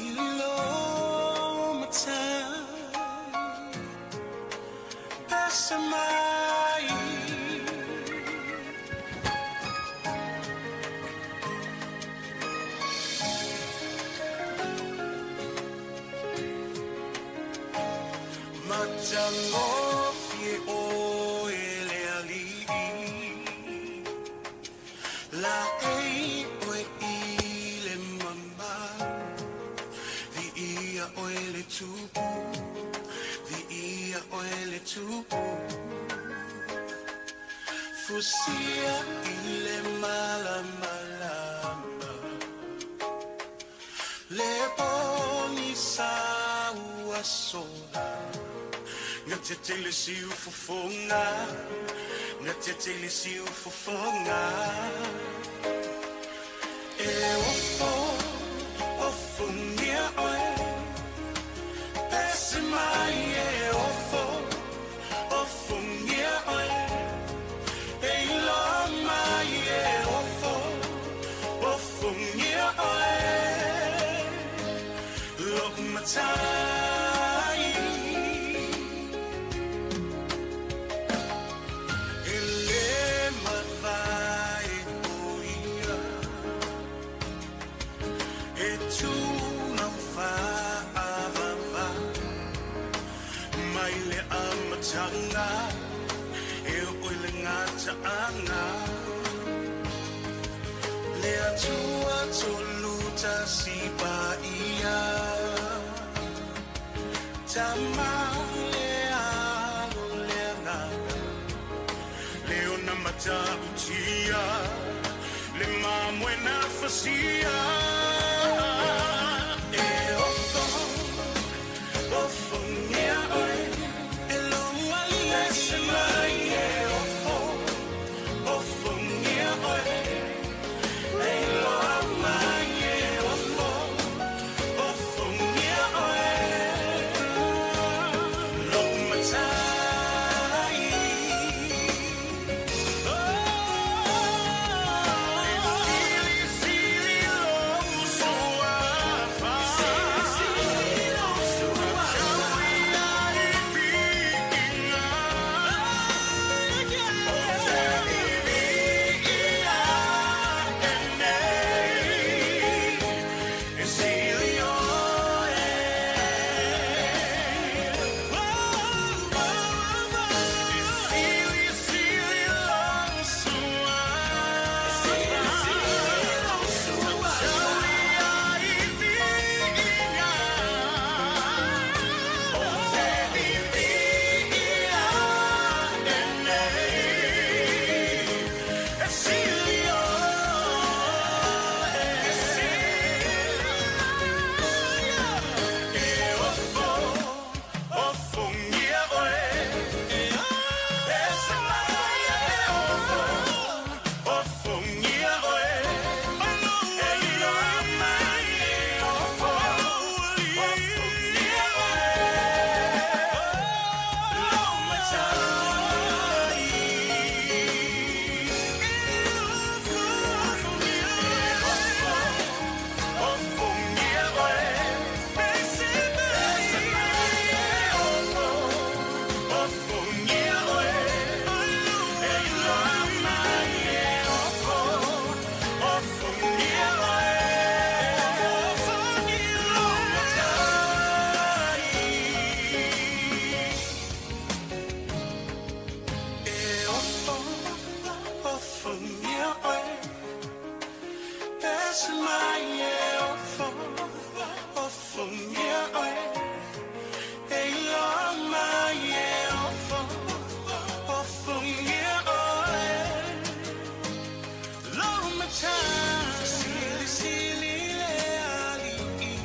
Sili lo matai pesa mai. Matagofie oe le alii, laei oe i le mamalu, viia oe le Tupu, viia oe le Tupu. Fusia i le malamalama, le pogisa ua sola. Gatete le siufofoga, gatete le siufofoga. E ofo, ofogia oe, pese mai e ofo, ofogia oe. E iloa mai e ofo, ofogia oe. Lou matai. E lē mavae o ia, e tumau faavavau mai le amataga e oo i le gataaga. Le Atua tolu tasi paia, Tama le Alo le Agaga, le ona matautia, le mamoe na fasia. E ofo, ofogia oe, e lou alii pese mai e ofo, ofogia oe. E iloa mai e ofo, ofogia oe. Lou matai. E silisili lou suafa, tauia i viiga. Ou te viviia ae nei, e sili oe. E silisili lou suafa, tauia i viiga. Ou te viviia ae nei, e sili oe. E ofo, ofogia oe, pese mai e ofo, ofogia oe. E iloa mai e ofo, ofogia oe. Lou matai. E ofo, ofogia oe, pese mai e ofo, ofogia oe. E iloa mai e ofo, ofogia oe. Lou matai. E ofo, ofogia oe, pese mai e ofo, ofogia oe. E iloa mai e ofo, ofogia oe. Lou matai. Silisili le alii,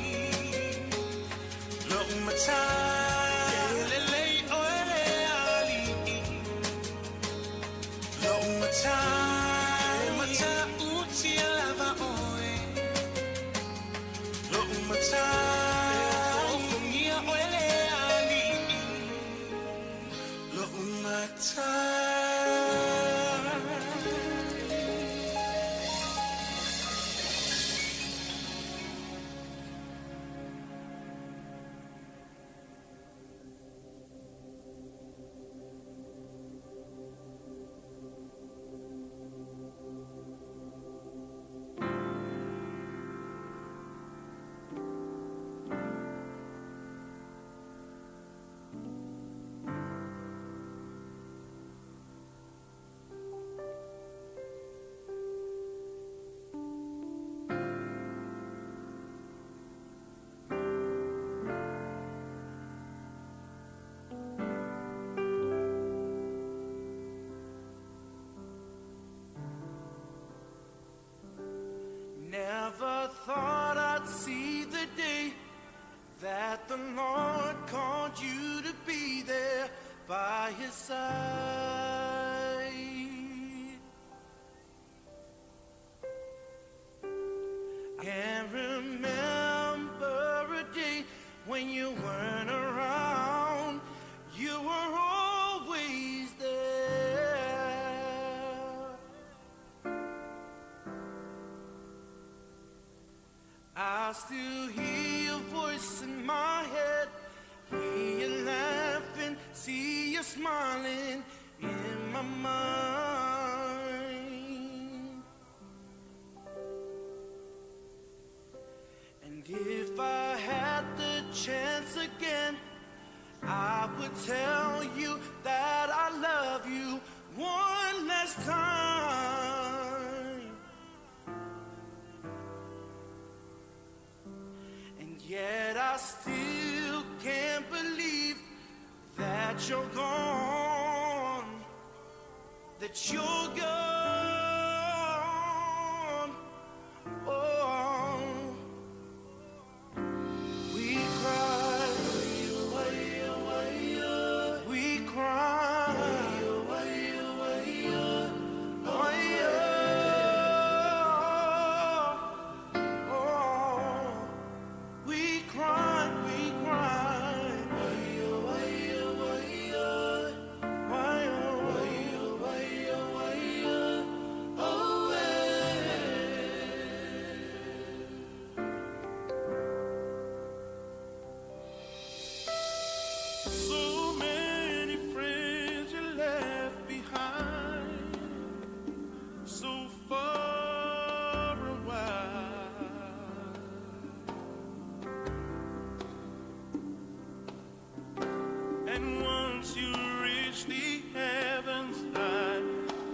lou matai. E lelei oe le alii, lou matai. E matautia lava oe, lou matai. E ofogia oe le alii, lou matai. When you weren't around, you were always there. I still hear your voice in my head, hear you laughing, see you smiling in my mind. And if I had the chance again, I would tell you that I love you one last time. And yet I still can't believe that you're gone, that you're gone. Oh, we cry, we cry, oh yeah, oh, we cry, we cry, why, oh, So many friends you left behind, so far away. And once you reach the heavens high,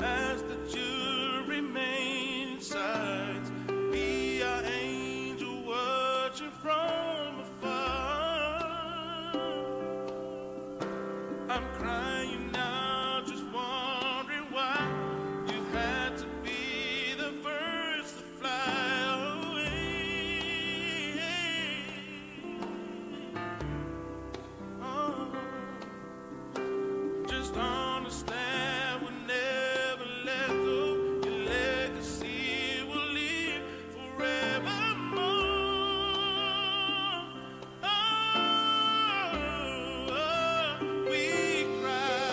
ask that you remain inside. Be our angel watching from afar. I'm crying now, just wondering why you had to be the first to fly away. Oh, just understand we'll never let go. Your legacy will live forevermore. Oh, we cry.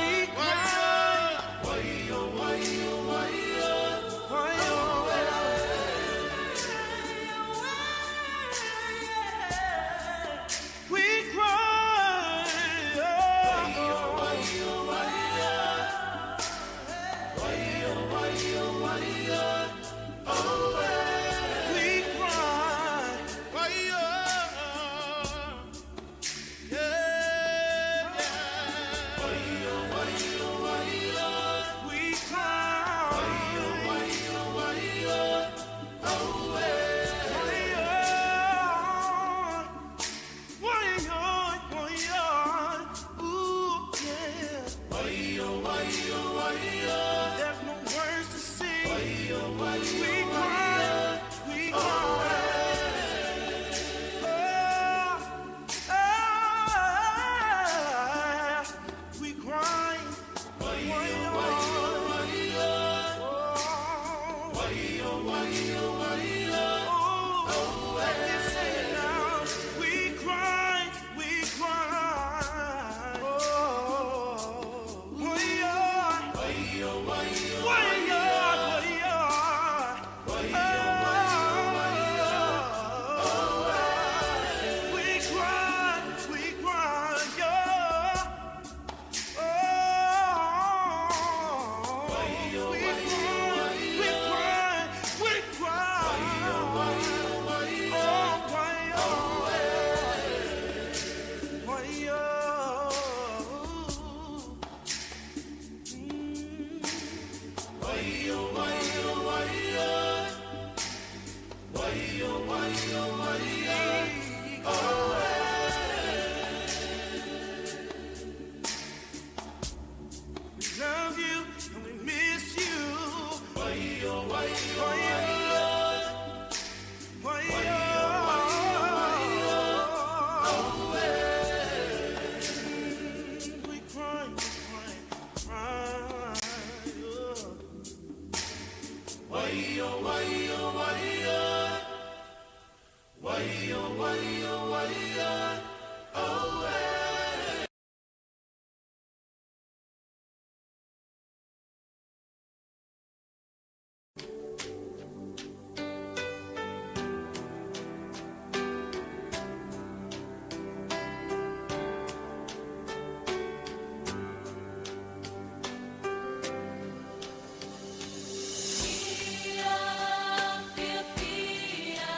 We cry, why, we cry, we cry. We cry, ooh, yeah. There's no words to say. We cry, we cry. Oh, ah, we cry. Oh, let me say it now. We cry, we cry. Oh, yeah. Why, yeah, why, yeah. We cry, cry, cry. Why, oh, why, oh, why, oh. Why, oh, why, oh, why, oh, eh. Fia, fia, fia,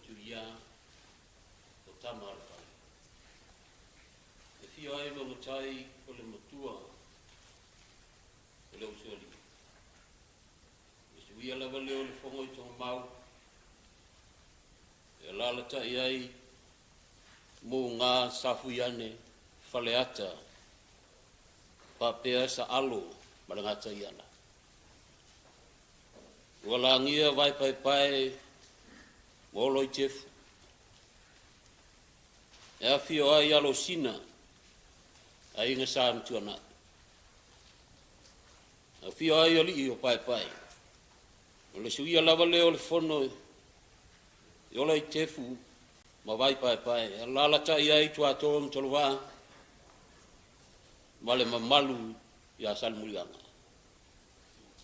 Tuia, o tama a le fale. E fia ai logotai o le matua o le usoalii. Le suia lava lea o le fogo i Togamau, e alalatai ai Muga, Safuiane, Faleata, faapea Saalo ma le Gataiala. Ua lagia Vaepaepae ma Oloitefu, e afio ai Alosina, aiga Sa Matuanai. Afio ai alii o Paepae, o le suia lava lea o le fono i Oloitefu ma Vaipaepae, e alalatai ai Tuatoa ma Tolovaa ma le mamalu ia Salemuliaga.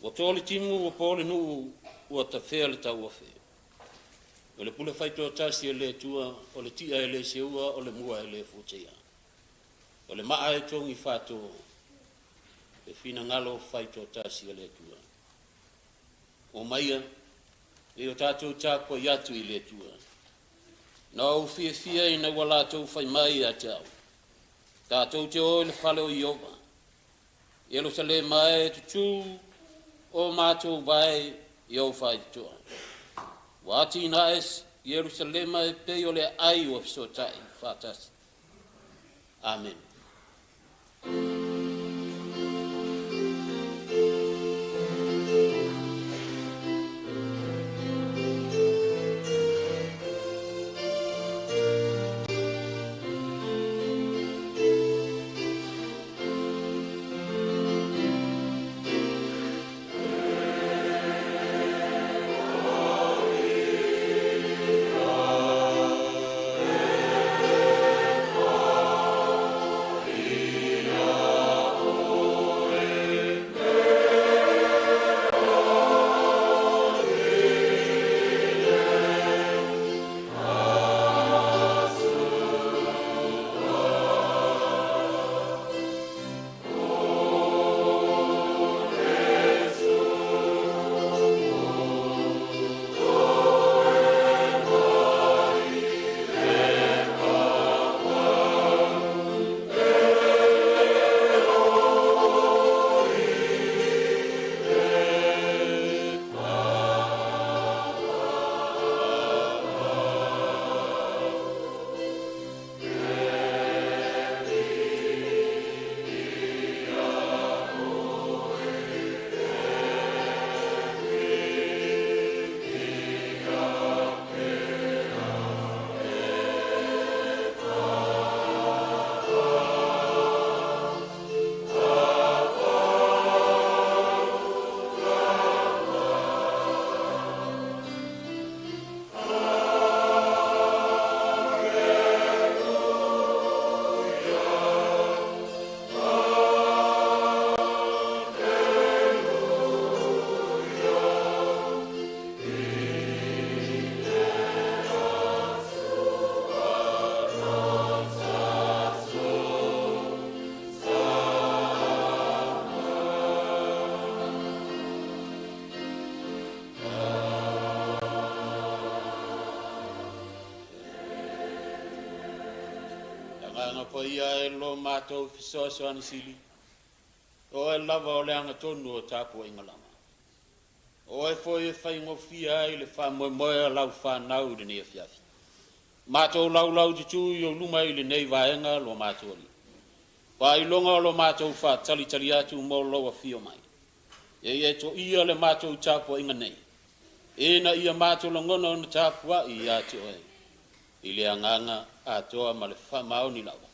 Ua to le timu ua po le nuu ua tafea le tauofe. O le pule faitoatasi e le Atua, o le tia e le seua, o le mua e le fuatia. O le maa e togi fato, e finagalo faitoatasi e le Atua. O maia, e o tātou tapuai atu i le Atua. Na ou fiafia ina ua latou fai mai ia te au, tatou te o i le fale o Ieova. Ierusalema e tutū o matou vae i ou faitotoa. Ua atinae Ierusalema e pei o le aai ua fesootai faatasi. Amen. Agaga paia e lo matou fesoasoani sili, o e lava o le agatonu o tapuaiga lava. O e foi e faigofie ai le faamoemoe a lau whanau i lenei afiafi. Matou laulau tutu i o luma i lenei vaega lo matou ali. Faailoga o lo matou faatalitali atu mo lou afio mai. E ia to ia le matou tapuaiga nei. E na ia matou lagona ona tapuai ia te oe. I le agaga atoa ma le faamaoni lava.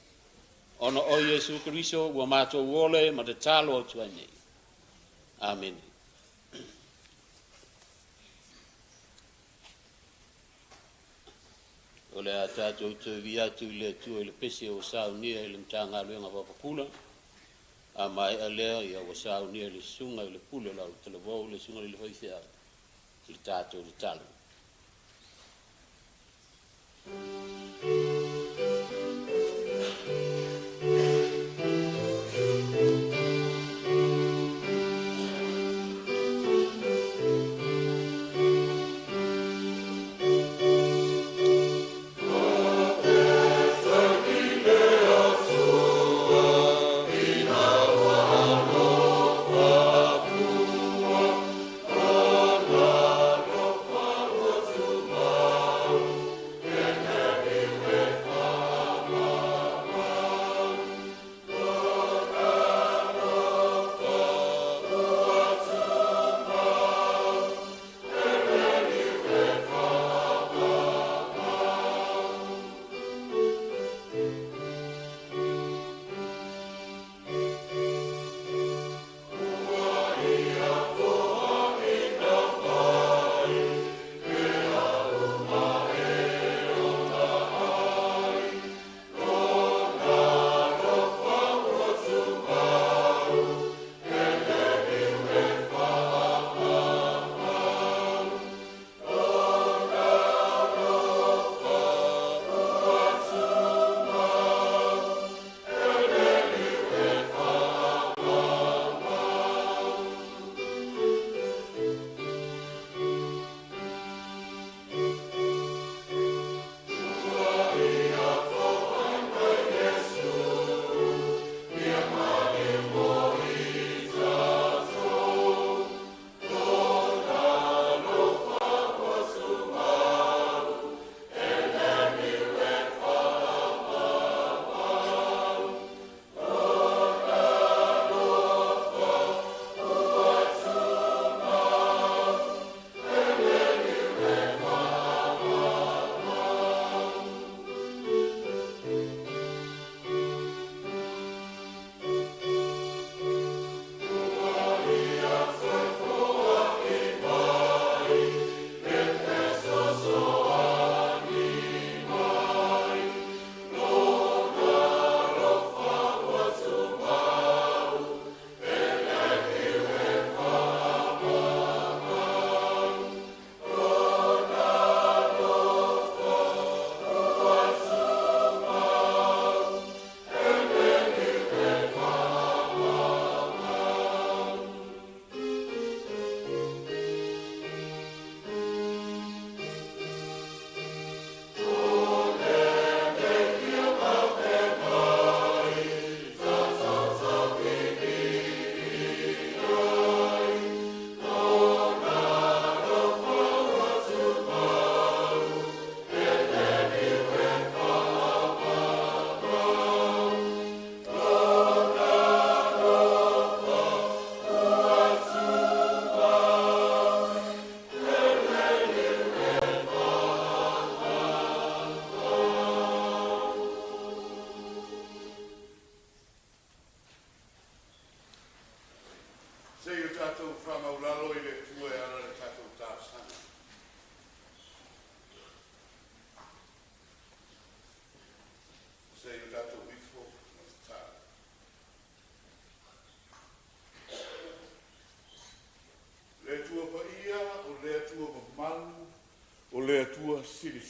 Ona o Iesu Keriso ua matou ole ma tatalo atu ai nei. Amene. O le a tātou toe atu i le Atua i le pese o saunia i le Matagaluega Papakula. A maea lea, ia ua saunia i le susuga i le pule o lau talavou, le susuga i le faifeau, i le tātou tatalo.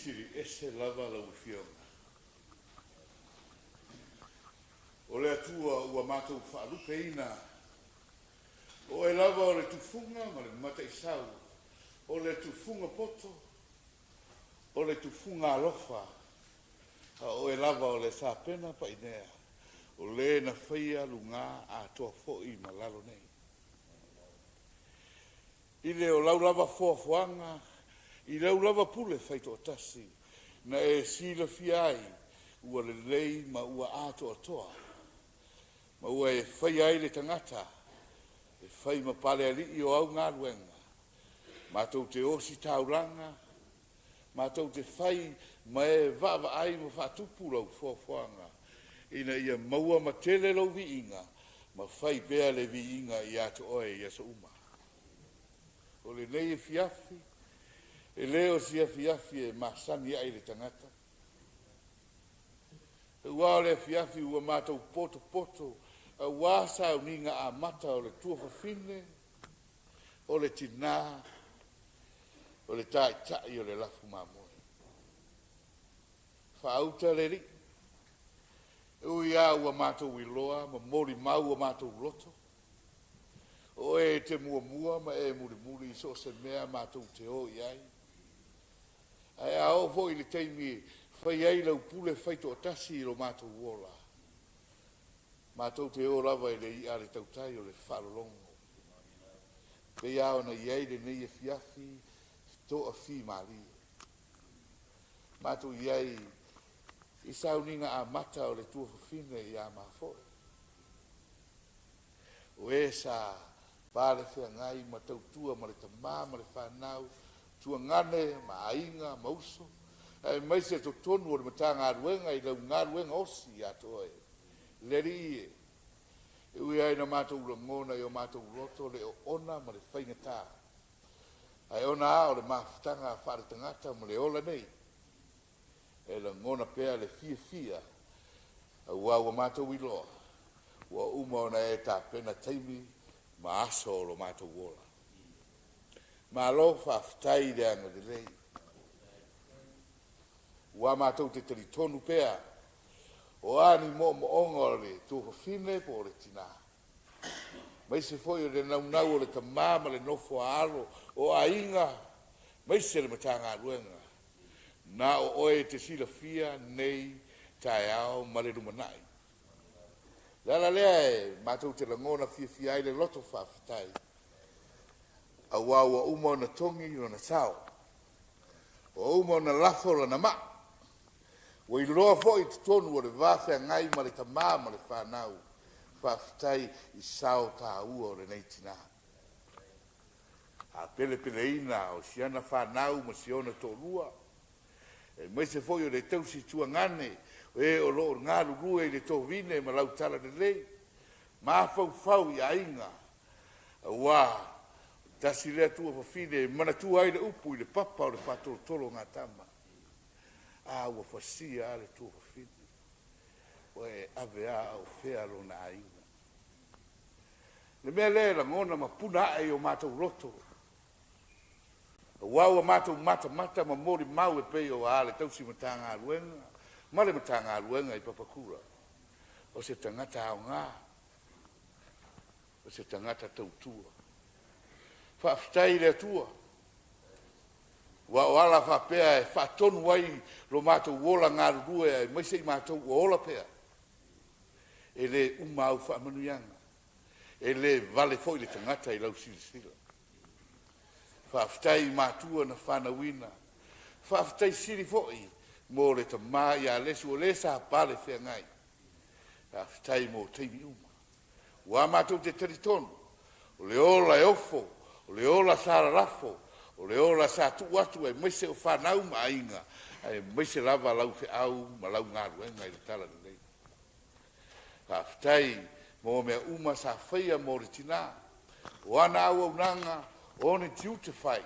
Silisili Ese lava lau Afioga. O le Atua ua matou faalupeina, o Oe lava o le tufuga ma le mataisau, o le tufuga poto, o le tufuga alofa, a o Oe lava o le sapena painea, o Le na faia luga atoa foi ma lalo nei. I le o lau lava foafoaga, i lau lava pule faitoatasi, na e silafia ai ua lelei ma ua atoatoa, ma ua e faia ai le tagata e fai ma palealii o au galuega, matou te ositaulaga, matou te fai ma e vaavaai ma faatupu lau foafoaga, ina ia maua ma tele lou viiga, ma fai pea le viiga ia te oe i aso uma. O lenei afiafi, e le o se afiafi e masani ai le tagata. Aua o le afiafi ua matou potopoto auā sauniga amata o le tuafafine, o le tinā, o le taitai o le lafu mamoe. Faauta le Alii, e ui lava ua matou iloa ma molimau o matou loto, o oe e te muamua ma e mulimuli i so o se mea matou te o i ai. Ae a oo foi i le taimi e fai ai lau pule faitoatasi i lo matou ola, matou te o lava i le i'a a le tautai o le faalologo. Pei lava ona i ai lenei afiafi toafimalie. Matou i ai i sauniga amata o le tuafafine ia mafoe. O e sa palefeagai ma tautua ma le tama ma le fanau, tuagane ma aiga ma uso, aemaise totonu o le Matagaluega i lau galuega osi ia te oe. Le Alii e, e ui lava ina matou lagona i o matou loto le oona ma le faigata, ae ona lava o le mafutaga faaletagata ma le ola nei, e lagona pea le fiafia, auā ua matou iloa, ua uma ona e tapena taimi ma aso o lo matou ola. Malo faafetai i le agalelei. Ua matou te talitonu pea, o a ni moomooga o le tuafafine po o le tinā, aemaise foi o le naunau o le tama ma le nofo a alo o aiga, aemaise le Matagaluega, na o oe e te silafia nei taeao ma le lumanai. O le ala lea e matou te lagona fiafia ai le loto faafetai, auā ua uma ona togi lona sao, ua uma ona lafo lana maa, ua iloa foi i totonu o le va feagai ma le tama ma le fanau. Faafetai i sao taua o lenei tinā. A pelepeleina o si ana fanau ma si ona toalua, aemaise foi o le tausi tuagane e o lo o galulue i le tovine ma lau talalelei, mafaufau i aiga, auā tasi lea tuafafine e manatua ai le upu i le papa o le faatolotolo o gatama. A ua fasia a le tuafafine, ua e ave a a o fea lona aiga. Le mea lea e lagona ma puna ae i o matou loto, auā ua matou matamata ma molimau e pei o a le tausi Matagaluega ma le Matagaluega i Papakura, o se tagata aoga, o se tagata tautua. Faafetai i le Atua, ua o ala faapea e faatonu ai lo matou ola galulue, aemaise i matou ua ola pea. E le uma au faamanuiaga, e le vale foi le tagata i lau silasila. Faafetai i matua na fanauina, faafetai sili foi mo le tama ia Lesu o le sa pale feagai. Faafetai mo taimi uma. Ua matou te talitonu, o le ola e ofo, o le ola sa lalafo, o le ola sa tuu atu aemaise o fanau ma aiga, aemaise lava lau feau ma lau galuega i le talalelei. Faafetai mo mea uma sa faia mo le tinā, o ana auaunaga, o ona tiute fai,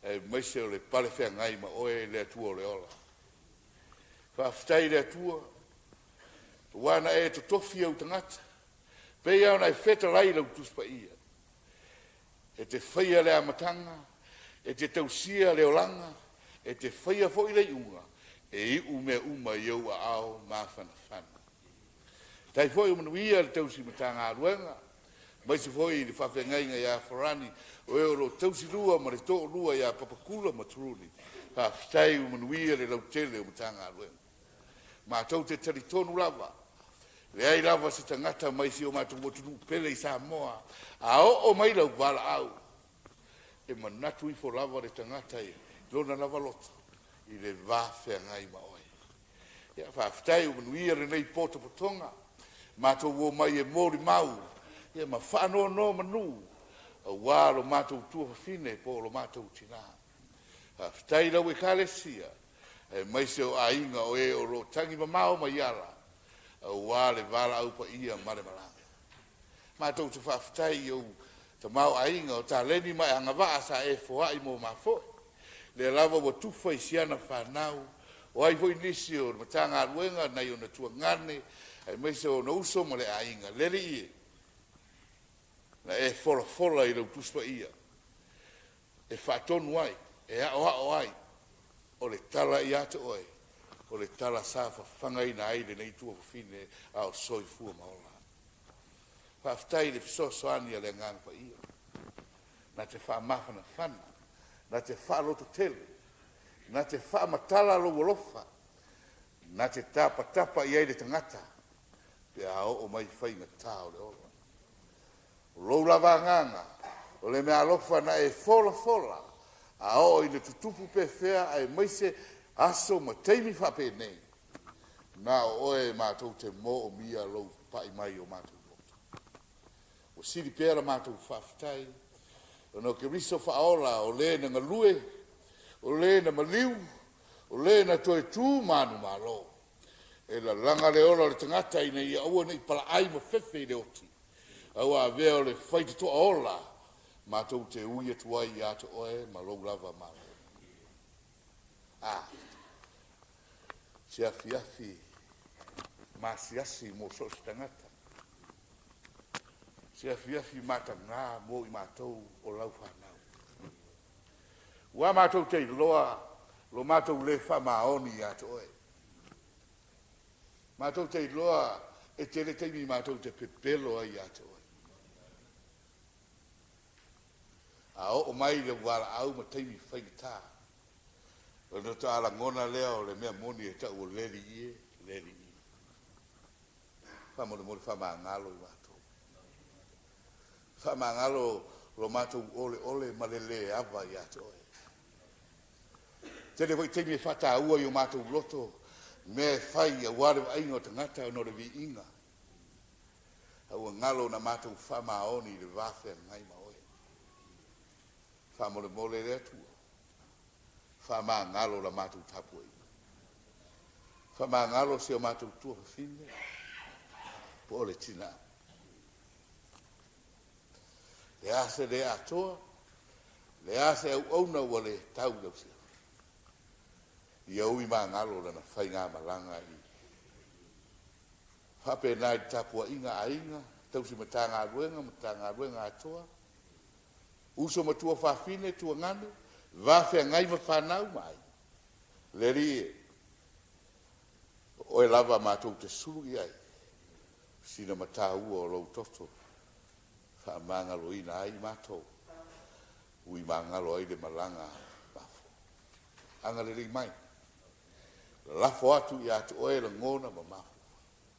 aemaise o le palefeagai ma oe le Atua o le ola. Faafetai i le Atua, ua na e totofi au tagata, pei lava ona e fetalai i lau Tusi Paia, e te faia le amataga, e te tausia le olaga, E te faia foi le iuga e iu mea uma i ou aao mafanafana. Tai foi o manuia le tausi Matagaluega, aemaise foi i le faafeagaiga ia Farani, o e o loo tausilua ma le toalua ia Papakula ma Truly. Faafetai ua manuia le lautele o Matagaluega. Matou te talitonu lava, leai lava se tagata mai si o matou atunuu pele i Samoa, a oo mai lau valaau, e manatu ifo lava le tagata i lona lava loto i le va feagai ma oe. Ia faafetai ua manuia lenei potopotoga, matou omai e molimau ia ma faanonomanu aua lo matou tuafafine po o lo matou tinā. Faafetai i lau Ekalesia aemaise o aiga o e o lo o tagi mamao mai ala aua le valaau paia ma le malaga. Matou te faafetai i ou tamaoaiga o taleni ma e agavaa sa e foai mo mafoe. Lea lava ua tufa i siana fanau, o ai foi nisi o le Matagaluega nai ona tuagane, aemaise o ona uso ma le aiga. Le Alii e, na e folafola i lau Tusi Paia e faatonu ai, e aoao ai, o le tala ia te oe, o le tala sa fafagaina ai lenei tuafafine a o soifua ma ola. Faafetai i le fesoasoani a le Agaga Paia, na te faamafanafana, na te faalototele, na te faamatala lou alofa, na te tapatapa i ai le tagata pe a oo mai faigata o le ola. O lou lava agaga, o le meaalofa na e folafola, a oo ina tutupu pefea aemaise aso ma taimi faapenei, na o oe matou te moomia lou papai mai o matou loto. Ua sili pea la matou faafetai, ona o Keriso faaola o le na galue, o le na maliu, o le na toe tu manumalo, e lalaga le ola o le tagata ina ia aua nei palaai ma fefe i le oti, a ua avea o le faitotoa ola matou te ui atu ai ia te oe ma lou lava Malo. A se afiafi masiasi mo so o se tagata, se afiafi mataga mo i matou o lau fanau. Ua matou te iloa lo matou le faamaoni ia te oe. Matou te iloa e tele taimi matou te pepelo ai ia te oe. A oo mai le valaau ma taimi faigata, ona faatoa lagona lea o le mea moni e tau o le Alii e, le Alii e. Faamolemole faamagalo i matou. Faamagalo lo matou oleole ma le le ava ia te oe. Tele foi taimi e faataua i o matou loto mea e fai aua le vaaiga o tagata ona o le viiga. A ua galo na matou faamaoni i le va feagai ma oe. Faamolemole le Atua, faamagalo la matou tapuaiga. Faamagalo si o matou tuafafine po o le tinā. Le a se le atoa, le a se auauna ua le tau i lau silafa. Ia ui magalo lana faigamalaga i faapena i le tapuaiga a aiga, tausi Matagaluega, Matagaluega atoa, uso ma tuafafine, tuagane, va feagai ma fanau ma aiga. Le Alii e, o oe lava matou te sulu i ai, sina mataua o lou toto, faamagaloina ai matou, ui magalo ai le malaga mafo. Agalelei mai, lafo atu ia te oe lagona ma mafaufau.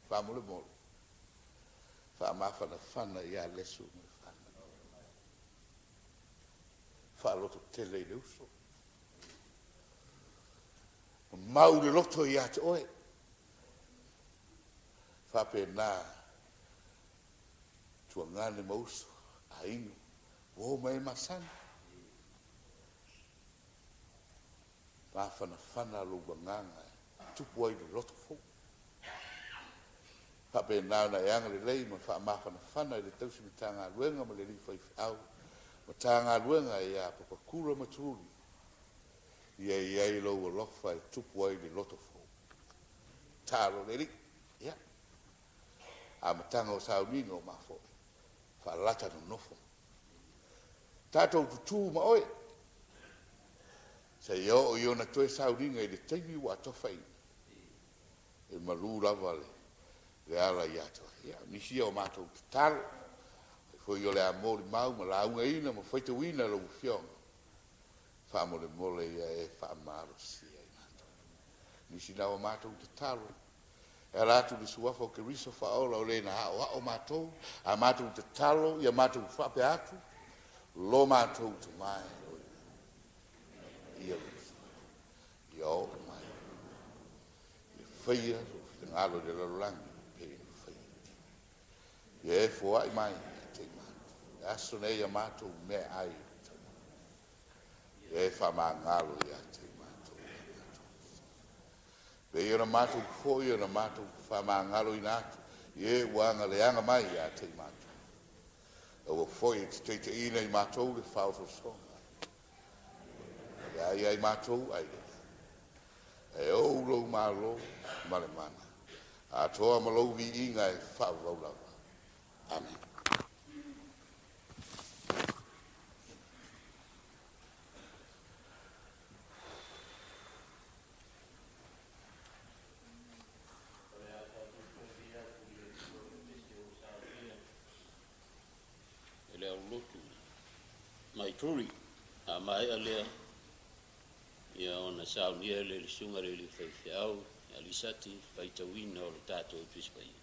Faamolemole, faamafanafana ia Lesu ma le fanau. Faalototele i le uso, mau le loto ia te oe. Faapena tuagane ma uso, aiga, uo ma e masani. Mafanafana lou agaga e tupu ai le loto fou. Faapena ona e agalelei ma faamafanafana i le tausi Matagaluega ma le alii faifeau, Matagaluega ia Papakura ma Truly, ia i ai lou alofa e tupu ai le loto fou. Talo le Alii. Ia, amataga o sauniga o mafoe, faalata nonofo. Tatou tutū ma oe. Seia oo i ona toe sauliga i le taimi ua atofaina, e malū lava le ala ia te oe. Ia, o nisi ia o matou tatalo, afai foi o le a molimau ma laugaina ma faitauina e lau Afioga, faamolemole ia e faamalosia i matou. O nisi na o matou tatalo e ala atu i le Suafa o Keriso Faaola o Le na aoao matou, a matou tatalo ia matou faapea atu, Lo matou Tama e i lagi, ia lou Suafa, ia oo mai, ia faia lou finagalo i le lalolagi e pei ona faia i lagi. Ia e foai mai ia te i matou i le aso nei a matou meaai o le taulaga. Ia e faamagalo ia te i matou i a matou uso, e pei ona matou foi ona matou faamagaloina atu i e ua agaleaga mai ia te i matou. Aua foi e te taitaiina i matou i le faaosoosoga, e avea ia i matou ai le Ae ou lou malo ma le mana, atoa ma lou viiga e faavavau lava. Amene. O le a tatou toe vivii atu i le Atua i le pese ua saunia e le aulotu Mike Drury. A maea lea, ia ona saunia lea e le susuga i le alii faifeau ia Lisati le faitauina o le tatou Tusi Paia.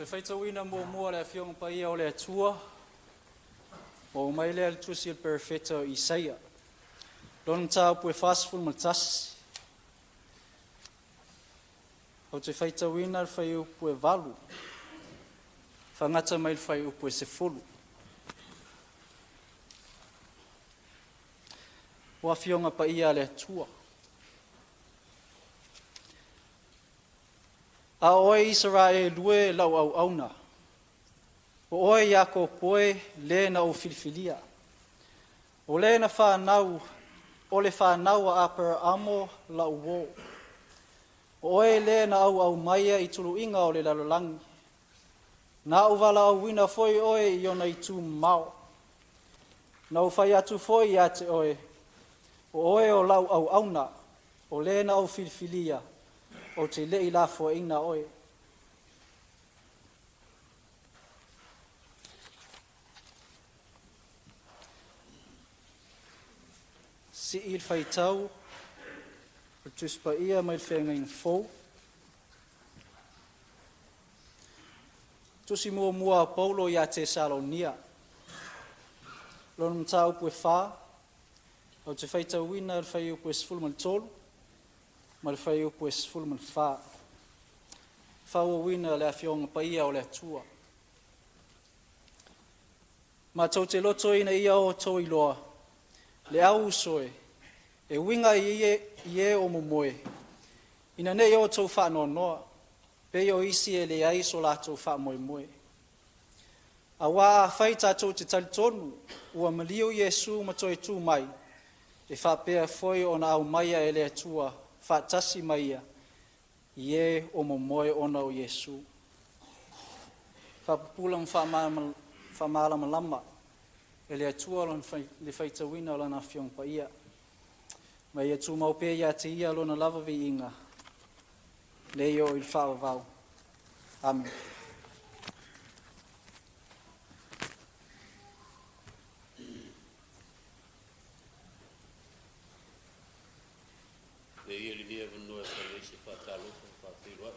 Le faitauina muamua le Afioga Paia o le Atua, ua mai lea le tusi o le perofeta o Isaia, lona mataupu e 41. Ou te faitauina le fuaiupu e 8, faagata mai le fuaiupu e 10. O Afioga Paia a le Atua, a oe Isaraelu e lau auauna, o oe Iakopo e le na ou filifilia, o le na fanau, o le fanau a Aperaamo lau uō, o oe le na auau maia i tuluiga o le lalolagi, na ou valaauina foi oe i ona itu mamao, na ou fai atu foi ia te oe, o oe o lau auauna, o le na ou filifilia, ou te le i lafoaiina oe. Sii le faitau o le Tusi Paia mai le Feagaiga Fou. Tusi muamua a Paulo ia Tesalonia, lona mataupu e 4, ou te faitauina le fuaiupu e 13 ma le fuaiupu e 14. Faaauauina le Afioga Paia o le Atua. Matou te loto ina ia outou iloa, le au uso e, e uiga i e o momoe, ina ne i outou faanoanoa, pei o isi e leai so latou faamoemoe. Auā afai tatou te talitonu ua maliu Iesu ma toe tu mai, e faapea foi ona aumaia e le Atua faatasi ma Ia i e o momoe ona o Iesu. Faapupula ma faamalamalama e le Atua le faitauina o Lana Afioga Paia. Ma ia tumau pea ia te Ia Lona lava viiga, nei oo i le faavavau. Amene. E ia lenei avanoa e fai ai se faatalofa ma faafeiloai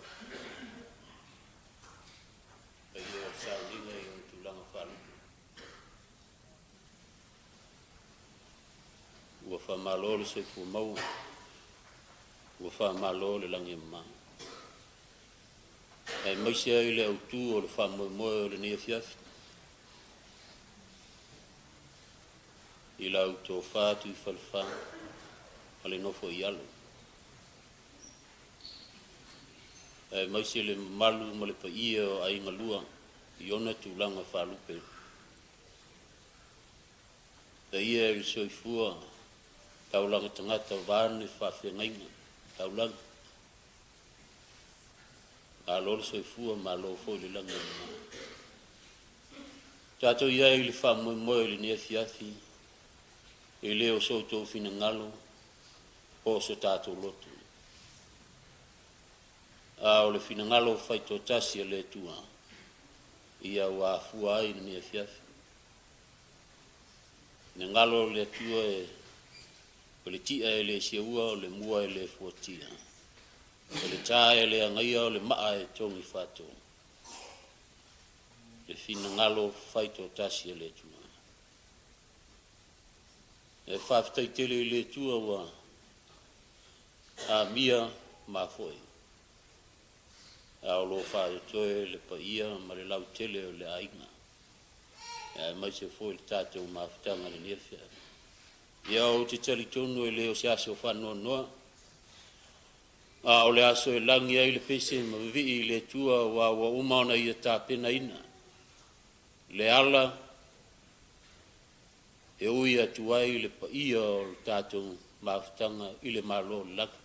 paia o le sauniga i ona tulaga faalupe. Ua faamalo le soifua maua, ua faamalo le lagi e mama. Aemaise ai le autu o le faamoemoe o lenei afiafi, i lau tofa Tuifalefa ma le nofo i alo. Aemaise le mamalu ma le paia o aiga lua i ona tulaga faalupe. Paia i le soifua taulaga tagata vaeane faafeagaiga taulagi. Malo le soifua, malo foi le lagi e mama. Tatou i ai i le faamoemoe i lenei afiafi, e le o so outou finagalo po o so tatou loto, a o le finagalo faitoatasi a le Atua, ia ua afua ai lenei afiafi. Finagalo o le Atua e o le tia e le seua, o le mua e le fuatia, o le tā e le agaia, o le maa e togi faato. Le finagalo faitoatasi a le Atua. E faafetai tele i le Atua ua amia mafoe, a o lo o faatotoe le paia ma le lautele o le aiga, aemaise foi le tatou mafutaga i lenei afiafi. Ia ou te talitonu e le o se aso faanoanoa, a o le aso e lagi ai le pese ma vivii i le Atua, ua ua uma ona ia tapenaina le ala e ui atu ai le paia o le tatou mafutaga i le Malo o le lagi.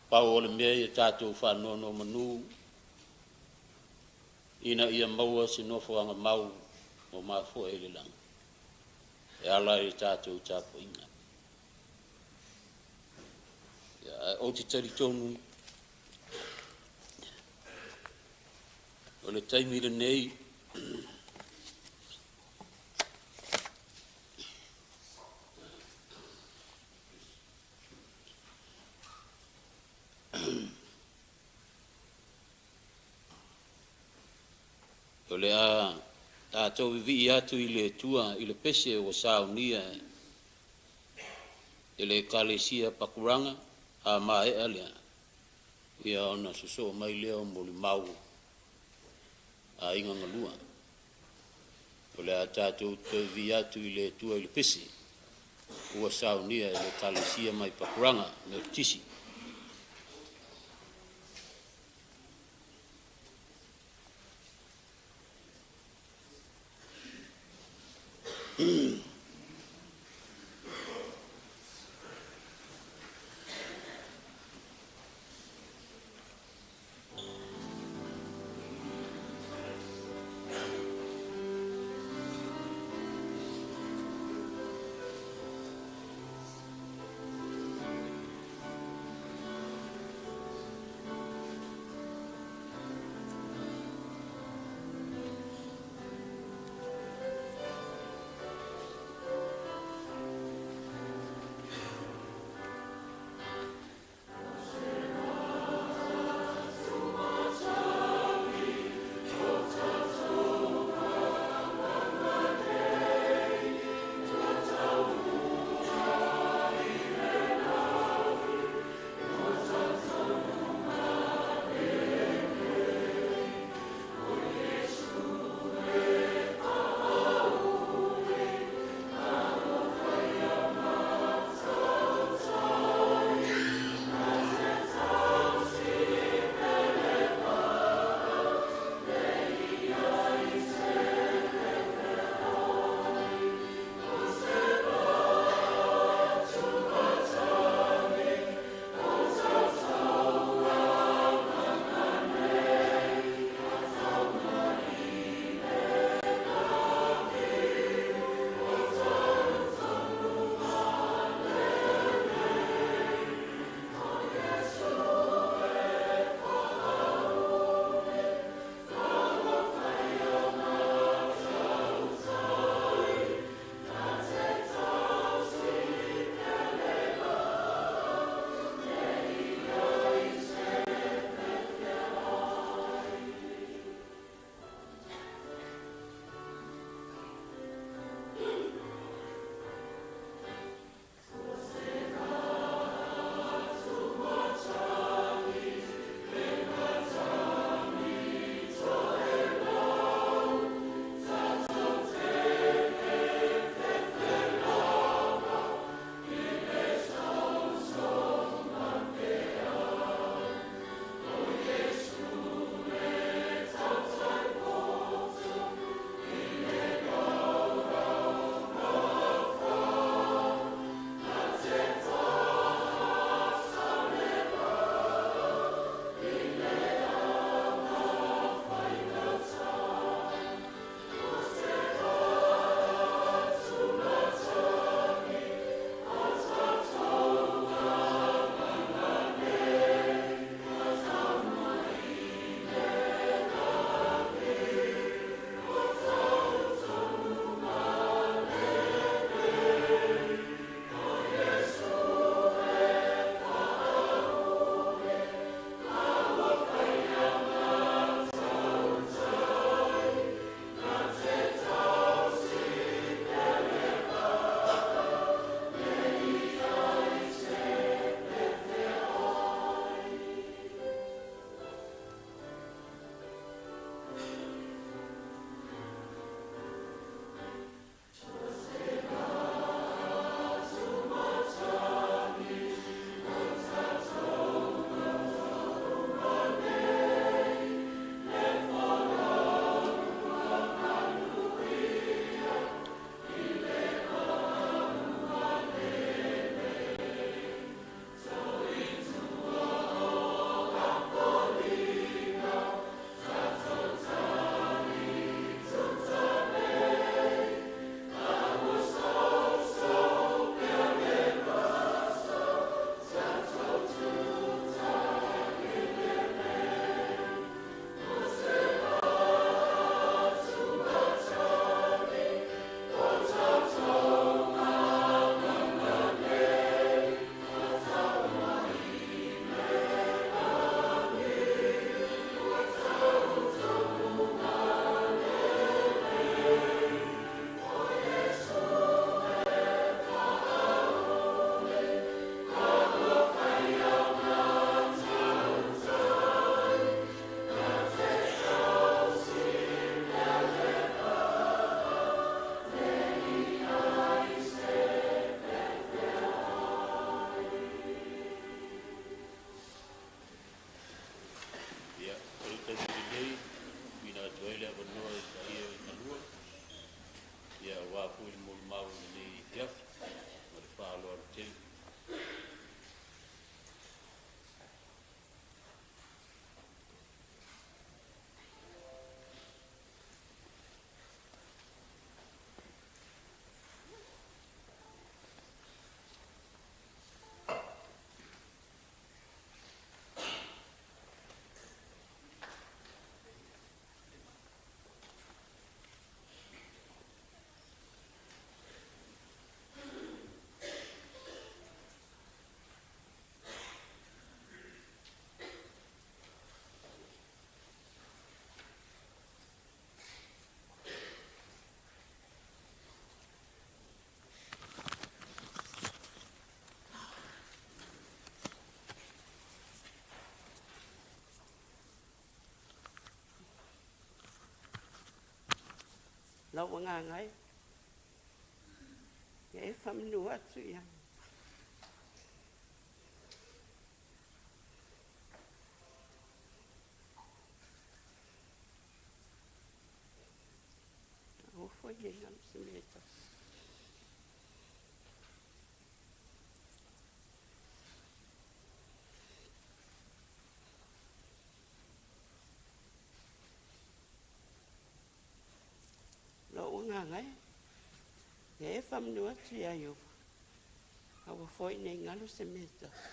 Pau o le mea ia tatou faanonomanu ina ia maua se nofoaga mau o mafoe i le lagi e ala i le tatou tapuaiga. Ia, ou te talitonu o le taimi lenei O le a tatou vivii atu i le Atua i le pese ua saunia e le Ekalesia Pakuranga. A maea lea, ia ona sosoo mai lea o molimau a aiga galua. O le a tatou toe vivii atu i le Atua i le pese ua saunia e le Ekalesia mai Pakuranga Metotisi. ai le avanoa i paia i galua, ia aua foi le molimau i lenei afiafi ma le faaaloalo tele. Lau agaga e, ia e faamanu atu i ai. Aua foi ne i galo se mea e tasi. Lou agaga e, ia e faamanu atu iā Ieova, aua foi ne i galo se mea e tasi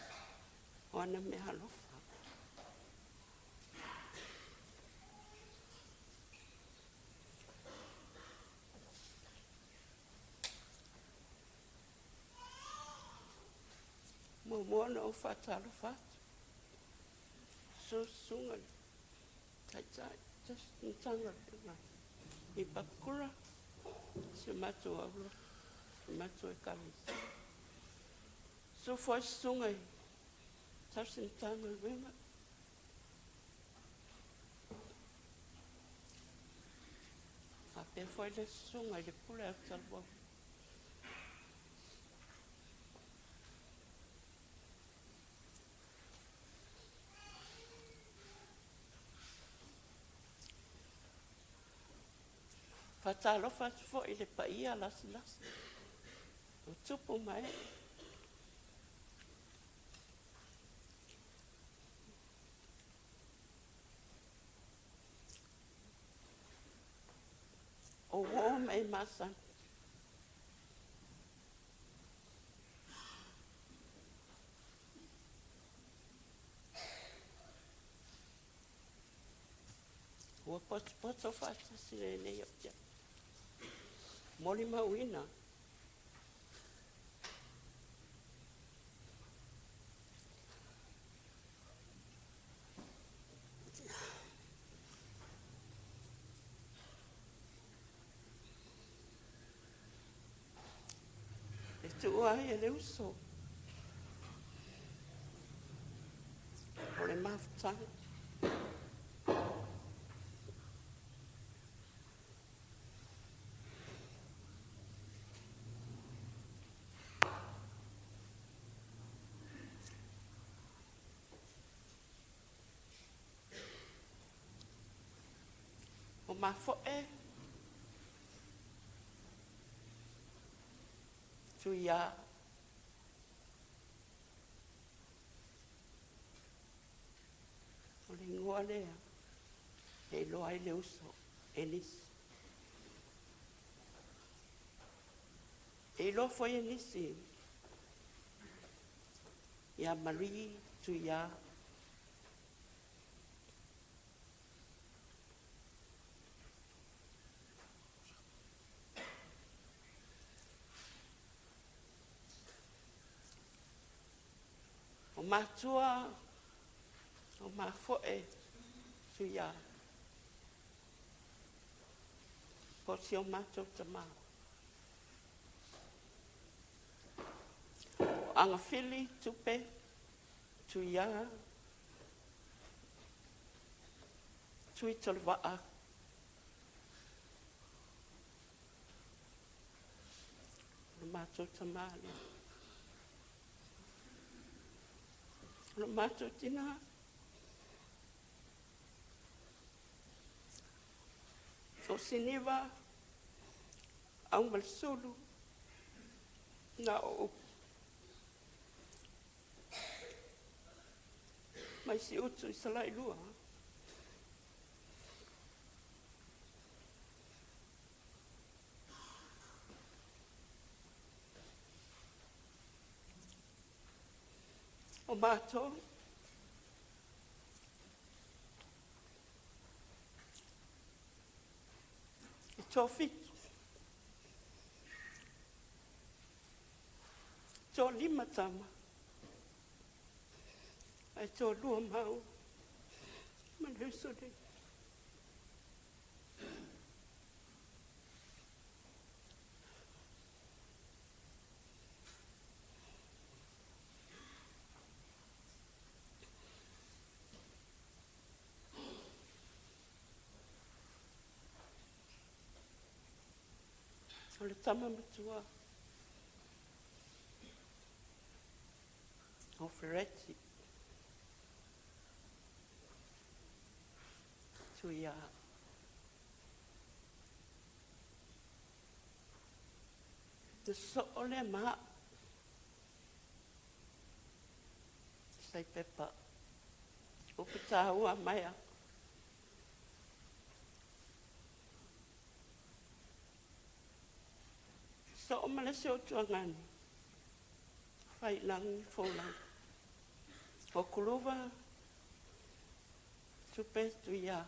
o ana meaalofa. Muamua ona ou faatalofa atu, susuga i le Taitai Matagaluega i Papakura, si o matou aulotu, si o matou Ekalesia. Susu foi susuga i tausi Matagaluega, faapea foi le susuga i le Pule o Taluau. Faatalofa atu foi i le paia lasilasi o tupu ma ee. O uō ma e masani. Ua potopoto faatasi lenei afiafi. Molimauina e tuua ai e le uso o le mafutaga. O mafoe tuia o le igoa lea e iloa ai le uso e nisi. E iloa foi e nisi ia Marie Tuia. O matua o mafoe Tuia po o si o matou tamā. O Agafili Tupe Tuia Tui Tolevaa o le matou tamā lea. O le matou tinā. O Siniva, Aumalesulu, na o upu. Mai si utu i Salailua. O mātou, e tō fitu, tō lima tama, ae tō lua mau, ma le uso nei. O le tama matua o Fereti. Tuia. Na soo le ma. Sai pepa. Upu tāua maia. Soo ma le se o tuangani. Fai langi fōlau. O Kuluva, Tupe Tuia.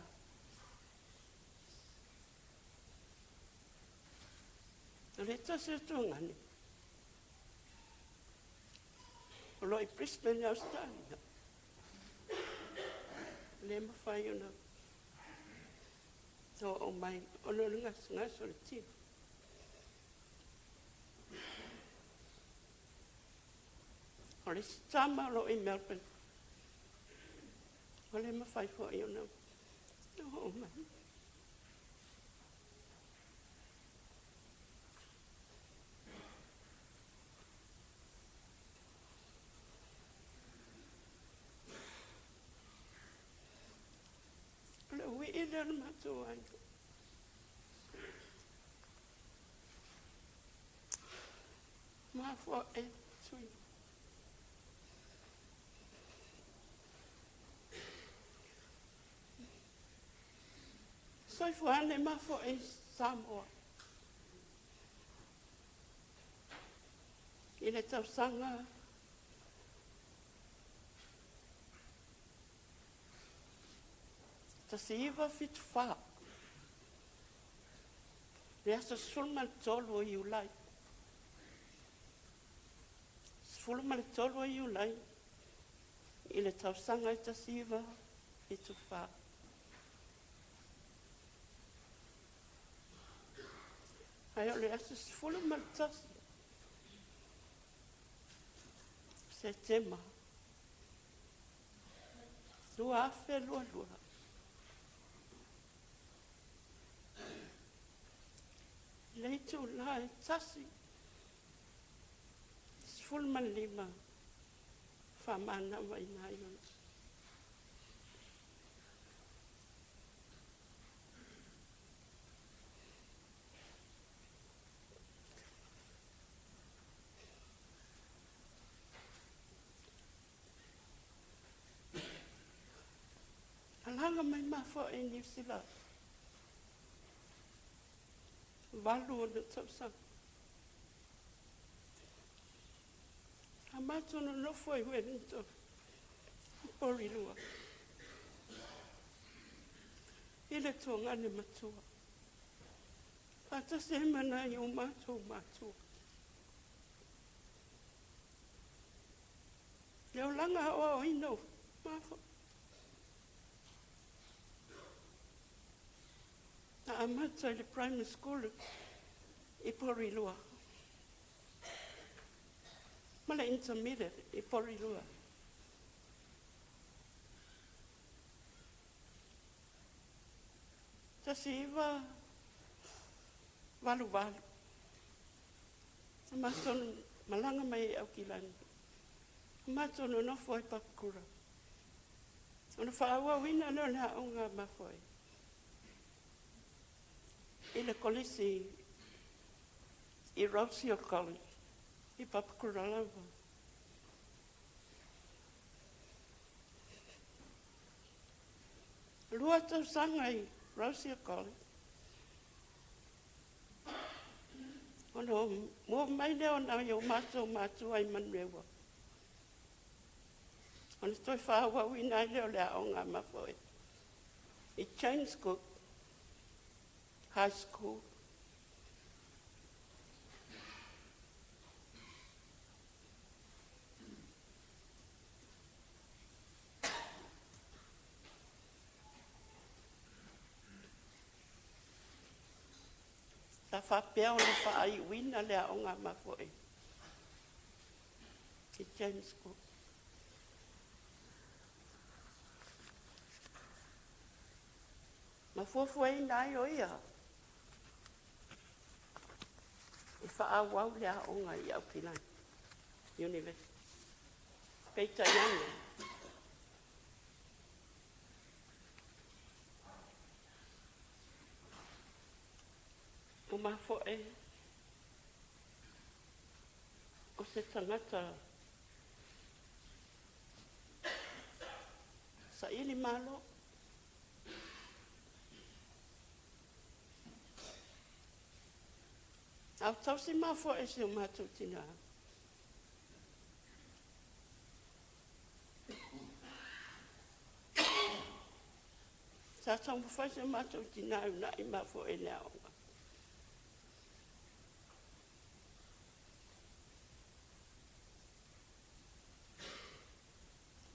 O le tasi o tuangani. O lo i Brisbane, Australia. Le mawhai ona tō o mai ona o le ngaso o le tino. O le isi tama o lo i Melbourne. O le mawhai fo i ona o mai. O le ui i le matou aiga. Mafua e tui. Soifua ane mafua e Samoa. I le tausaga 1974. Le aso 13 o Iulai. 13 o Iulai i le tausaga e 1974. Ae o le aso 11 Setema 2022. Le itulā e 1:15 faamanavaina ai ona. Alaga mai mafua i Niu Sila. 8 ona tausaga. A matou nonofo i Wellington, Porirua. I le tuagane matua. Faatasi ai ma nai o matou matua. Le olaga aoaoina o mafua. Na amata i le primary school i Porirua. Ma le intermediate i Porirua. 1988. Na matou malaga mai i Aukilani. Matou nonofo ai Papakura. Ona faaauauina lea o le aoga a mafoe. I le kolisi i Rosehill College i Papakura lava. 2 tausaga i Rosehill College. Ona mua mai lea o nai o matou matua i Manurewa. Ona toe faaauauina ai lea o le aoga a mafoe i James Cook High School. Sa faapea ona faaiuina le aoga a mafoe i James Cook. Ma fuafuaina ai o ia e faaauau le aoga i Aukilani University. Peitai ane, o mafoe o se tagata saili malo. A o tausi mafoe si o matou tinā. Sa taumafai si o matou tinā e uunai mafoe i le aoga.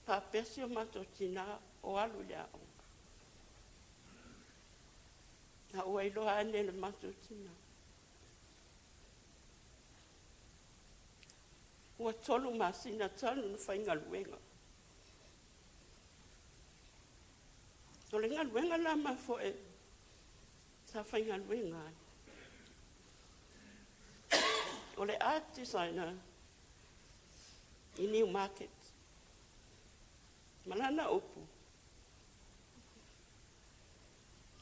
Faapea si o matou tinā o alu i le aoga. A ua iloa ane e le matou tinā. Ua 3 masina talu ona faigaluega. O le galuega la mafoe sa faigaluega ai. O le art designer i Newmarket. Ma lana upu,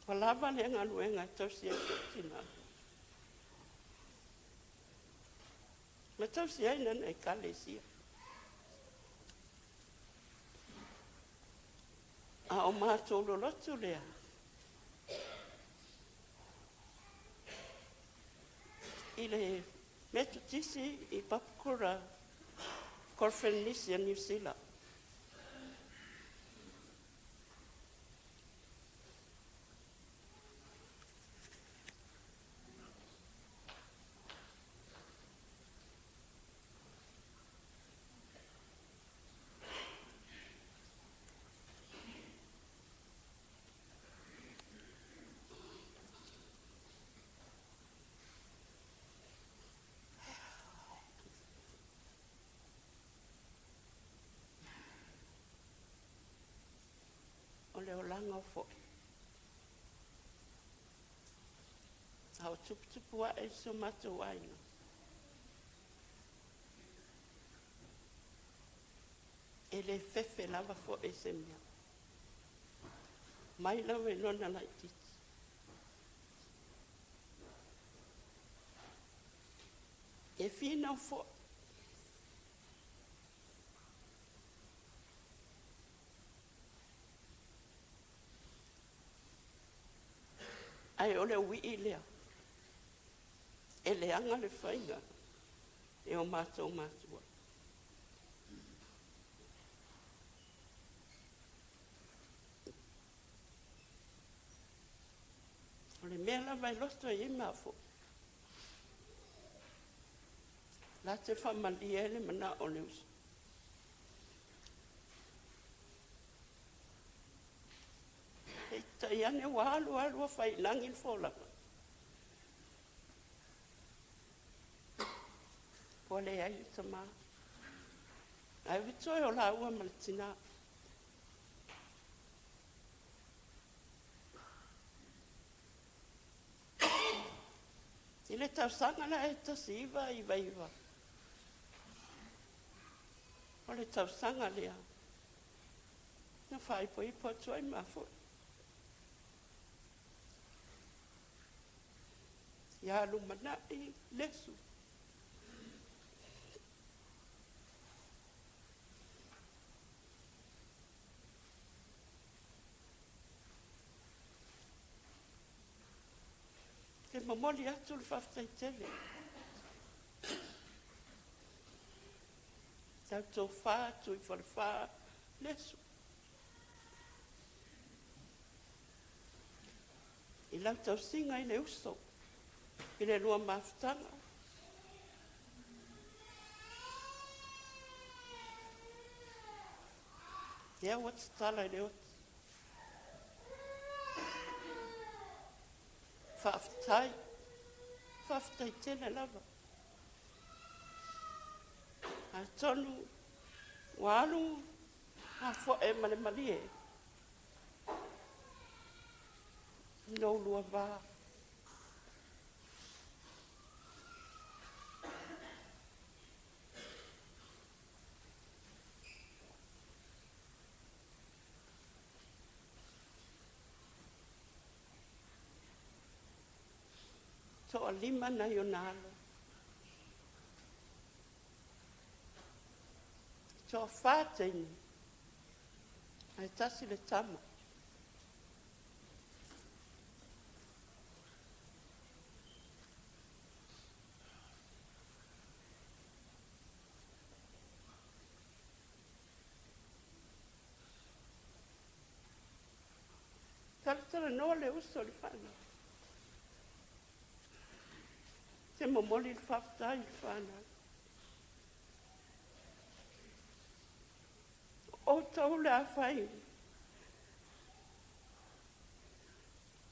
ua lava lea galuega e tausi ai so'u tinā ma tausi ai lana ekalesia. A o matou loloto lea i le Metotisi i Papakura Korofenisia, Niu Sila. O le olaga o foe. A o tuputupu ae si o matou aiga. E le fefe lava foe i se mea. Mai lava i lona laitiiti. E finau foe. Ae o le uii lea, e leaga le faiga e o matou matua. O le mea lava e loto i ai mafoe, la te faamalie ai le manao o le uso. Peitai ane ua alu alu ua faiilagi le folauga. Ua leai le tamā. Ae ua toe o laua ma le tinā. I le tausaga la e 1999, o le tausaga lea, na faaipoipo atu ai mafoe. Ia lumanai Lesu. Te momoli atu le faafetai tele. Tau tofa Tuifalefa Lesu. I lau tausiga i le uso, i le lua mafutaga. Ia ua tatala i le oti. Faafetai, faafetai tele lava. Atonu ua alu afoe ma le malie i lou lua va. Toalima nai ona alo. Toafa teine, ae tasi le tama. Talatalanoa le uso i le fanau. Te momoli le faafetai i le fanau. O outou le afai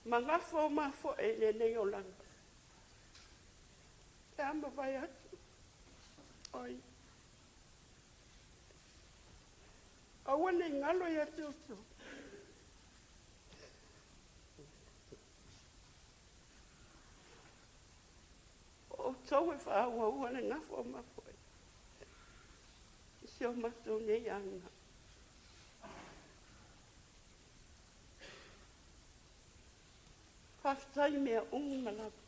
magafa o mafoe i lenei olaga. Pe a mavae atu. Oi. Aua ne i galo ia te outou. O outou e faaauaua le gafa o mafoe i si o matou nei aiga. Faafetai mea uma lava.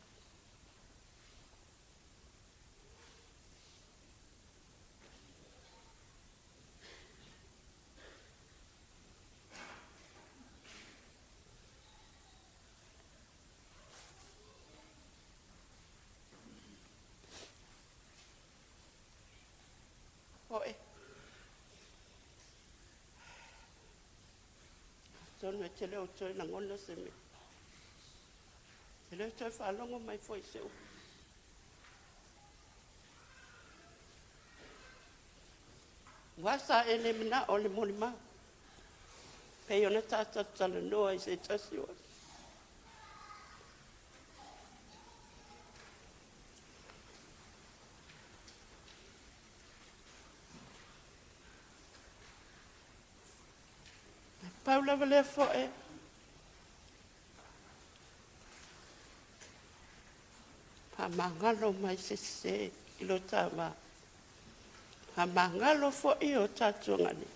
Oe. Atonu e te le o toe lagona se mea. Te le o toe faalogo mai foi se upu. Ua sa e le manao le molimau. Pei ona tatou talanoa i se tasi o aso. Pau lava lea foe. Faamagalo mai se sese i lo ta va. Faamagalo foi o tatou agani.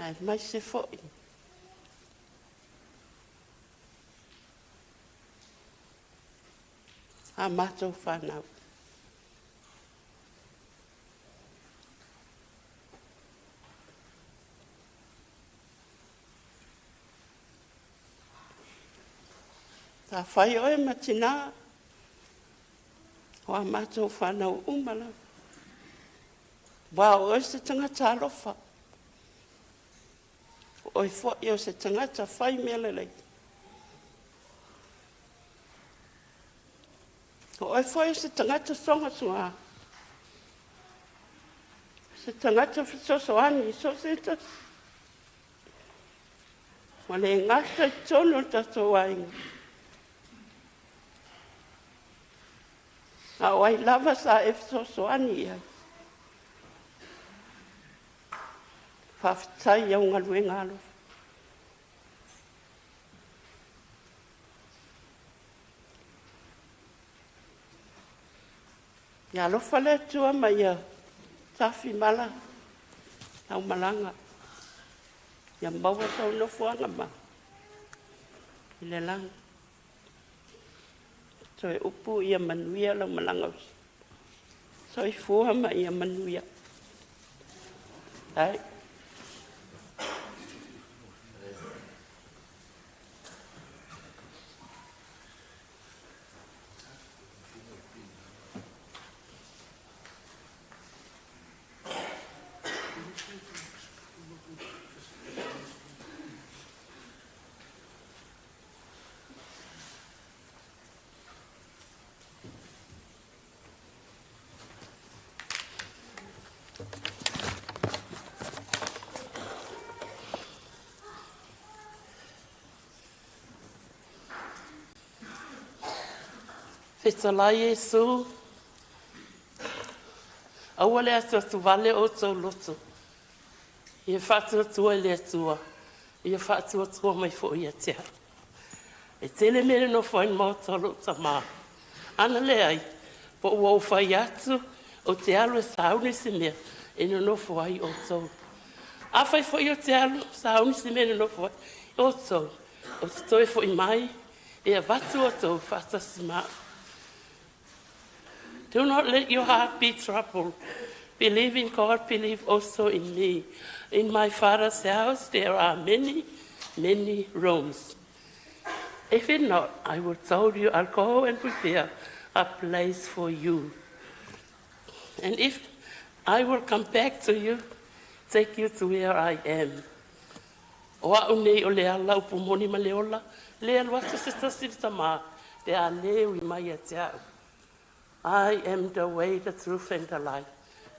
Ae mai se foi. A matou whanau. Ta whai oe matina o a matou whanau uma lava. Wa o oe se tangata alofa. O oe foi o se tangata whai mea lelei. O oe foi o se tagata sogasoga. Se tagata fesoasoani i so o se tasi. Ua le gata i totonu o le tatou aiga. A o ai lava sa e fesoasoani i ai. Faafetai i au galuega alofa. Ia alofa le Atua ma ia tafimala lau malaga. Ia maua sau nofoaga ma. i le lagi. Toe upu ia manuia lau malaga. Soifua ma ia manuia. Ai. Fetalai Iesu, aua le atuatuvale o outou loto, ia faatuatua i le Atua, ia faatuatua mai foi ia te au. E tele mea e nonofo ai i le maota o lou Tamā, ana leai, po ua ou fai atu ou te alu e sauni se mea e nonofo ai outou. Afai foi ou te alu sauni se mea e nonofo ai outou, ou te toe foi mai e avatu outou faatasi ma au. Do not let your heart be troubled. Believe in God, believe also in me. In my Father's house there are many, many rooms. If it not, I will tell you, I'll go and prepare a place for you. And if I will come back to you, take you to where I am. O au nei o le ala upu moni ma le ola, le alu atu se tasi i le Tamā, pe a le ui mai ia te au. I am the way, the truth, and the life.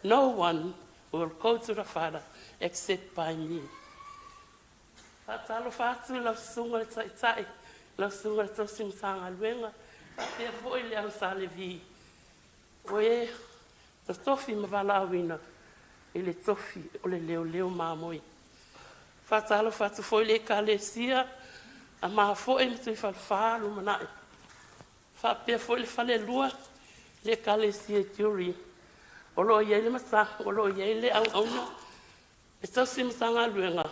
No one will go to the Father except by me. Faatalofa atu i lau susuga le Taitai, lau susuga le Tausi Matagaluega, faapea foi le au Sa Levi, o e totofi ma valaauina i le tofi o le leoleo mamoe. Faatalofa atu foi i le Ekalesia a Mafoe ma Tuifalefa lumanai, faapea foi le falelua le Ekalesia i Tiuri, o lo o i ai le mata, o lo o i ai le auauna e tausi Matagaluega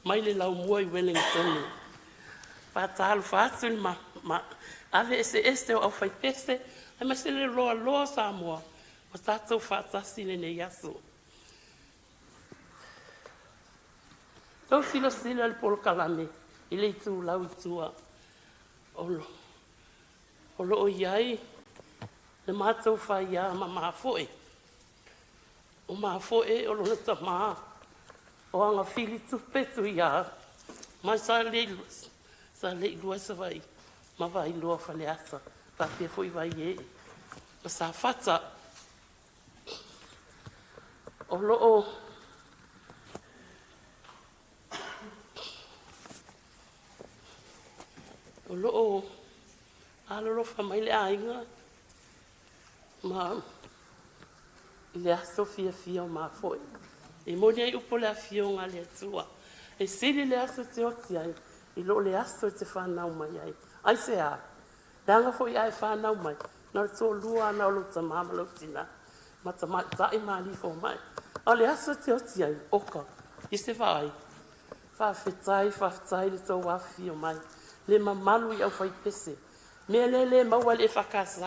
mai le laumua i Wellington. Faatalofa atu i le ma ave eseese o aufaipese, aemaise le loaloa o Samoa ua tatou faatasi i lenei aso. Tou silasila i le polokalame i le itulau i tua o lo o i ai le matou faia ma Mafoe. O Mafoe o lona tamā o Agafili Tupe Tuia mai sa Leilua i Savaii ma Vailoa Faleata, faapea foi Vaiee ma Safata. O lo o o lo o alolofa mai le aiga ma i le aso fiafia o Mafoe. E moni ai upu o le afioga a le Atua, e sili le aso e te oti ai i lo le aso e te whanau mai ai. Ai se a, leaga foi ae whanau mai, na o le toalua ana o lou tamā ma lou tinā, ma tamaitai ma alii fomai. A o le aso e te oti ai, oka, i se vaai, faafetai, faafetai le tou afifio mai, le mamalu i aufaipese, mea lea e le maua e le EFKS,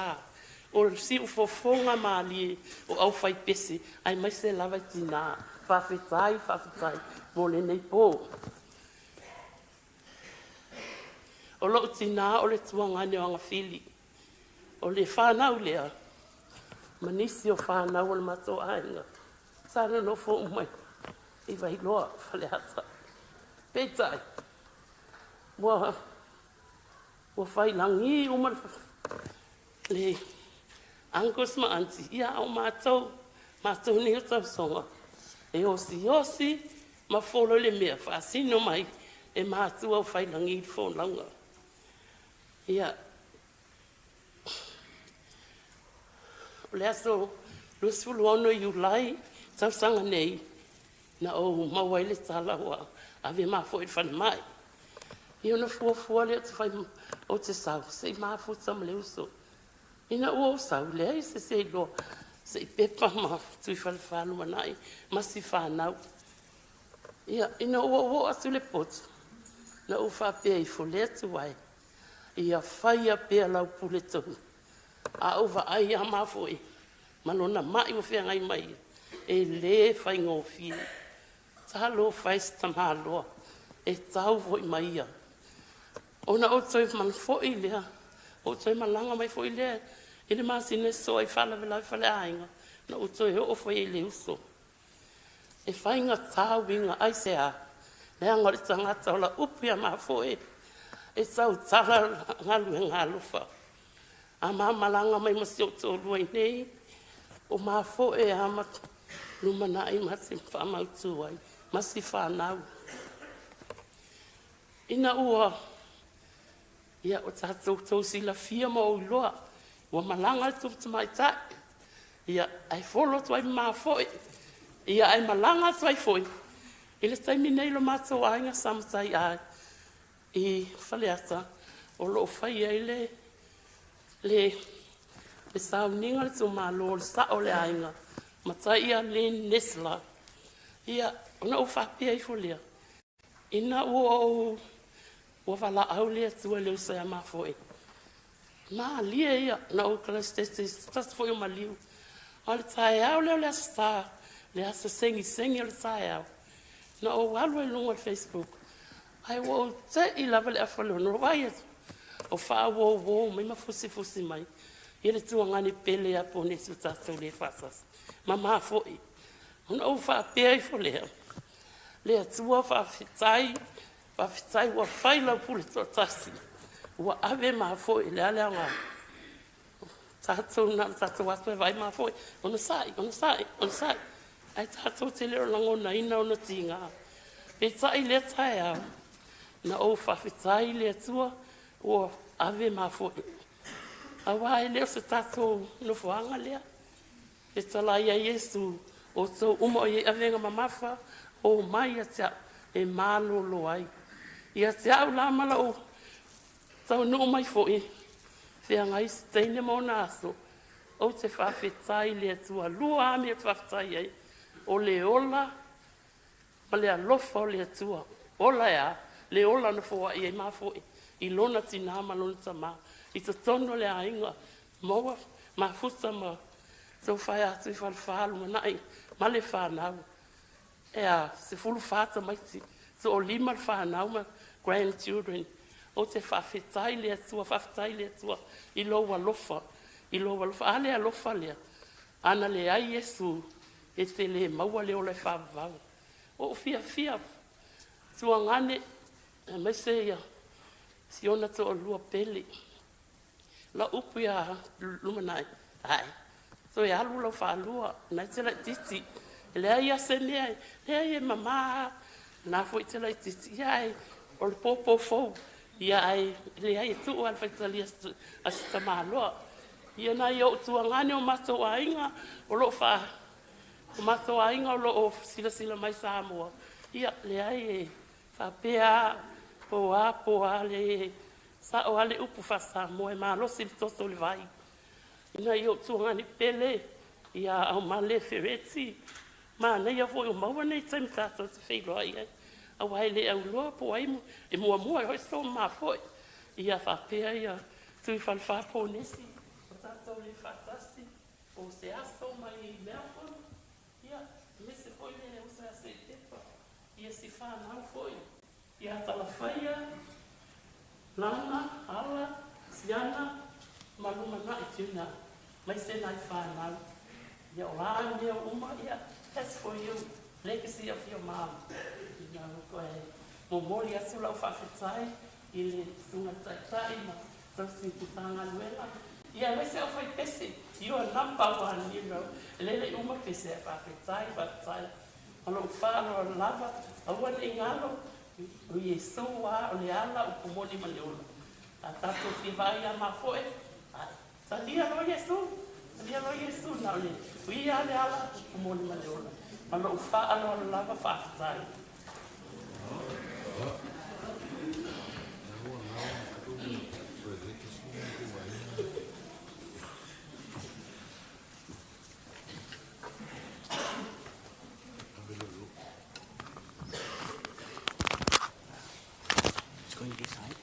o le siufofoga malie o aufaipese, aemaise lava i tinā. Faafetai, faafetai mo lenei pō. O lou tinā o le tuagane o Agafili, o le whanau lea, ma nisi o whanau o le matou aiga, sa nonofo uma i Vailoa, Faleata. Peitai, ua failagi uma le uncles ma aunties, ia a o matou, matou nei o tausoga, e osiosi ma folo i le mea, faasino mai e matua o failagi i le folauga. Ia, o le aso 26 Iulai tausaga nei, na ou maua ai le tala ua ave mafoe i le falemai. Ia ona fuafua lea ou te fai ou te sau se i mafuta ma le uso. Ina ua ou sau, leai se se iloa, se i pepa ma Tuifalefa lumanai ma si whanau. Ia, ina ua ou oo atu i le potu, na ou faapea ifo le atu ai. Ia faia pea lau pule tonu. A ou vaai ia mafoe ma lona mai ua feagai mai, e lē faigofie. Talofa e i se tamaloa e tau foi mai ia. Ona ou toe fo'i lea, ou toe malaga mai foi lea i le masina e soa i faalavelave faleaiga, na ou toe oo foi i le uso. E faigatā uiga, aisea? Leaga o le tagata o la upu ia mafoe e tautala galuega alofa. A ma malaga mai ma si ou toalua i nei, o mafoe a ma lumanai ma te faamautu ai ma si fanau. Ina ua ia o tatou tou silafia ma ou iloa ua malaga le tupu tamaitai, ia ae folo atu ai mafoe, ia ae malaga atu ai foi i le taimi nei lo matou aiga sa matai ai i Faleata o loo fai ai le sauniga le tumalo o le sao o le aiga matai ia Lynn Nesler. Ia ona ou faapea ifo lea, ina ua ou ua valaau le Atua i le uso ia mafoe, malie ia na ou kalasitete se tasi foi o maliu. A o le taeao lea o le Aso Sa, le aso segisegi o le taeao, na ou alu ai i luga o le Facebook, ae ua ou te'i lava le afa lono vai atu o faauouo mai ma fusifusi mai ia le tuagane pele ia Ponesi o tatou le faatasi ma mafoe. Ona ou faapea ifo lea, le Atua faafetai, faafetai ua fai lau pule toatasi, ua ave mafoe le ale aoga tatou na tatou ato e vaai mafoe ona sa'i ona sa'i ona sa'i, ae tatou te le o lagonaina ona tiga. Peitai lea taeao na ou faafetai le Atua ua ave mafoe, auā e le o se tatou nofoaga lea e talai ai Iesu, outou uma o i ai avega mamafa, o mai ia te au e malolo ai. Ia te au la ma lou taunuu mai foi, feagai se teine ma ona aso, ou te faafetai le Atua. Lua a mea ou te faafetai ai, o le ola ma le alofa o le Atua. Ola e a? Le ola na foai ai mafoe i lona tinā ma lona tamā i totonu o le aiga maua mafuta ma taufae atu i falefa lumanai ma le fanau. E a, 14 tamaiti, 15 le fanau ma grandchildren. Ou te faafetai le Atua, faafetai le Atua i lou alofa, i lou alofa. A le alofa lea, ana leai Iesu, e te le maua le ola e faavavau. Ua ou fiafia tuagane aemaise ia si ona toalua pele. La upu ia lumanai, ae toe alu lau faalua na e te laititi, e leai a se mea, leai e mamā na foi te laititi, ia ae o le pōpō fou, ia ae leai e tuu a le faitalia a se tamaloa. Ia nai ou tuagane o matou aiga o loo fa o matou aiga o loo silasila mai Samoa, ia leai e faapea po a le sao a le upu faa-Samoa e malosi le toto o le vai. Ina ia ou tuagane pele ia Aumale Fereti, manaia foi o maua nei taimi tatou te feiloai ai, auā e le auloa po o ai e muamua ai foi so mafoe. Ia faapea ia Tui Falefa Ponesi o tatou le faatasi o se aso mai Melbourne, ia aemaise foi le uso ia Sepepa, ia si fanau foi ia Talafaia, Lana, Ala, Siana ma lumanai Tuna mai se nai fanau. Ia o a mea uma, ia that's for you, legacy of your mom. Koe momoli atu lau faafetai i le susuga taitai ma tausi Matagaluega, ia aemaise au fai pese, you are number one. E lele uma pese e faafetai, faafetai ma lou faaaloalo lava. Aua ne i galo o Iesu a o le ala, upu moni ma le ola. A tatou fia vaai ia mafoe, ae talia loa Iesu, talia loa Iesu, na o le o ia le ala, upu moni ma le ola. Ma lou faaaloalo lava, faafetai. It's going this side.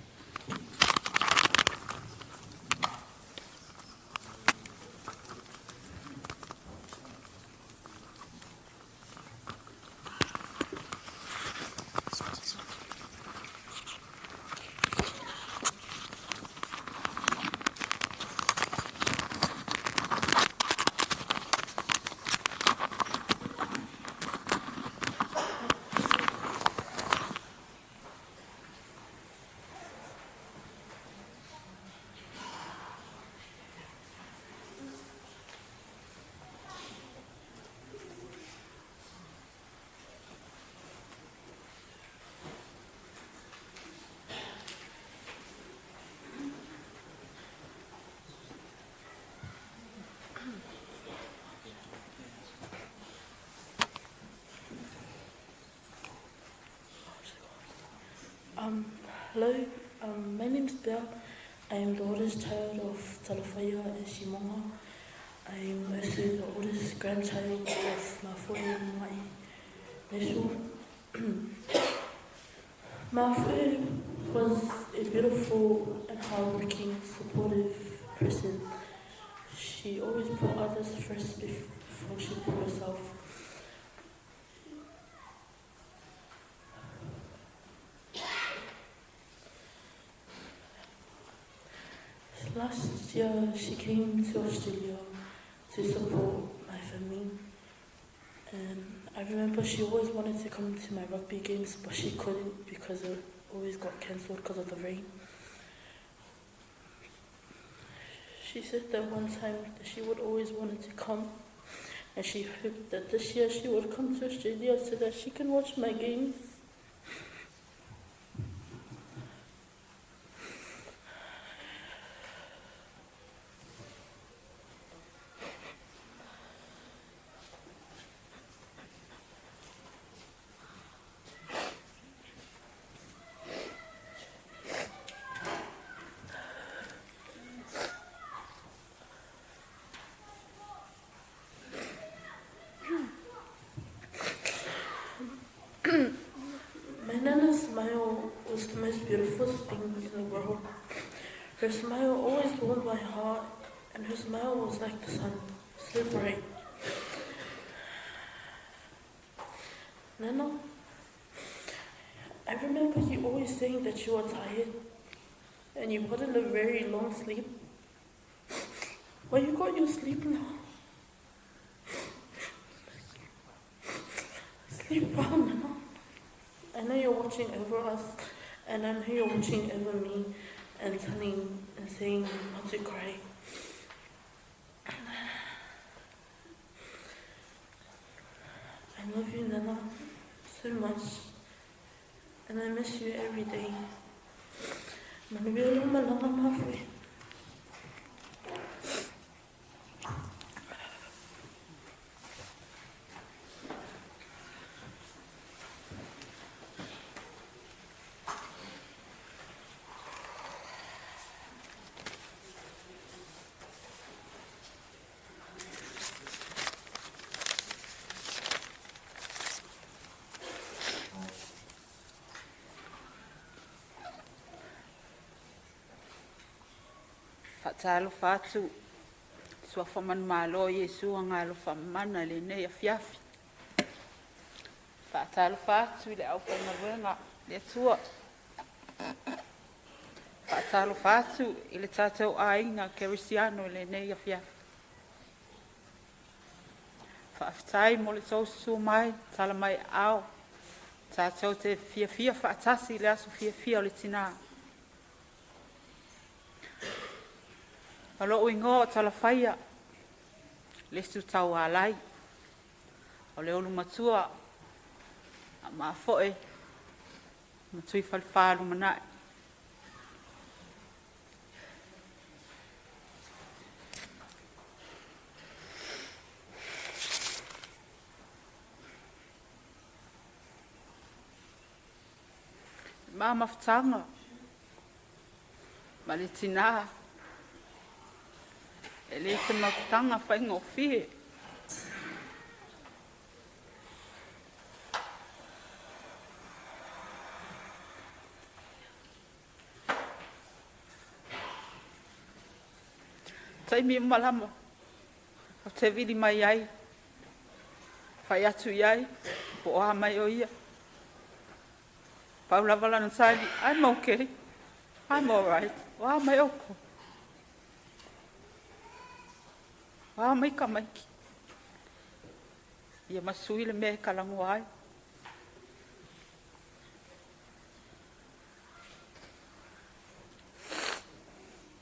Hello, my name's Bea. I am the oldest child of Talafaia and Simonga. I am also the oldest grandchild of Mafoe Mai Nesu. Mafoe was a beautiful and hardworking, supportive person. She always put others first before she put herself. Last year, she came to Australia to support my family. And I remember she always wanted to come to my rugby games, but she couldn't because it always got cancelled because of the rain. She said that one time that she would always wanted to come, and she hoped that this year she would come to Australia so that she can watch my games. My nana's smile was the most beautiful thing in the world. Her smile always warmed my heart, and her smile was like the sun, so bright. Nana, I remember you always saying that you were tired and you wanted a very long sleep. Well, you got your sleep now. Sleep well, Nana. I know you're watching over us, and I know you're watching over me and telling and saying not to cry. I love you, Nana, so much, and I miss you every day. Manuia malanga mafoe. Faatalofa atu suafa manumalo o Iesu agalofa mana lenei afiafi. Faatalofa atu i le aufaigaluega le Atua. Faatalofa atu i le tatou aiga Kerisiano lenei afiafi. Faafetai mo le tou susu mai, tala mai ao, tatou te fiafia faatasi i le aso fiafia o le tinā. O lou igoa o Talafaia, le su taualai, o le ulu matua, a mafoe, ma tui falefā lumanai. Ma mafutaga, ma le tinā, e le se mafutaga faigofie. Taimi malama, o te vili mai ai, fai atu i ai, po o a mai o ia. Pau lava lana tali, I'm okay, I'm all right, o a mai oko. O a mai ka maiki. Ia masui le mea e kalagoa ai.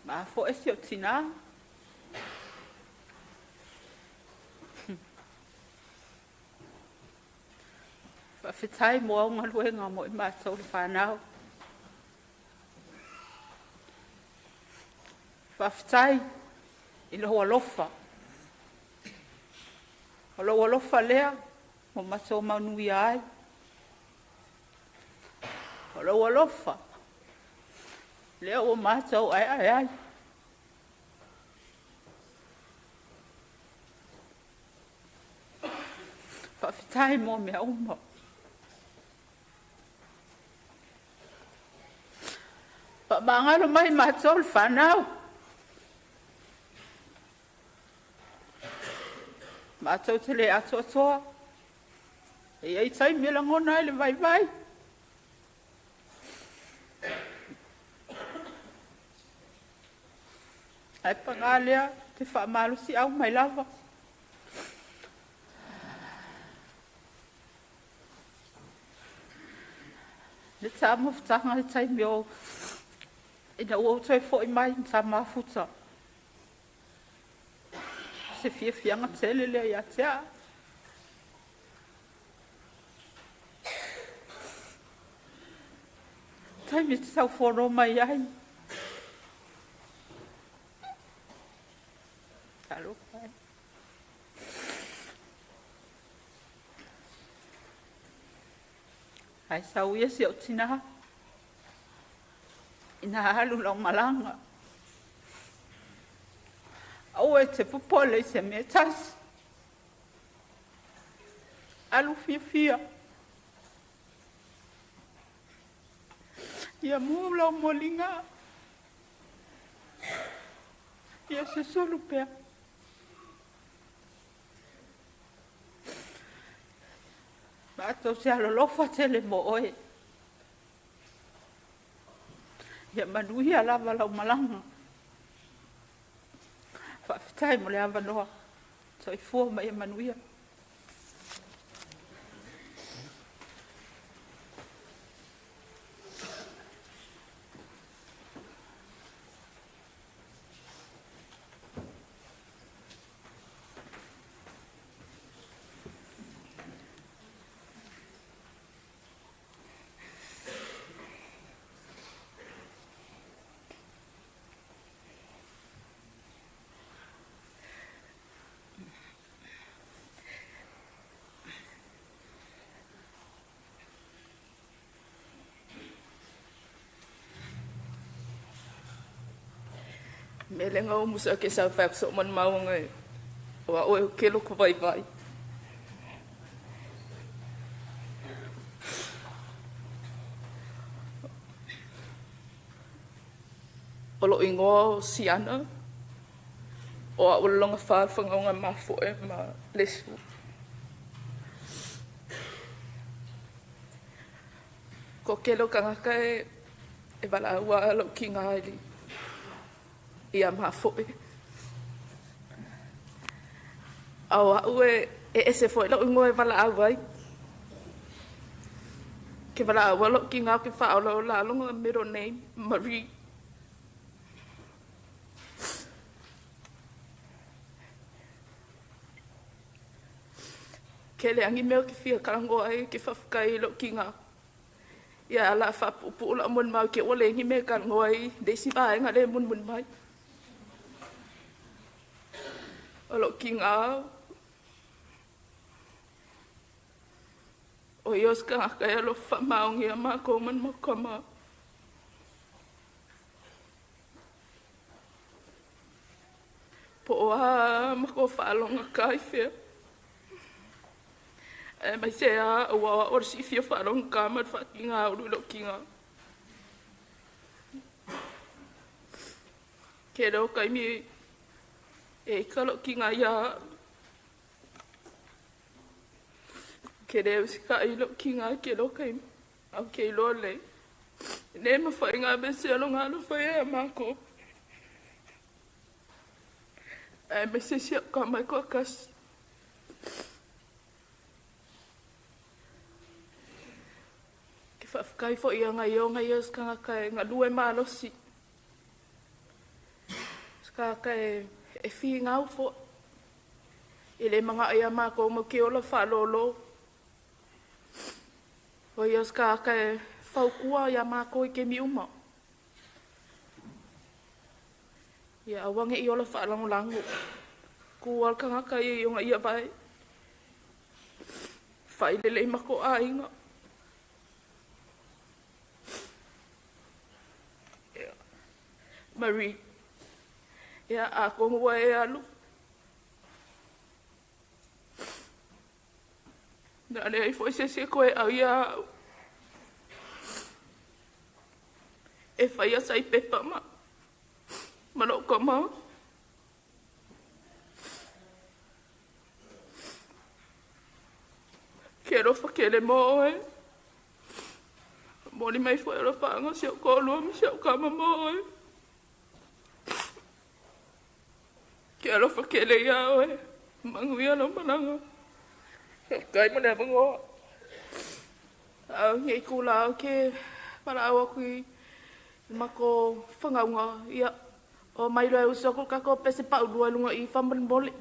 Ma foe si o tinā. Faafetai mo au galuega mo i matou le fanau. Faafetai i lou alofa. O lou alofa lea mo matou manuia ai. O lou alofa, lea ua matou aeae ai. Faafetai mo mea uma. Faamagalo mai matou le fanau. Matou te le atoatoa. E iai taimi e lagona ai le vaivai. Ae paga lea te faamalosiau mai lava. Le taumafataga le taimi o ina ua ou toe foi mai sa mafuta. Se fiafiaga tele lea ia te au. Taimi te taufono mai ai. Talofa e. Ae sau ia si au tinā. Ina alu lau malaga. Aua e te popole i se mea e tasi. Alu fiafia. Ia mu lau moliga. Ia susulu pea. Matou te alolofa tele mo oe. Ia manuia lava lau malaga. Faafetai mo le avanoa. Soifua ma ia manuia. Mele nga o musa ke sa fa so man maunga e. O a oe ke loko vai vai. O lo ingoa o Siana. O a ulonga fa whangaunga mafoe ma lesu. Ko kelo kangaka e e wala ua lo ki ngā ili. Ia mafoe. Au a ue e ese foi lo ingoa e wala au ai. Ke wala au lo ki ngā ke wha o la longa middle name Marie. Ke le angi meo ke fia karangoa e ke whawhakai lo ki ngā. Ia ala whapupu la mun mau ke ole ngi me karangoa i desi vai ngā le mun mun mai. O lo ki ngā. O ios ka ngā kai alo whamaongi a mā man makama. Po o a mako whaalonga kai whia. E mai se a ua o si fia whaalonga ka mar whaki ngā uru lo ki ngā. Ke reo kai mi e ika lo ki ngā ia. Ke reo si ka i lo ki ngā ke reo kai au ke iloa le. Ne ma whai ngā me se alo ngā lo whai e a māko. E mai se sia ka mai koa kas. Ke whawhakai fo ia ngā io ngā io skanga kai ngā lue malosi. Skanga kai e whii ngau fo. E le manga ia māko mo ke ola whaalolo. O ia skanga kai whaukua ia māko i ke mi uma. Ia awange i ola whaalangolango. Ku alkanga kai e ionga ia vai. Whailele i mako a inga. Marie. Ia, atonu ua e alu, o le a leai foi se isi e toe au ia au e faia sai pepa ma lou tama. Ke alofa tele mo oe. Momoli mai foi alofaaga o si ou toalua ma si ou tama mo oe. Ke alofa tele iā oe. Manuia lau malaga. Faafetai mo le avanoa. A o lenei itulā ou te valaau atu i le matou fanauga, ia, omai loa e usu atu le tatou pese paulua i luga i i faamolemole.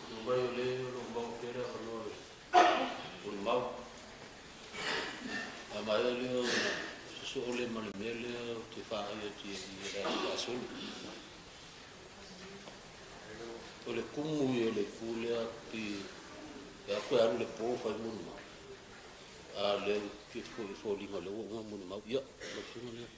Talu mai o lea o lo o maua pea le avanoa i molimau. A maea lea ona sosoo lea ma le mea lea ou te faaai atu i le aso faasolo. O le kumu ia o le itu lea pei e a toe alu i le po fai molimau. A o lea ou te foliga o lea ua uma molimau. Ia, lau Afioga lea.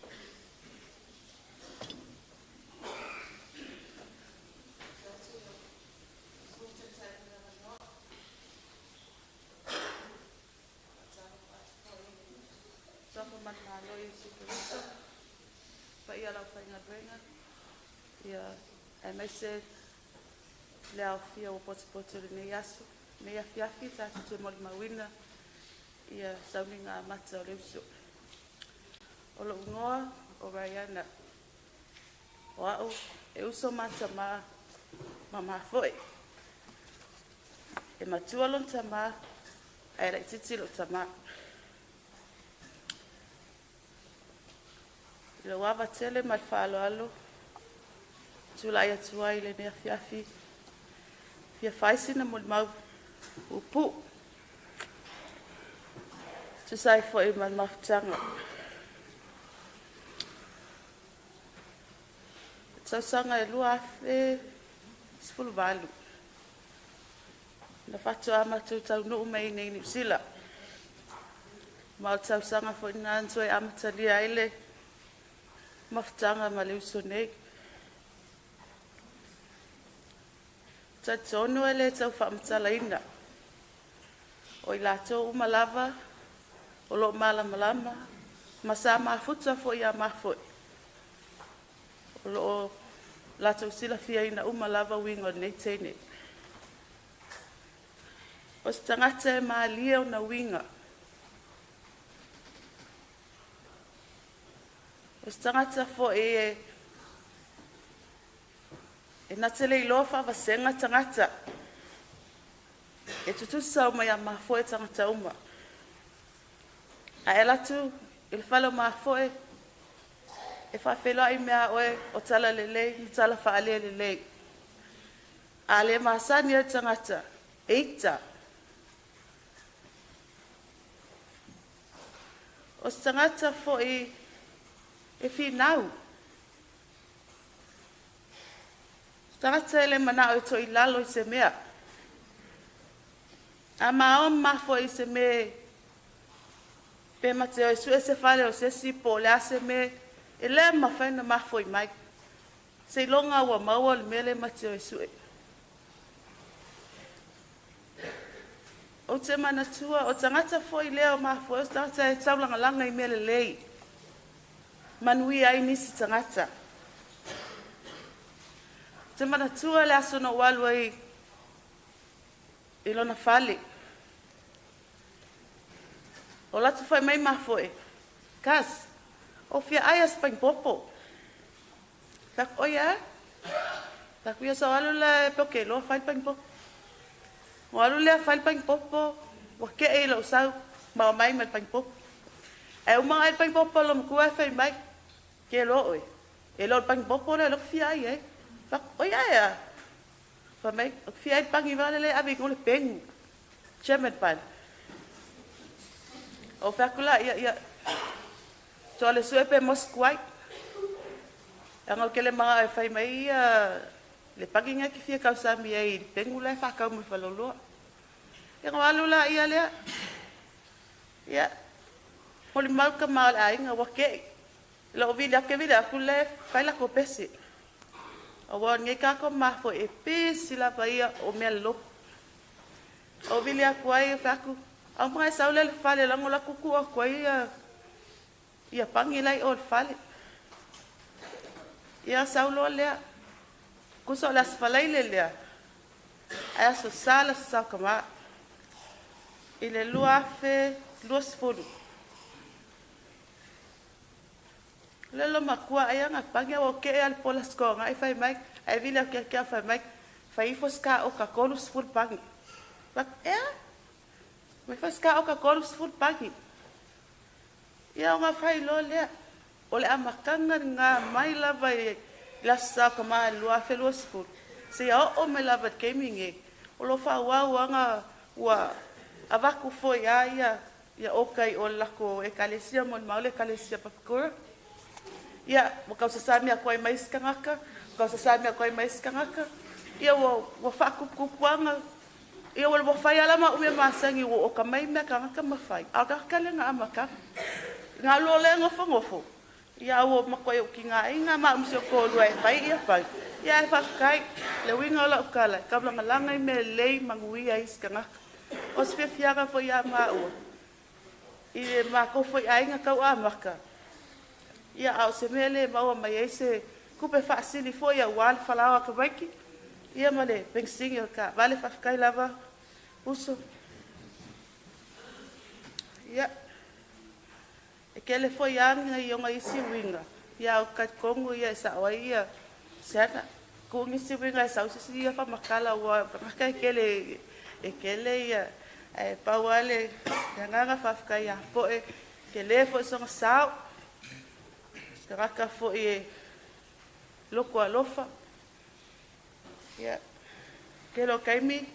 Suafa ma le Malo Iesu Keriso, paia o le aufaigaluega, ia, aemaise le aofia ua potopoto i lenei aso, lenei afiafi tatou te molimauina ia sauniga amata o le uso. O lou igoa o Raiana, o au e uso ma tama ma mafoe. E matua lona tamā ae laitiiti lo'u tamā. I lou ava tele ma le faaaloalo tula'i atu ai i lenei afiafi, fia fai sina molimau puupuu tusa ai foi ma le mafutaga. Tausaga e 2018 na faatoa matou taunuu mai ai nei i Niu Sila. Ma o le tausaga foi lena na toe amatalia ai le mafutaga ma le uso nei. Talitonu e le tau faamatalaina, o i latou uma lava o loo malamalama ma sa mafuta foi ia mafoe, o loo latou silafiaina uma lava uiga o lenei teine. O se tagata e malie ona uiga, o se tagata foi e na te le iloa faavasega tagata, e tutusa uma ia mafoe tagata uma. Ae alu atu i le fale o mafoe, e faafeiloai mea oe o tala lelei ma tala faalelelei lelei. A le masani ai le tagata, e ita. O se tagata foi e finau. O se tagata e le manao e toilalo i se mea. A maoa mafoe i se mea pe mate o e sue se fale o se isi po o le a se mea, e le mafai ona mafoi mai. Seiloga ua maua le mea lea ma te o e sue. Ou te manatua o tagata foi lea o mafoe, o se tagata e taulagalaga i mea lelei, manuia ai nisi tagata. Ou te manatua le aso na ou alu ai i lona fale. O latu fai mai mafoe, "Kas, o fia ai as popo." Fai atu, "Oi a?" Fai atu, "Ia sa o alu la e pe o ke loa fai le pagipopo." O alu lea fai le pagipopo, ua kee i lou sau, ma o mai ma le pagipopo. Ae uma ai le pagipopo lo matua e fai mai, "Ke loa oe, e le o le pagipopo lea le fia ai ai." Fai atu, "Oi ai a?" Fai mai, "O fia ai le pagi vale le ave i le pengu." Chairman pan. O fai atu la, ia, ia, toa le sue pe Moscow ai. Anga o kele mga e fai mai ia le pagi nga ki fia kausami ai i le pengu la e whakau mai whaloloa. Ia ngā alu la ia lea. Ia, moli mau ka maa le ainga wa kei. Lo vili ake vili aku le fai la ko pese. O wa ngai ka ko mafo e pesi la va ia o mea loko. O vili aku ai e whaku. Au mga e saule le fale lango la kuku aku ai ia ia pangi lai o le fale. Ia saulo lea. Kusa o le asfalai le lea. Ai aso sala sa kama. I le 2020. Le lo makua ai nga pangi o ke al pola sko nga i fai mai ai vile ke ke fai mai fai ifo ska o ka kolu sful pangi. Fak e mai fai ska o ka kolu sful pangi. Ia o nga fai lo lea. O le amakanga nga mai lava i la sa ka ma 2020. Se ia o me lava gaming e. O lo fa wa anga ua avaku foi a ia ia okai o lako e kalesia mo maule kalesia papakura. Ia, ua kausasami aku ai mai sikagaka, kausasami aku ai mai sikagaka. Ia ua ua faakupukupuaga. Ia ua ua fai ala ma umea masagi ua oka mai mea kagaka ma fai. A o kagaka le ga amakaga. Galo le gofogofo. Ia ua makoe ukiga aiga ma umu si o kolua e fai ia fai. Ia e faafetai, le uiga o la'u tala, e kaulagalaga i mea lelei manuia ai sikagaka. O se fiafiaga foi ia maua. I le makou foi aiga tau amaka. Ia a o se mea le maua mai ai se kupe faasili foi auā le falaoa ka maiki. Ia ma le penisini o le taavale faafetai lava uso. Ia e kele foi aga i ona isi uiga. Ia o talitonu ia e sa'o ai ia seana ku'ugisi uiga e sausisi ia faamatala ua tagata e kele E tele ia ae pau lava le agaga faafetai ia Foe, tele foi sona sao, se tagata foi e loto alofa. Ia, tele o taimi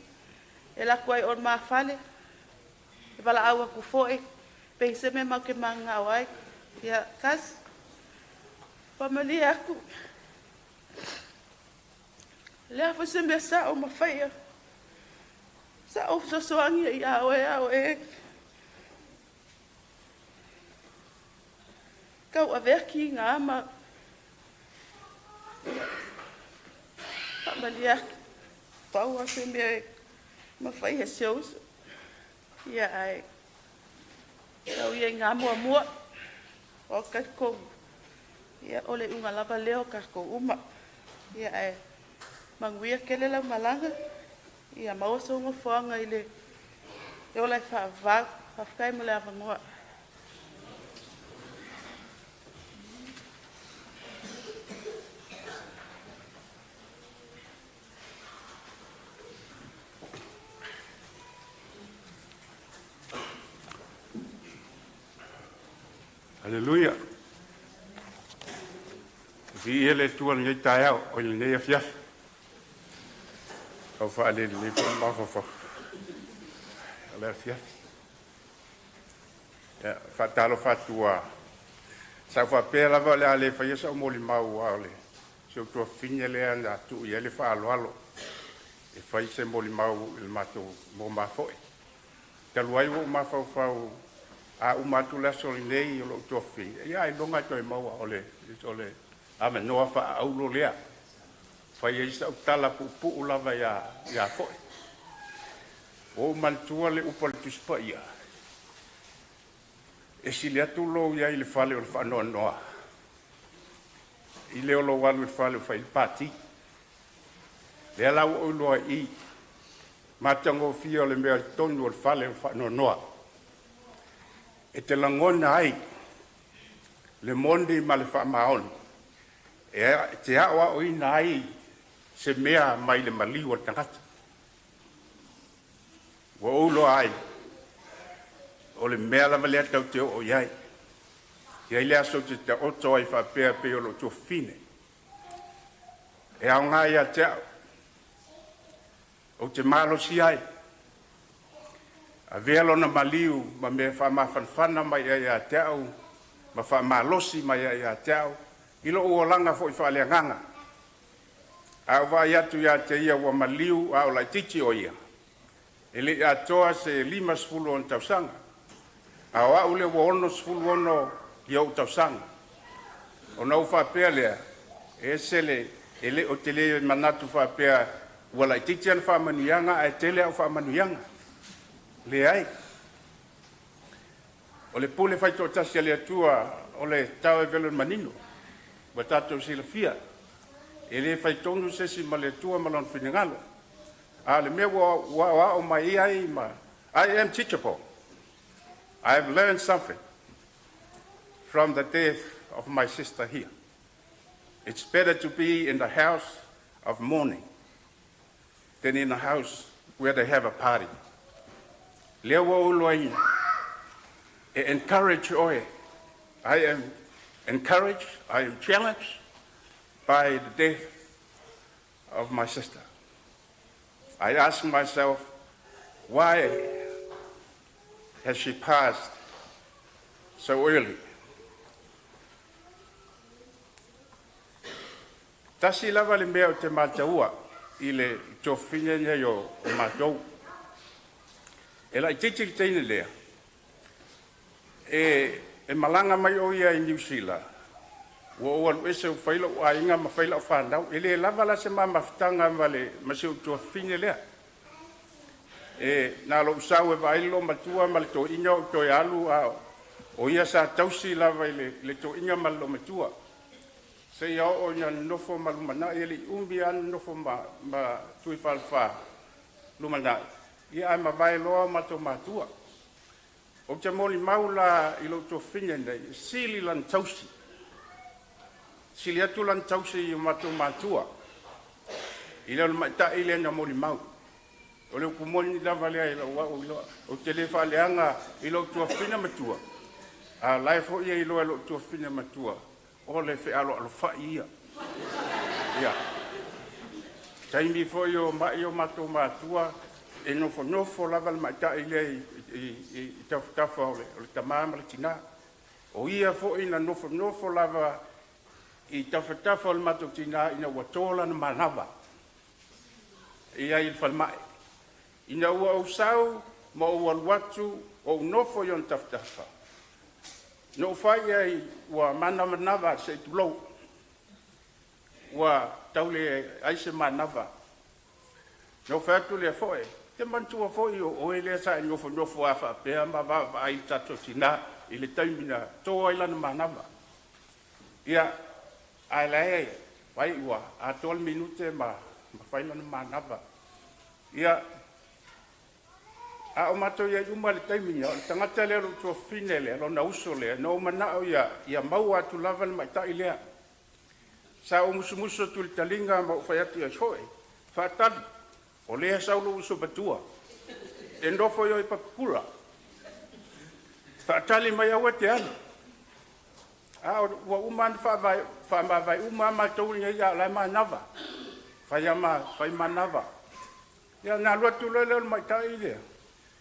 e alu atu ai i o i le ma fale, e valaau atu foi pe i ai se mea matou te mananao ai. Ia, cuz, faamalie atu, o le a foi se mea sa ou mafaia, sa ou fesoasoani ai ia oe a o e tauavea tiga ma faamalie atu, pau lava se mea e mafai e si ou uso. Ia, ae tau ia ina muamua, o talitonu, ia, o le iuga lava lea o tatou uma. Ia, ae manuia tele lau malaga, ia maua sou nofoaga i le ola e faavavau. Faafetai mo le avanoa. Aleluia. Viia le Atua i lenei taeao, o lenei afiafi. Tau faalelelei foi le mafaufau o le afiafi. Ia, e faatalofa atu ua sa ou faapea lava o le a le faia sau molimau aua o le si ou tuafafine lea na tuu i ai le faaaloalo e fai se molimau i le matou mo ma foi. Talu ai ua ou mafaufau a uma atu le aso lenei o lou tuafafine, ia ailoga e toe maua o le avanoa faaauro lea. Fai ai sau tala puupuu lava ia foi. Ua ou manatua le upu a le Tusi Paia, e sili atu lou i ai i le fale o le faanoanoa i le lou alu i le fale o fai ai le pati. Lea la ua ou iloa i i, matagofie o le mea i totonu o le fale o le faanoanoa. E te lagona ai le moni ma le faamaoni, e te aoaoina ai se mea mai le maliu o le tagata. Ua ou iloa ai, o le mea lava lea tatou te oo i ai. E i ai le aso ou te taoto ai faapea pei o lou tuafafine. E aoga ia te au, ou te malosi ai, avea lona maliu ma mea faamafanafana mai ai ia te au ma faamalosi mai ai ia te au i lou olaga foi faaleagaga. A ou vaai atu ia te ia ua maliu a o laitiiti o ia, e le i atoa se 50 ona tausaga. A o au lea ua 66 i ou tausaga. Ona ou faapea lea, e ese le, e le o te le manatu faapea ua laitiiti ana faamanuiaga ae tele au faamanuiaga. Leai. O le pule faitoatasi a le Atua o le tao e velo i le manino. Ua tatou silafia, e le faitonu se isi ma le Atua ma lona finagalo. A o le mea ua aoao mai ai ma I am teachable. I have learned something from the death of my sister here. It's better to be in the house of mourning than in a house where they have a party. Lea ua ou iloaina, e encourage oe. I am encouraged, I am challenged by the death of my sister. I ask myself, why has she passed so early? Tasi lava le mea o te mataua i le tuafafine nei o matou. E laitiiti le teine lea, e malaga mai o ia i Niu Sila, ua ou alu ese ua fai lou aiga ma fai lau fanau. E le lava la se ma mafutaga ma si ou tuafafine lea. E na lou sau e vaai le loomatua ma le toeaina o toe alu a o ia sa tausi lava i le toeaina ma le loomatua. Seia oo ina nonofo ma lumanai e le i umi lava nonofo ma tui falefa lumanai, ia ae mavae loa o matou matua. Ou te molimau la i lou tuafafine nei, e sili lana tausi, sili atu lana tausi i o matou matua, i le o le maita'i lea na molimau. O le upu moni lava lea i lou au iloa. Ou te le faaleaga i lou tuafafine matua, a o la e foi e iloa e lou tuafafine matua, o le fealoalofai ia. Ia, taimi foi o mai o matou matua, e nofonofo lava le matai lea i tafatafa o le tama ma le tina. O ia foi na nofonofo lava i tafatafa o le matou tina ina ua to lana manava e i ai i le falemai. Ina ua ou sau ma ou alu atu ou nofo i ona tafatafa, na ou fai i ai ua manamanava se i tulou, ua tau leai se manava. Na ou fai atu lea, “Foe, e te manatua foi o oe lea sa e nofonofo a faapea ma vaavaai i le tatou tina i le taimi na to ai lana manava.” Ia, ae la e fai ua atoa le minute ma fai lana manava. Ia, a o matou i ai uma i le taimi lena, o le tagata lea o lou tuafafine lea, lona uso lea, na ou manao ia maua atu lava le matai lea. Sa ou musumusu atu i le taliga ma ou fai atu i ai, “Foe, faatali, o lea e sau lou uso matua e nofo i o i Papakura. Faatali mai aua e te alu.” A ua uma ona faamavae uma lava matou nei a o la e manava, fai lava ma fai manava. Ia ona alu atu loa lea o le matai lea,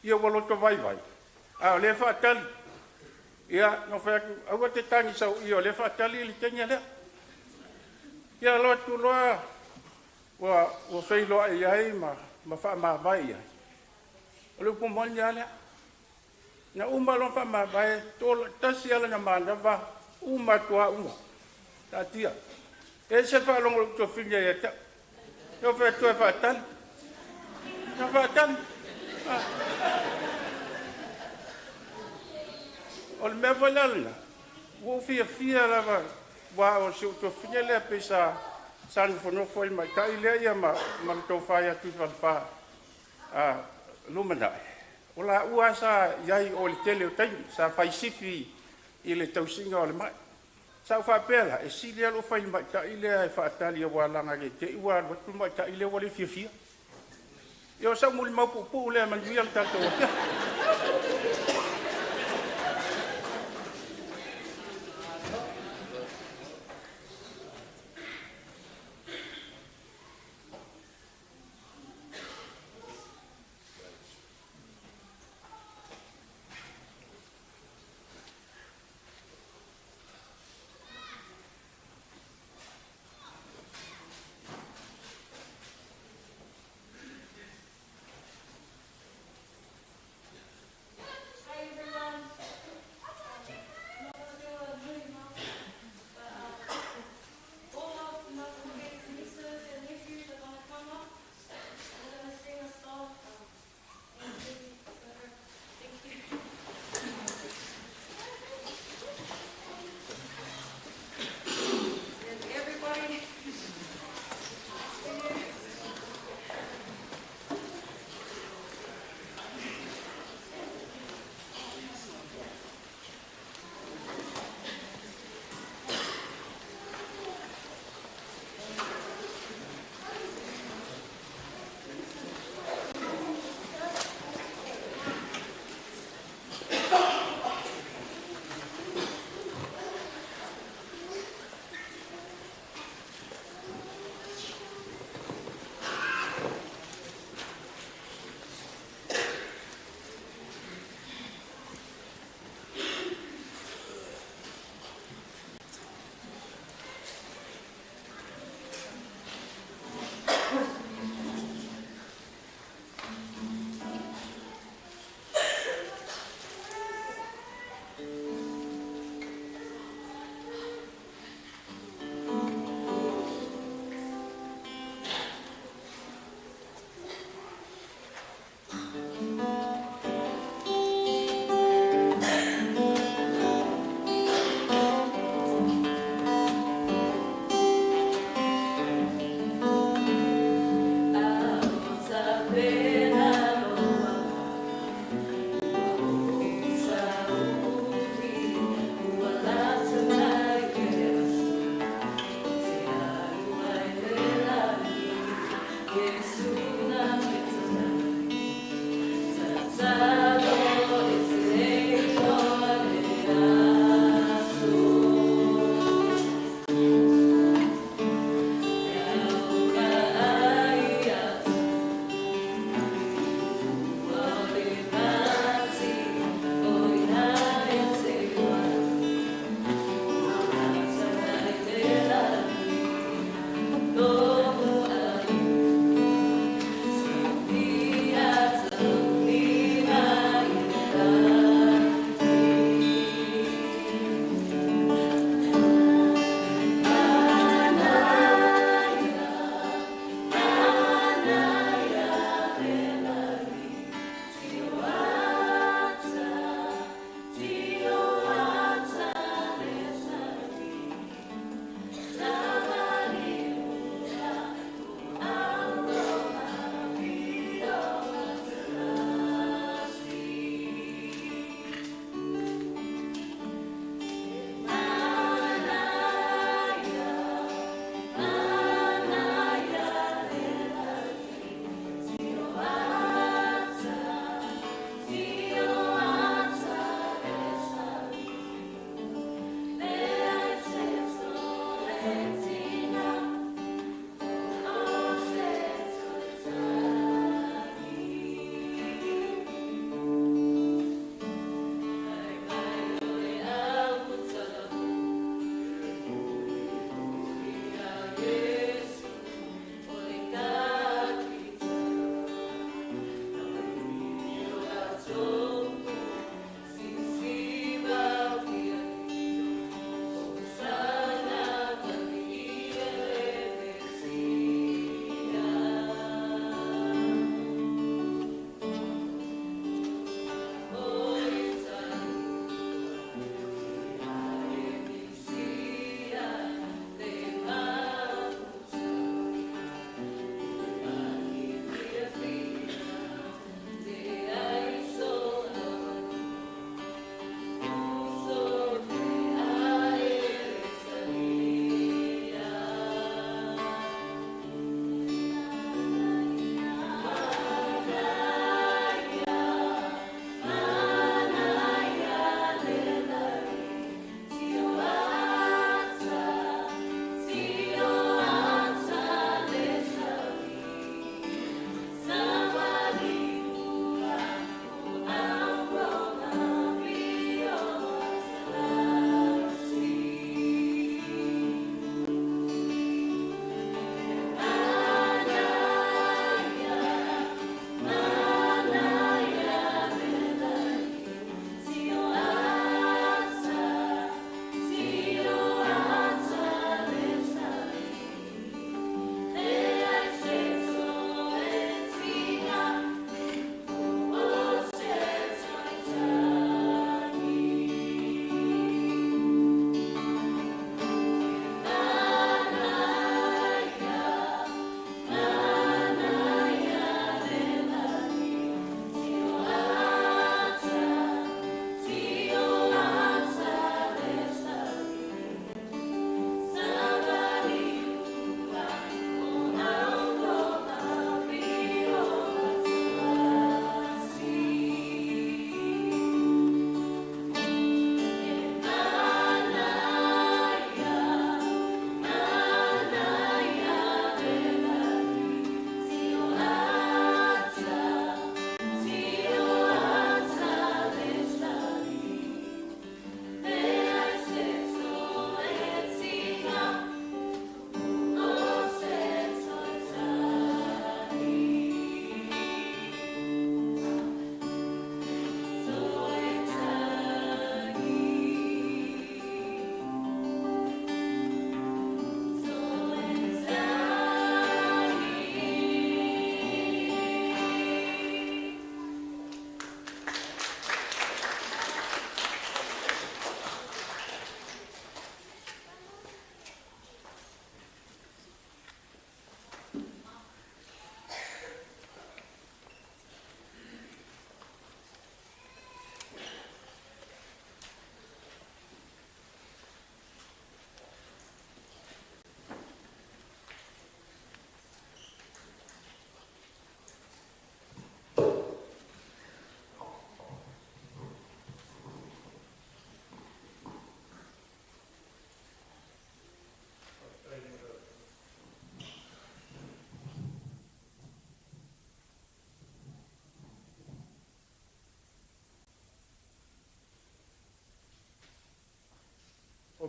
ia ua loto vaivai, a o lea e faatali. Ia na ou fai atu, “Aua e te tagi sauio o lea e faatali le teine lea.” Ia alu atu loa ua feiloai ai ma faamavae i ai. O le upu moni lava lea, na uma loa ona faamavae, tasi lava lana manava, uma atu lava uma, taatia. E ese le faalogo o lou tuafafine ia te au. Na ou fai atu e faatali, na faatali. O le mea foi la lena, ua ou fiafia lava, aua o si ou tuafafine lea pei sa nofonofo ai i le matai lea ia ma le tofa ia Tuifalefa Lumanai, o laua sa i ai i o i le tele o taimi, sa fai sifi i le tausiga o le mai. Sa ou faapea la, e sili lava lou fai i le matai lea e faatali aua leaga ne i te i ua alu atu le matai lea ua le fiafia. Ia o sau molimau puupuu lea, manuia le tatou afiafi.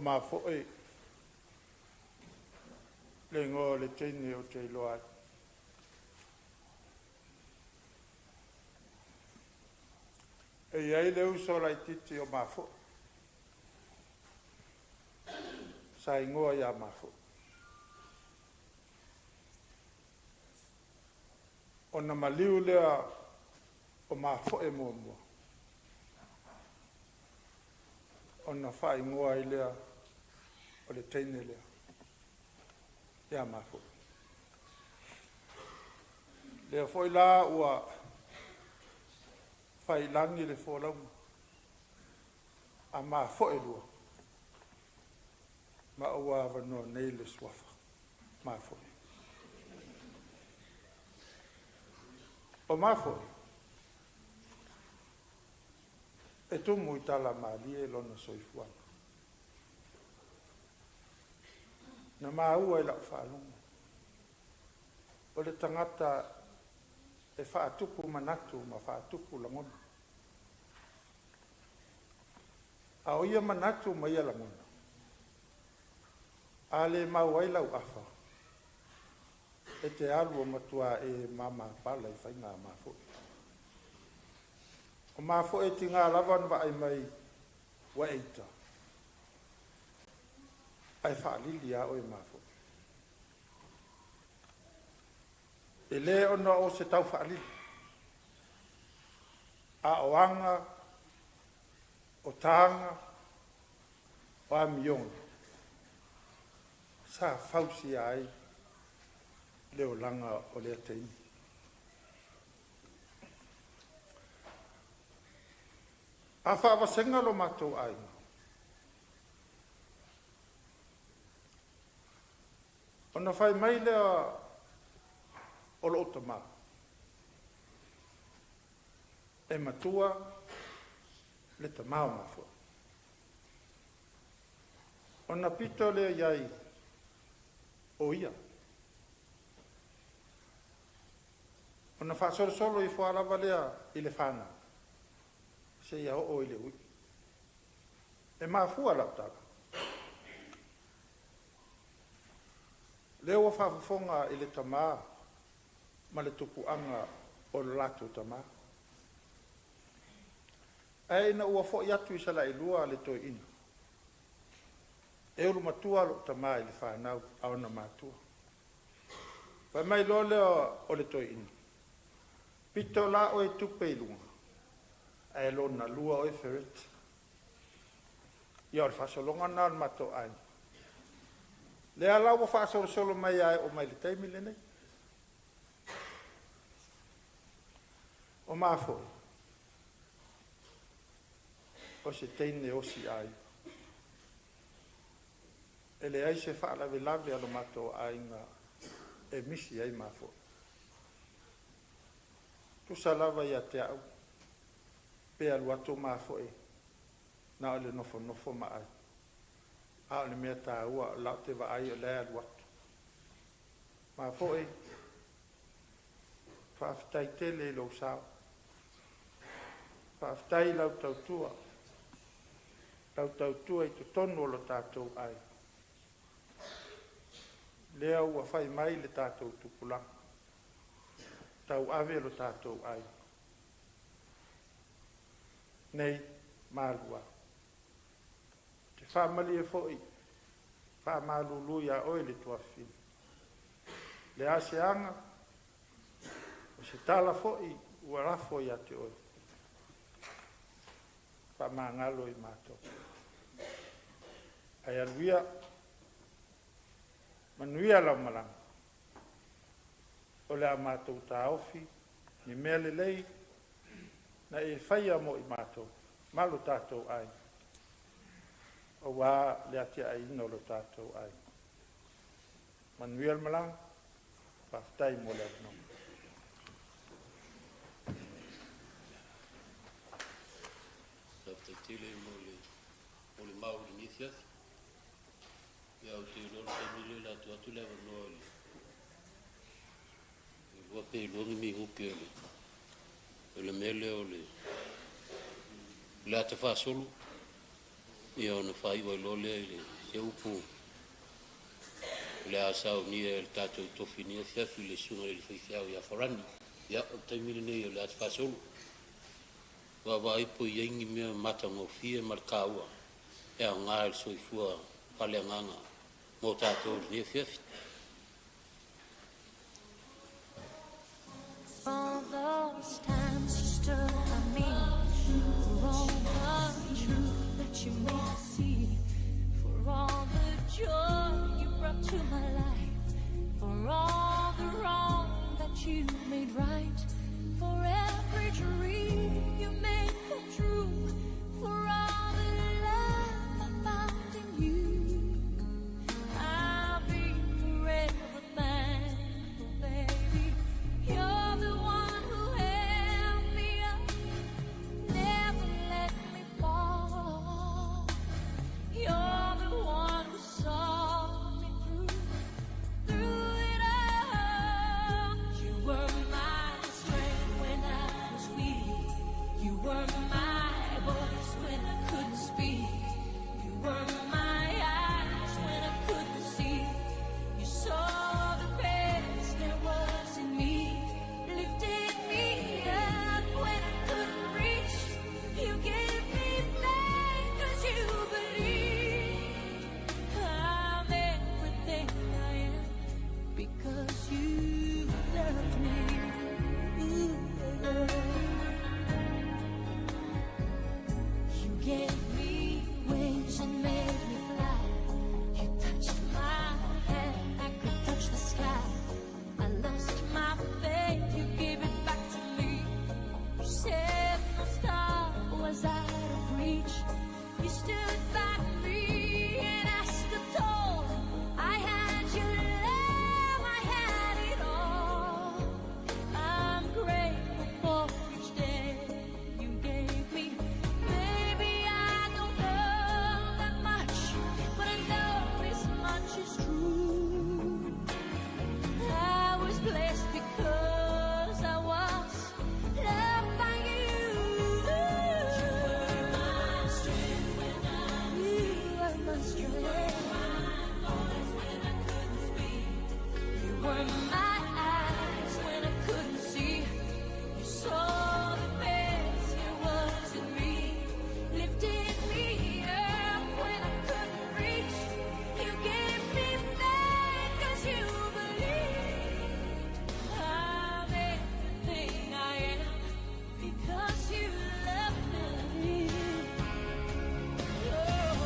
Mafoe le igoa o le teine ou te iloa ai. E i ai le uso laititi o Mafoe, sa igoa ia Mafoe. Ona maliu lea o Mafoe muamua, ona faaigoa ai lea o le teine lea ia Mafoe. Lea foi la ua faiilagi le folauga a mafoe lua, ma ua avanoa nei le suafa Mafoe. O Mafoe, e tumu i tala malie lona soifuaga. Na maua i lau faalogo, o le tagata e faatupu manatu ma faatupu lagona. A o ia manatu ma ia lagona, a le mau ai lau afa, e te alu o matua e mamapala i faiga mafoe. O mafoe e tiga lava ona vaai mai ua e ita, ae faalili lava oe e mafoe. E le ona o se tau faalili, a o aga, o taga, o amioga, sa fausia ai le olaga o lea taimi. A faavasega lo matou aiga, ona fai mai lea o lou tama, e matua le tama o mafoe. Ona pito lea i ai o ia. Ona faasolosolo ifo lava lea i le fanau, seia oo i le ui'i. E mafua lau tala, lea ua faafofoga i le tama ma le tupuaga o le latou tama. Ae ina ua foi atu i Salailua le toeaina, e ulu matua lou tama i le fanau a ona matua. Fai mai loa lea o le toeaina, pito la oe tupe i luga, ae lona lua oe Fereti. Ia o le faasologa lena o le matou aiga. Lea la ua faasolosolo mai lava e oo mai i le taimi lenei. O mafoe, o se teine osi aiga. E leai se faalavelave a lo matou aiga e misi ai mafoe. Tusa lava ia te au, pe alu atu mafoe na o le nofonofo ma ai. A o le mea taua o lau te vaai o le alu atu. Mafoe, faafetai tele i lou sao. Faafetai i lau tautua, lau tautua i totonu o lo tatou aiga. Lea ua fai mai le tatou tupulaga, tauave lo tatou aiga. Nei malua. Te faamalie foi, faamalulu ia oe le tuafafine. Le a se aga, o se tala foi ua lafo ia te oe. Faamagalo i matou. Ae alu ia, manuia lau malaga. O le a matou taofi, ni mea lelei, na e faia mo i matou, ma lo tatou aiga. Aua le atiaeina o lo tatou aiga. Manuia le malaga, faafetai mo le avanoa. Faafetai tele mo le mau i lenei afiafi. Ia ou te iloa o le taimi lenei o le a tuu atu le avanoa i le 2 pe 2 ni minute o le mea lea o le ata faasolo. Ia ona faaiu ai loa lea i le se upu o le a saunia e le tatou tofi i lenei afiafi i le Susuga i le Faifeau ia Farani. Ia, o le taimi lenei o le a te faasolo. Vaavaai po o i ai ni mea matagofie ma le taua e aoga i le soifua faaleagaga mo tatou i lenei afiafi. All those times you stood by me, for all the truth that you made me see, for all the joy you brought to my life, for all the wrong that you made right, for every dream you made come true, for all the love I found in you. I'll be forever thankful, baby. You're the one who held me up, never let me fall. You're the one who saw me through, through it all. You were my strength when I was weak. You were my voice when I couldn't speak. You were my eyes when I couldn't see. You saw the best there was in me. Lifted me up when I couldn't reach. You gave me faith 'cause you believed. I'm everything I am because you loved me. Ooh, you gave me wings and made me fly. You touched my hand, I could touch the sky. I lost my faith, you gave it back to me. You said no star was out of reach. You stood by me and I stood tall. I had your love, I had it all. I'm grateful for each day you gave me. Maybe I don't know that much, but I know this much is true. I was blessed because I was loved by you. You were my strength when I was weak. You were my strength. You were my voice when I couldn't speak. You were my eyes when I couldn't see. You saw the best there was in me. Lifted me up when I couldn't reach. You gave me faith 'cause you believed. I'm everything I am because you loved me. Oh,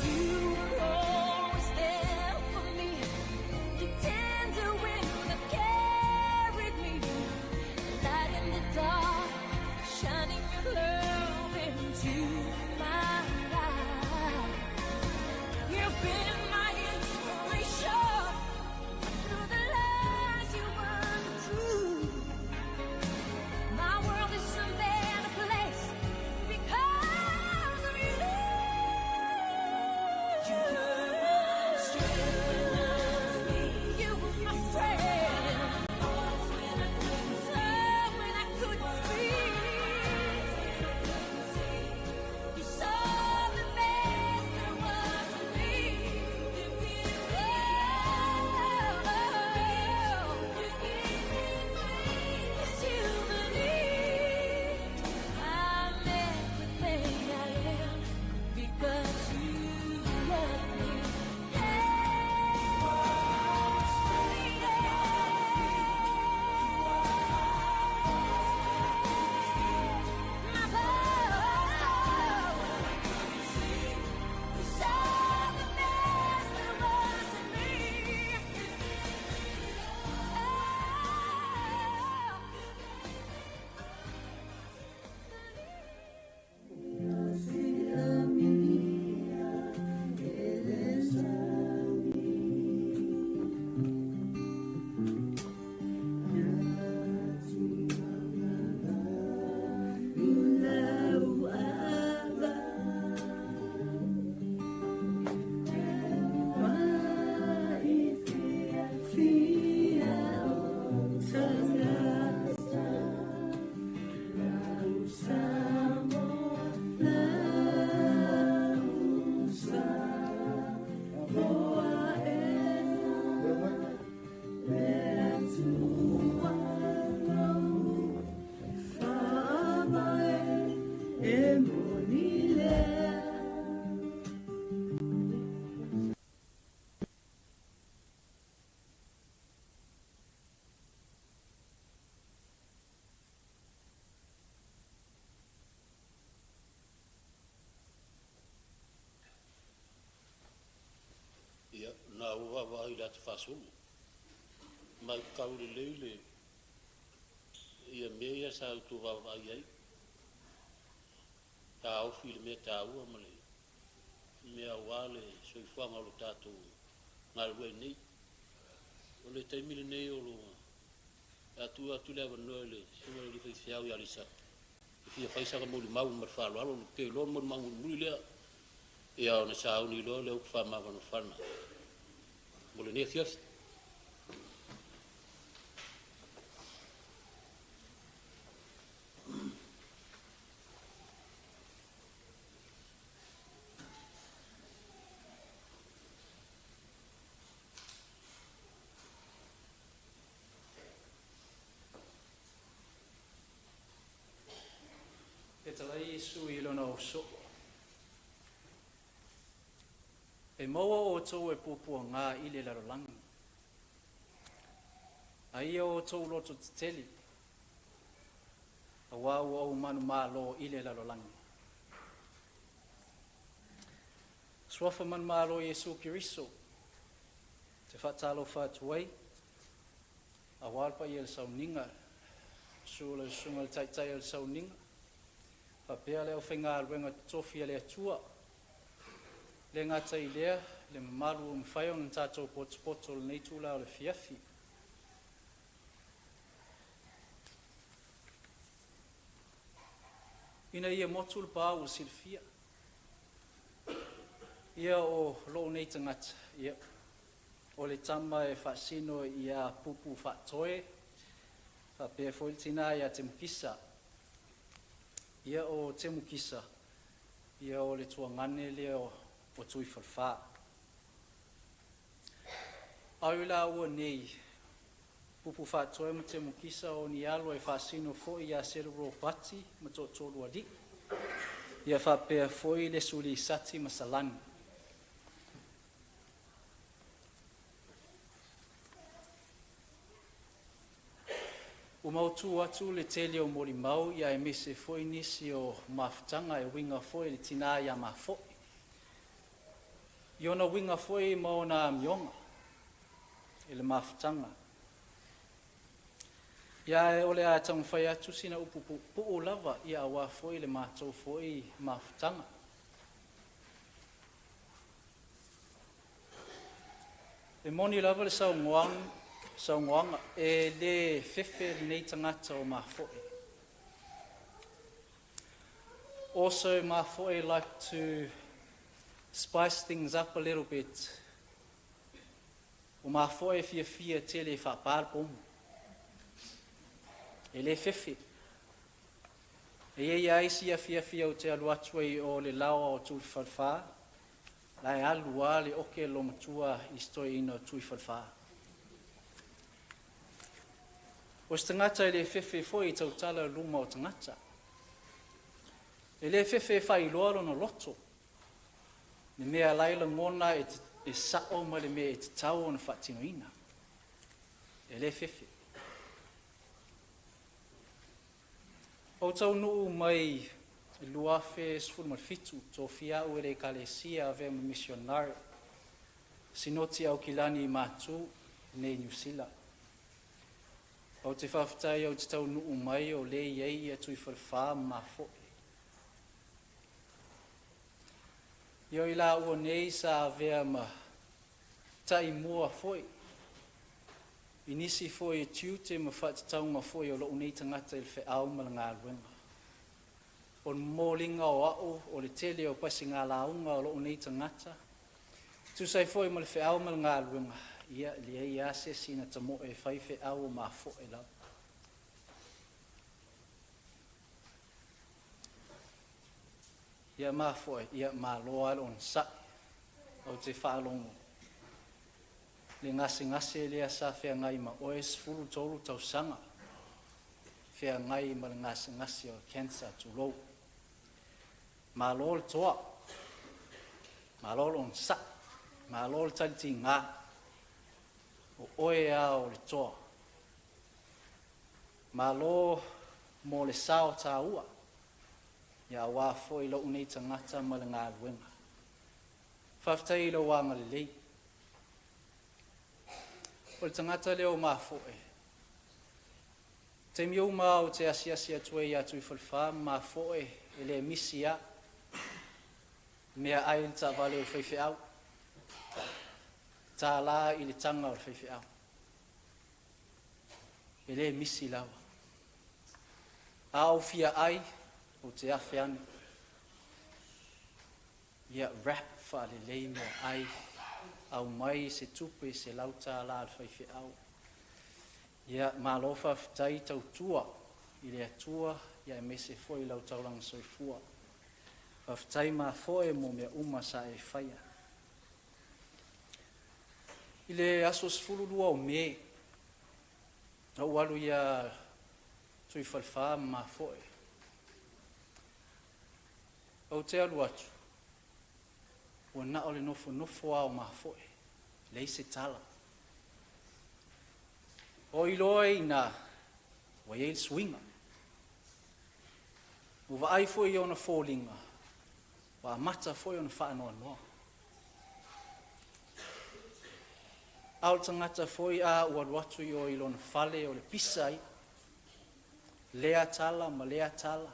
you were always there for me. The tender wind that faagasolo. Matau lelei le ia mea ia sa outou vaavaai ai, taofi i le mea taua ma le mea aua le soifuaga o lo tatou galulue ai nei. O le taimi lenei o lo o tuu atu le avanoa i le Susuga i le alii Faifeau ia Aleisata e fia fai sana molimau ma le faaaloalo. Ou te iloa o le molimau mulimuli lea, ia ona sauni loa lea o upu faamafanafana mo lenei afiafi. Fetalai Iesu i lona ausoo. E maua outou e puapuagā i le lalolagi. A ia o outou loto tetele, auā ua ou manumalo i le lalolagi. Suafa manumalo Iesu Keriso, te faatalofa atu ai, auā le paia i le sauniga, susu o lau Susuga i le Taitai o le sauniga, faapea le aufaigaluega totofi a le Atua. Le gata i lea, le mamalu ua mafai ona tatou potopoto i lenei itula o le afiafi. Ina ia motu le pa ua silafia, ia o lou nei tagata, ia, o le tama e faasino ia Pupu Faatoe, faapea foi le tina ia Temukisa. Ia o Temukisa, ia o le tuagane lea o Tuifalefa. Au i laua nei, Pupu Faatoe ma Temukisa o ni alo e faasino foi ia Selu Ropati ma Toatolu Alii, ia faapea foi le Sulisati ma Salani. Ua mautu atu le tele o molimau ia aemaise foi nisi o mafutaga e uiga foi i le tina ia mafo'i, i ona uiga foi ma ona amioga i le mafutaga. Ia ae o le a taumafai atu sina upu puupuu lava ia aua foi le matou foi mafutaga. E moni lava le saunoaga, e le fefe lenei tagata o mafoe. Also, mafoe like to spice things up a little bit. O mafoe fiafia tele e faapā le pomu. E le fefe. E i ai lava isi afiafi ou te alu atu ai i o i le laoa o Tuifalefa, la e alu lava le oke a le olomatua i si toeaina o Tuifalefa. O se tagata e le fefe foi e tautala i luma o tagata. E le fefe e faailoa lona loto, le mea la e lagona e sao ma le mea e tatau ona faatinoina. E le fefe. Ou taunuu mai i le 2017, tofia au e le Ekalesia e avea ma misionare, Sinoti Aukilani i Matu, nei Niu Sila. Ou te faafetai ou te taunuu mai o lea e i ai ia Tuifalefa ma mafoe. Ia o i laua nei sa avea ma taimua foi i nisi foi o tiute ma faatatauga foi o lou nei tagata i le feau ma le galuega. O le momoliga o au o le tele o pasigalauga o lou nei tagata, e tusa ai foi ma le feau ma le galuega, ia, e leai lava se isi na tamoe e fai feau o mafoe lava. Ia mafoe, ia malo lava le onosai. Ou te faalogo le gasegase lea sa feagai ma oe 13 tausaga, feagai ma le gasegase o le cancer, tulou. Malo le toa, malo le onosai, malo le talitiga, o oe lava o le toa. Malo mo le sao taua, ia aua foi lou nei tagata ma le galuega. Faafetai i lou agalelei. O le tagata lea o mafoe, taimi uma ou te asiasi atu ai ia Tuifalefa ma mafoe e le misi a mea ai le taavale o le faifeau, tālā i le taga o le faifeau. E le misi lava. A ou fia ai, ou te afe ane. Ia wrap faalelei mea ai, aumai se tupe $100 a le faifeau. Ia malo faafetai tautua i le Atua ia aemaise foi lau taulaga soifua. Faafetai mafoe mo mea uma sa e faia. I le aso 12 o Me, na ou alu ia Tuifalefa ma mafoe. Ou te alu atu, ua na o le nofonofo lava o mafoe, leai se tala. O iloa ina ua i ai le suiga. Ua vaai foi i ona foliga, ua amata foi ona faanoanoa. A o le tagata foi a ua alu atu i o i lona fale o le pisa ia, lea tala ma lea tala,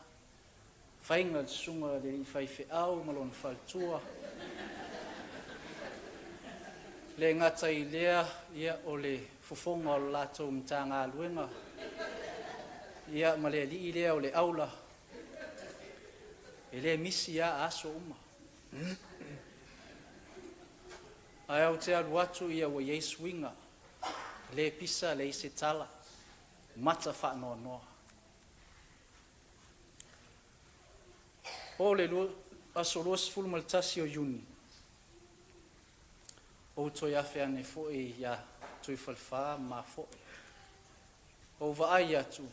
faiga le susuga i le alii faifeau ma lona faletua. Le gata i lea, ia, o le fofoga o le latou Matagaluega, ia, ma le alii lea o le aula, e le misi lava aso uma. Ae ou te alu atu ia ua i ai suiga, le pisa, leai se tala, mata faanoanoa. O le aso 21 o Iuni, ou toe afe ane foi ia Tuifalefa ma mafoe. Ou vaai atu,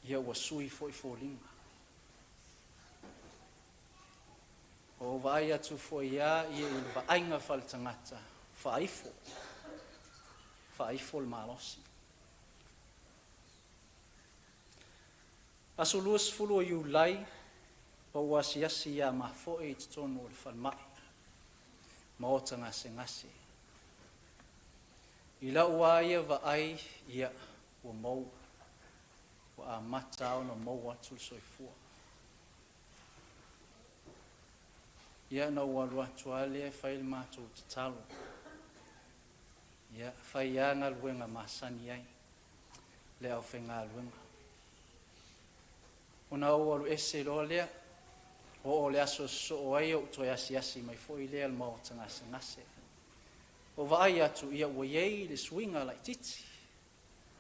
ia ua sui foi foliga. Ou vaai atu foi ia i le vaaiga faale-tagata, faaifo, faaifo le malosi. Aso 20 o Iulai, ou asiasi ia mafoe i totonu o le falemai, maota gasegase. I lau lava ia vaai, ia, ua mou, ua amata ona mou atu le soifua. Ia na ou alu atu lava lea e fai le matou tatalo. Ia, fai lava galuega masani ai le aufaigaluega. Ona ou alu ese loa lea, oo le aso sosoo ai ou toe asiasi mai foi lea i le maota gasegase. Ou vaai atu, ia ua i ai le suiga laitiiti,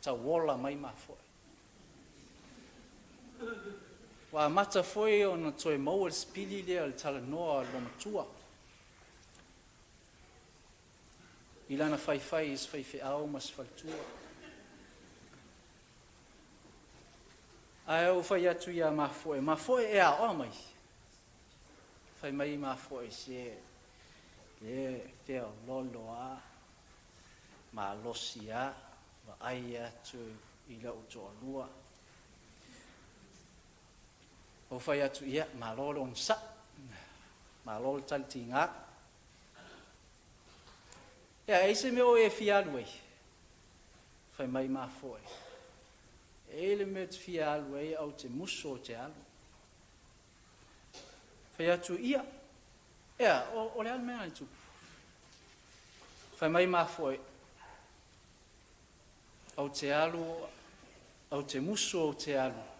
tauola mai mafoe. Ua amata foi ona toe maua le sipili lea o le talanoa a le olomatua i lana faifai i se faifeau ma se faletua. Ae ou fai atu ia mafoe, mafoe e aoa mai. Fai mai mafoe se le feololo a, malosi a, vaai atu i lau toalua. Ou fai atu, ia, malo le onosai, malo le talitiga. Ia, e ai se mea o e fia alu ai? Fai mai mafoe, e le mea te fia alu ai au te muso o te alu. Fai atu, ia, ea, o le a le mea na tupu? Fai mai mafoe, au te alu, au te muso au te alu.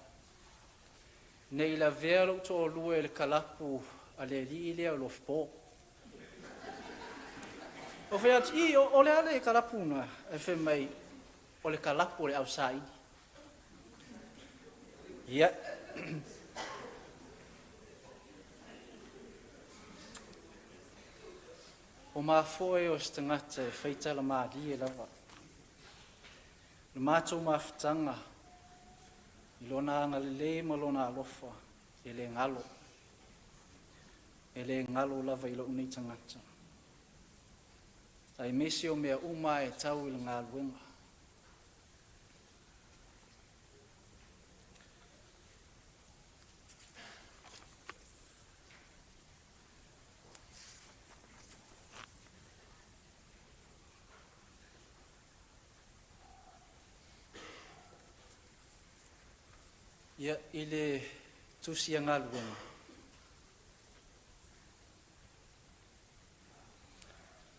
Nei lavea lou toalua i le kalapu a le alii lea o Lofopo. O fai atu, i, o le a le kalapu na? E fai mai, o le kalapu o le ausaili. Ia. O mafoe o se tagata e faitala malie lava. Le matou mafutaga i lona agalelei ma lona alofa e le galo. E le galo lava i lou nei tagata. Aemaise o mea uma e tau i le galuega. Ia, i le tusi a galuega,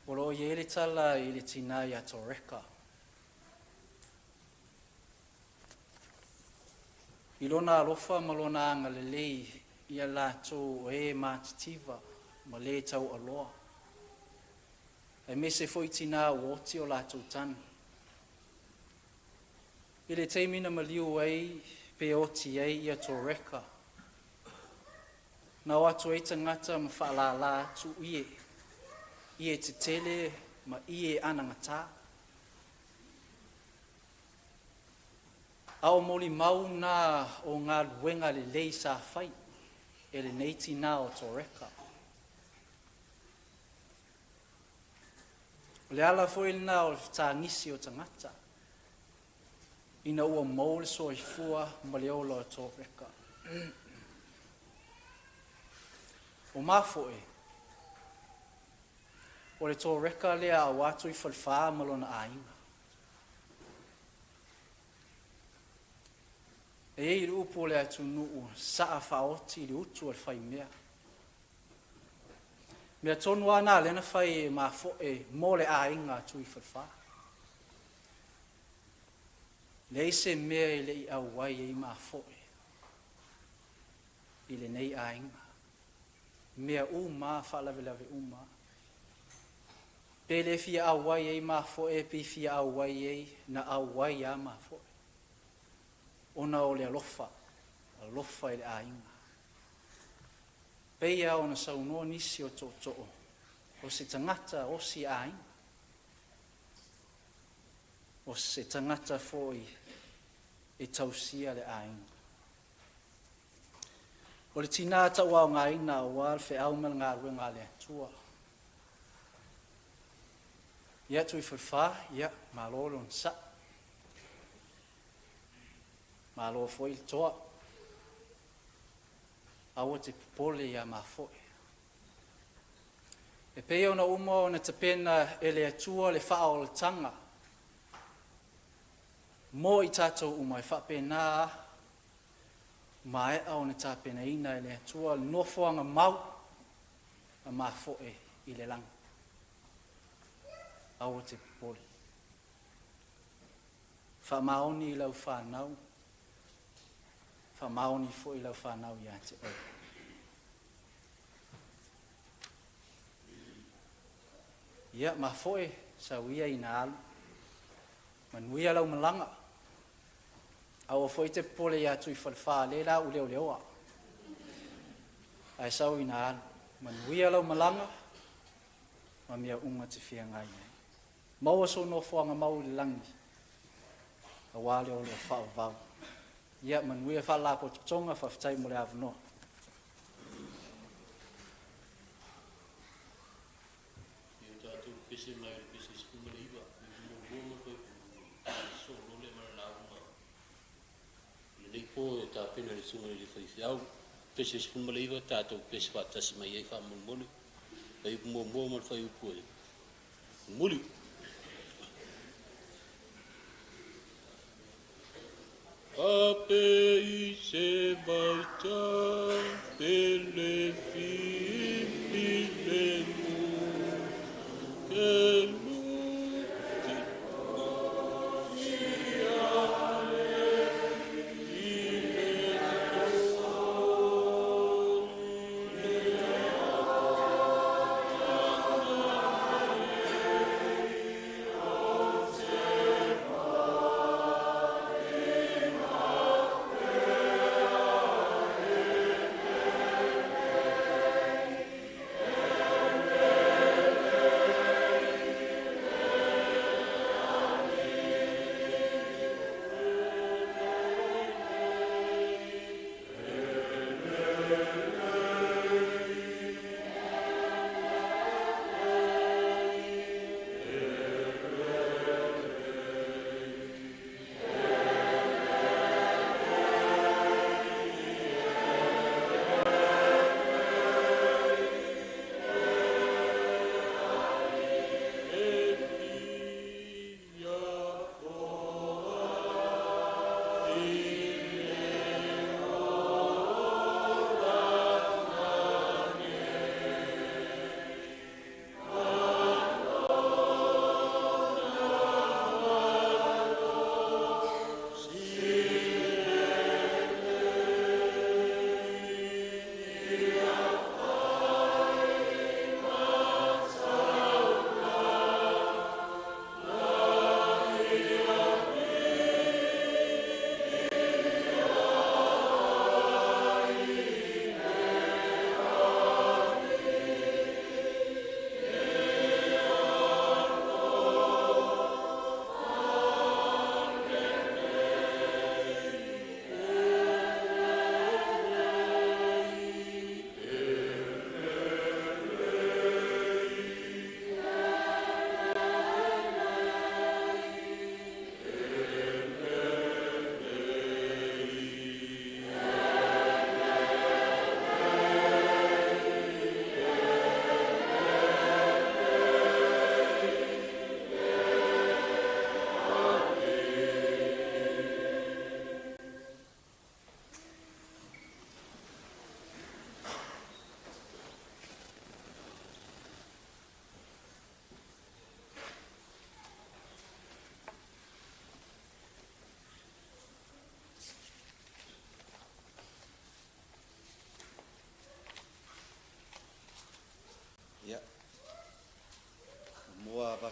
o lo o i ai le tala i le tinā ia Toreka. I lona alofa ma lona agalelei ia latou o e matitiva ma le taualoa, aemaise foi tinā ua oti o latou tane. I le taimi na maliu ai pe oti ai ia Toreka, na o atu ai tagata ma faalālā atu ie, ie tetele ma ie anagatā. A o molimau na o galuega lelei sa fai e lenei tinā o Toreka. O le ala foi lena o le fetagisi o tagata, ina ua maua le soifua ma le ola o Toreka. O mafoe, o le Toreka lea auā i Falefā ma lona aiga. E i ai le upu o le atunuu, saa faaoti i le utu a le faimea. Mea tonu lava na lea na fai e mafoe mo le aiga a Tui Falefā. Leai se mea e le i auai ai mafoe i lenei aiga. Mea uma, faalavelave uma. Pe le fia auai ai mafoe, pe fia auai ai, na auai a mafoe. Ona o le alofa, alofa i le aiga. Peia ona saunoa nisi o tootoo, o se tagata o si aiga. O se tagata foi e tausia le aiga. O le tinā tauaogaina auā le feau ma le galuega a le Atua. Ia Tui Falefā, ia malo le onosai. Malo foi le toa. Aua te popole ia mafoe. E pei ona uma ona tapena e le Atua le faaolataga mo i tatou uma e faapena maea ona tapenaina e le Atua le nofoaga mau a mafoe i le lagi. Aua te popole. Faamaoni i lau whanau, faamaoni foi i lau whanau ia te oe. Ia, mafoe sau ia ina alu. Manuia lau malaga. Aua foi te popole ia Tui Falefā le la u leo leoa. Ae sau ina alu. Manuia lau malaga, ma mea uma te feagai ai. Maua sou nofoaga mau i le lagi, auā le ola faavavau. Ia, manuia faalapotopotoga, faafetai mo le avanoa. Ia tatou pese mai le pese 19, muamua ma le soolole ma le lauga. Lenei po e tapena le susuga i le faifeau. Pese 19, tatou pese faatasi mai ai faamolemole. Fuaiupu muamua ma le fuaiupu e muli. Ape i se vaita pe le fifi le mu ke lu ti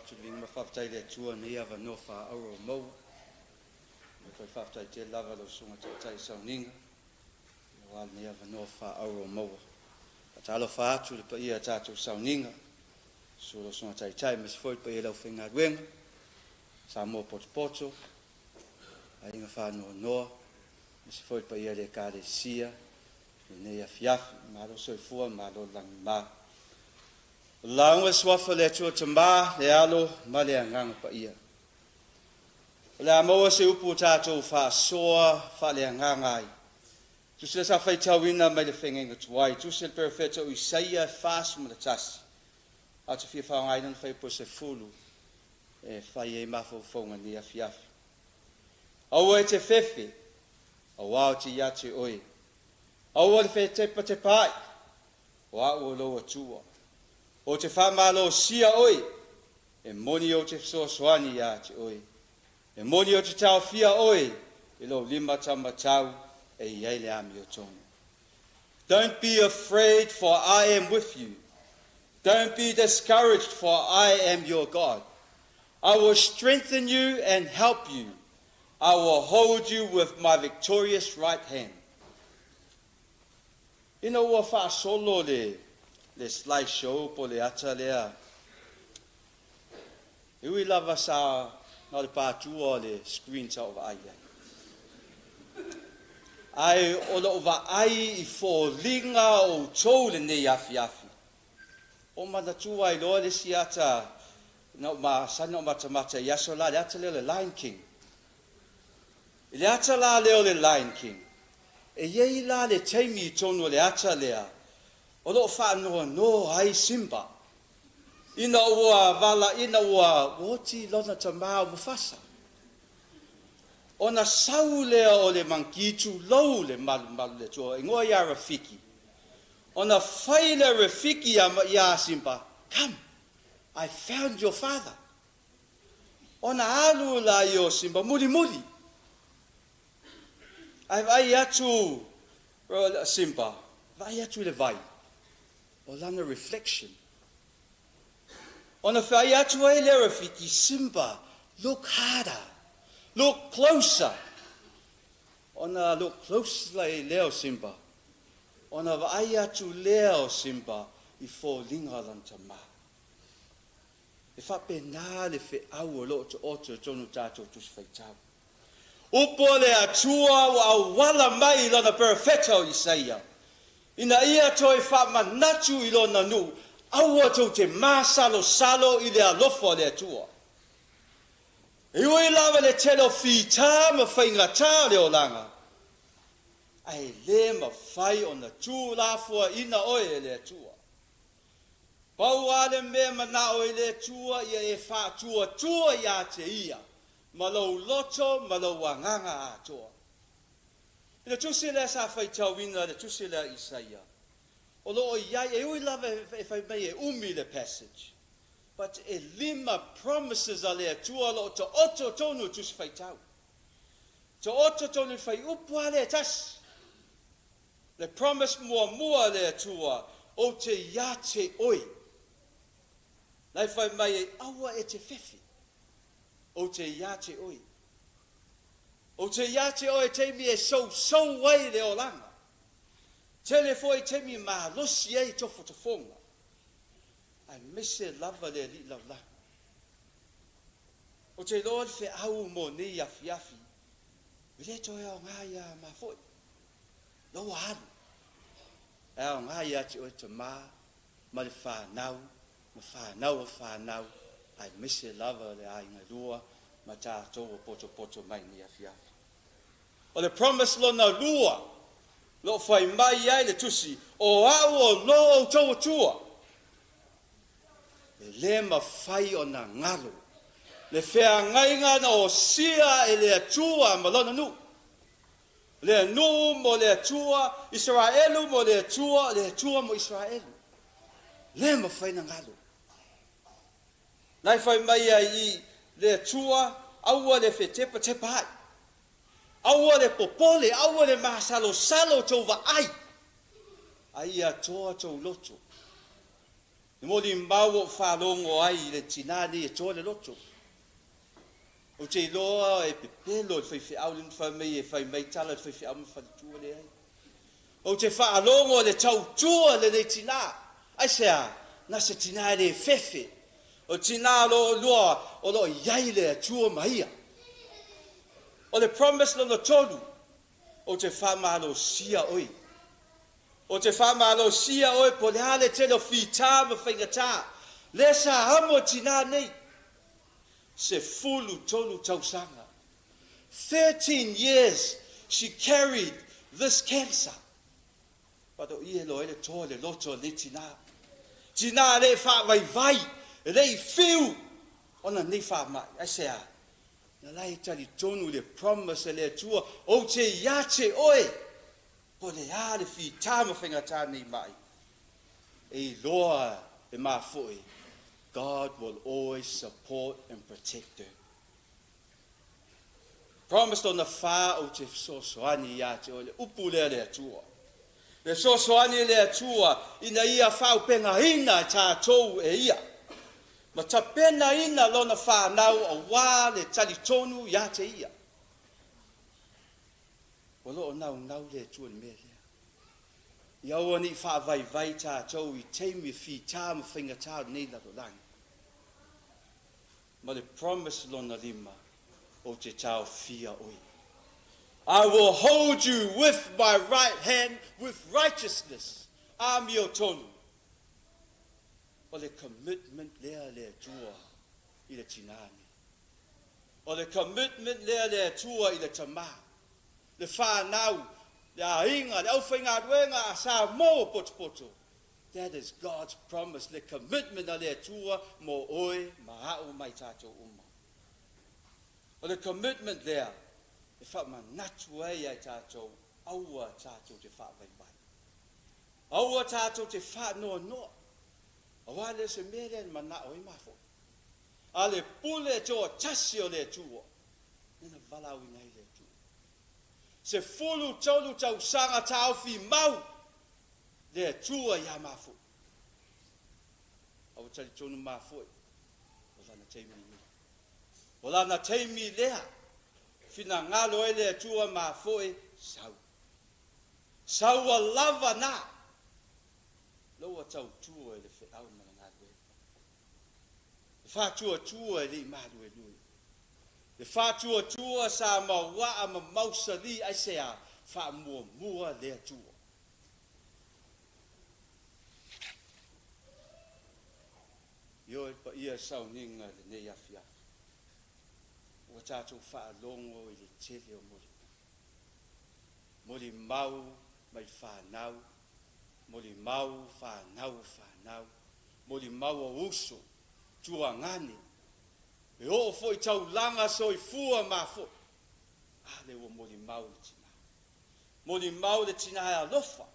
avatu le viiga ma faafetai i le Atua i lenei avanoa faaauro ua maua. E toe faafetai tele lava i lau Susuga Taitai i sauniga aua lenei avanoa faaauro ua maua. Faatalofa atu i le paia o tatou sauniga, susu lau Susuga Taitai aemaise foi le paia o le aufaigaluega, Samoa potopoto, aiga faanoanoa, aemaise foi le paia o le Ekalesia i lenei afiafi. Malo le soifua malo le lagima. O le lauga i le Suafa o le Atua Tama, le Alo ma le Agaga Paia. O le a maua se upu ua tatou faasoa faaleagaga ai. Tusi lea sa faitauina mai le Feagaiga Tuai, tusi a le Perofeta o Isaia 41, ae ou te fia faaaogaina le fuaiupu e 10 e fai ai mafaufauga i lenei afiafi. Aua e te fefe, auā ou te ia te oe. Aua le fetepatepaai, o a'u o lou Atua. Ou te faamalosia oe, e moni ou te fesoasoani iā te oe. E moni ou te taofia oe i lou lima taumatau e i ai le amiotonu. Don't be afraid, for I am with you. Don't be discouraged, for I am your God. I will strengthen you and help you. I will hold you with my victorious right hand. Ina ua faasolo le le slide show po o le ata lea, e ui lava sa na o le patua o le screen sa ou vaai i ai, ae o lou vaai i foliga o outou i lenei afiafi, ua ou manatua ai loa le isi ata na ou masani ona ou matamata i aso la, le ata lea o le Lion King. I le ata la lea o le Lion King, e i ai la le taimi i totonu o le ata lea o lo o faanoanoa ai Simba ina ua valaina ua oti lona tama o Mufasa. Ona sau lea o le makiki tulou le malumalu o le Atua, igoa ia Rafiki. Ona fai lea o Rafiki ia Simba, Come, I found your father. Ona alu laia o Simba mulimuli. Ae vaai atu Simba, vaai atu i le vai, o lana reflection. Ona fai atu ai lea o Rafiki, Simba, look harder, look closer. Ona look close lea o Simba, ona vaai atu lea o Simba i foliga o lana tama. E faapena le feau o lo o taoto i totonu o tatou Tusi Faitau. Upu a le Atua ua auala mai i Lana Perofeta o Isaia, ina ia toe faamanatu i Lona nuu, Aua tou te masalosalo i le alofa o le Atua. E ui lava i le tele o fita ma faigata o le olaga, ae le mafai ona tuulafoaiina oe e le Atua. Pau lava le mea e manao ai le Atua ia e faatuatua ia te Ia ma lou loto ma lou agaga atoa. I le tusi lea sa faitauina, le tusi lea a Isaia, o lo o i ai, e ui lava e fai mai e umi le passage, but e lima promises a le Atua o lo o taoto tonu i tusi faitau. Taoto tonu i le fuaiupu lava lea e tasi. Le promise muamua a le Atua, Ou te ia te oe. La e fai mai ai, Aua e te fefe. Ou te ia te oe. Ou te ia te oe taimi e sousou ai le olaga. Tele foi taimi e malosi ai tofotofoga, aemaise lava le alii laulagi. Ou te iloa le feau mo nei afiafi, e le toe aoga ia mafoe. La ua alu. E aoga ia te oe tama ma le fanau ma fanau o fanau aemaise lava le aiga lua ma tatou ua potopoto mai nei afiafi. O le promise lona lua lo o fai mai ai le tusi, o au o lo outou Atua. E le mafai ona galo le feagaiga na osia e le Atua ma Lona nuu. Le nuu mo le Atua, Isaraelu mo le Atua, le Atua mo Isaraelu. Le mafai ona galo. La e fai mai ai i le Atua, aua le fetepatepa ai. Aua le popole, aua le masalosalo tou vaai, a ia toa tou loto. Le molimau ua ou faalogo ai i le tinā nei e toa le loto. Ou te iloa e pepelo le faifeau le fai mai e fai mai tala le faifeau ma faletua leai. Ou te faalogo i le tautua lenei tinā. Aisea? Na se tinā e le fefe. O le tinā o lo o lua o lo o i ai le Atua ma ia. O le promise lona tolu, ou te faamalosia oe. Ou te faamalosia oe po o le a le tele o fita ma faigata. Lea sa amo e tinā nei. 13 tausaga. 13 years she carried this cancer. But o i e loa ai le toa le loto o lenei tinā. Tinā e le i faavaivai, e le i fiu ona nei faamai. Aisea? Na la e talitonu i le promise a le Atua, ou te iā te oe, po o le a le fita ma faigata nei mai. E iloa e mafoe, God will always support and protect her. Promise lona fa ou te fesoasoani iā te oe, le upu lea a le Atua. Le fesoasoani e le Atua ina ia faaaupegaina e tatou e Ia, ma tapenaina Lona fanau auā le talitonu iā te Ia. O lo o naunau le Atua i le mea lea. Ia aua ne i faavaivai tatou i taimi e fitā ma faigatā o lenei lalolagi. Ma le promise lona lima, ou te taofia oe. I will hold you with my right hand with righteousness. Amiotonu. O le commitment lea a le Atua i le tinā nei. O le commitment lea a le Atua i le tamā, le whanau, le aiga, le aufaigaluega a Samoa potopoto. That is God's promise, le commitment a le Atua mo oe ma a'u ma i tatou uma. O le commitment lea e faamanatu ai ia i tatou, aua tatou te faavaivai. Aua tatou te faanoanoa, auā le o se mea lea e manao ai mafoe. A le pule toatasi o le Atua, lea na valaauina ai le Atua. 13 tausaga taofi mau le Atua iā mafoe. A ua talitonu mafoe, o lana taimi nei. O lana taimi lea, finagalo ai le Atua mafoe, sau. Sau ua lava na, lou tautua i le feau ma le galuega. Le faatuatua e le i maluelue. Le faatuatua sa mauaa ma mausali aisea? Faamuamua le Atua. Ioe le paia e sauniga i lenei afiafi. Ua tatou faalogo i le tele o molimau. Molimau mai fanau, molimau fanau o fanau, molimau o uso, tuagane, e oo foi taulaga soifua mafoe. A lea ua molimau le tinā. Molimau le tinā e alofa.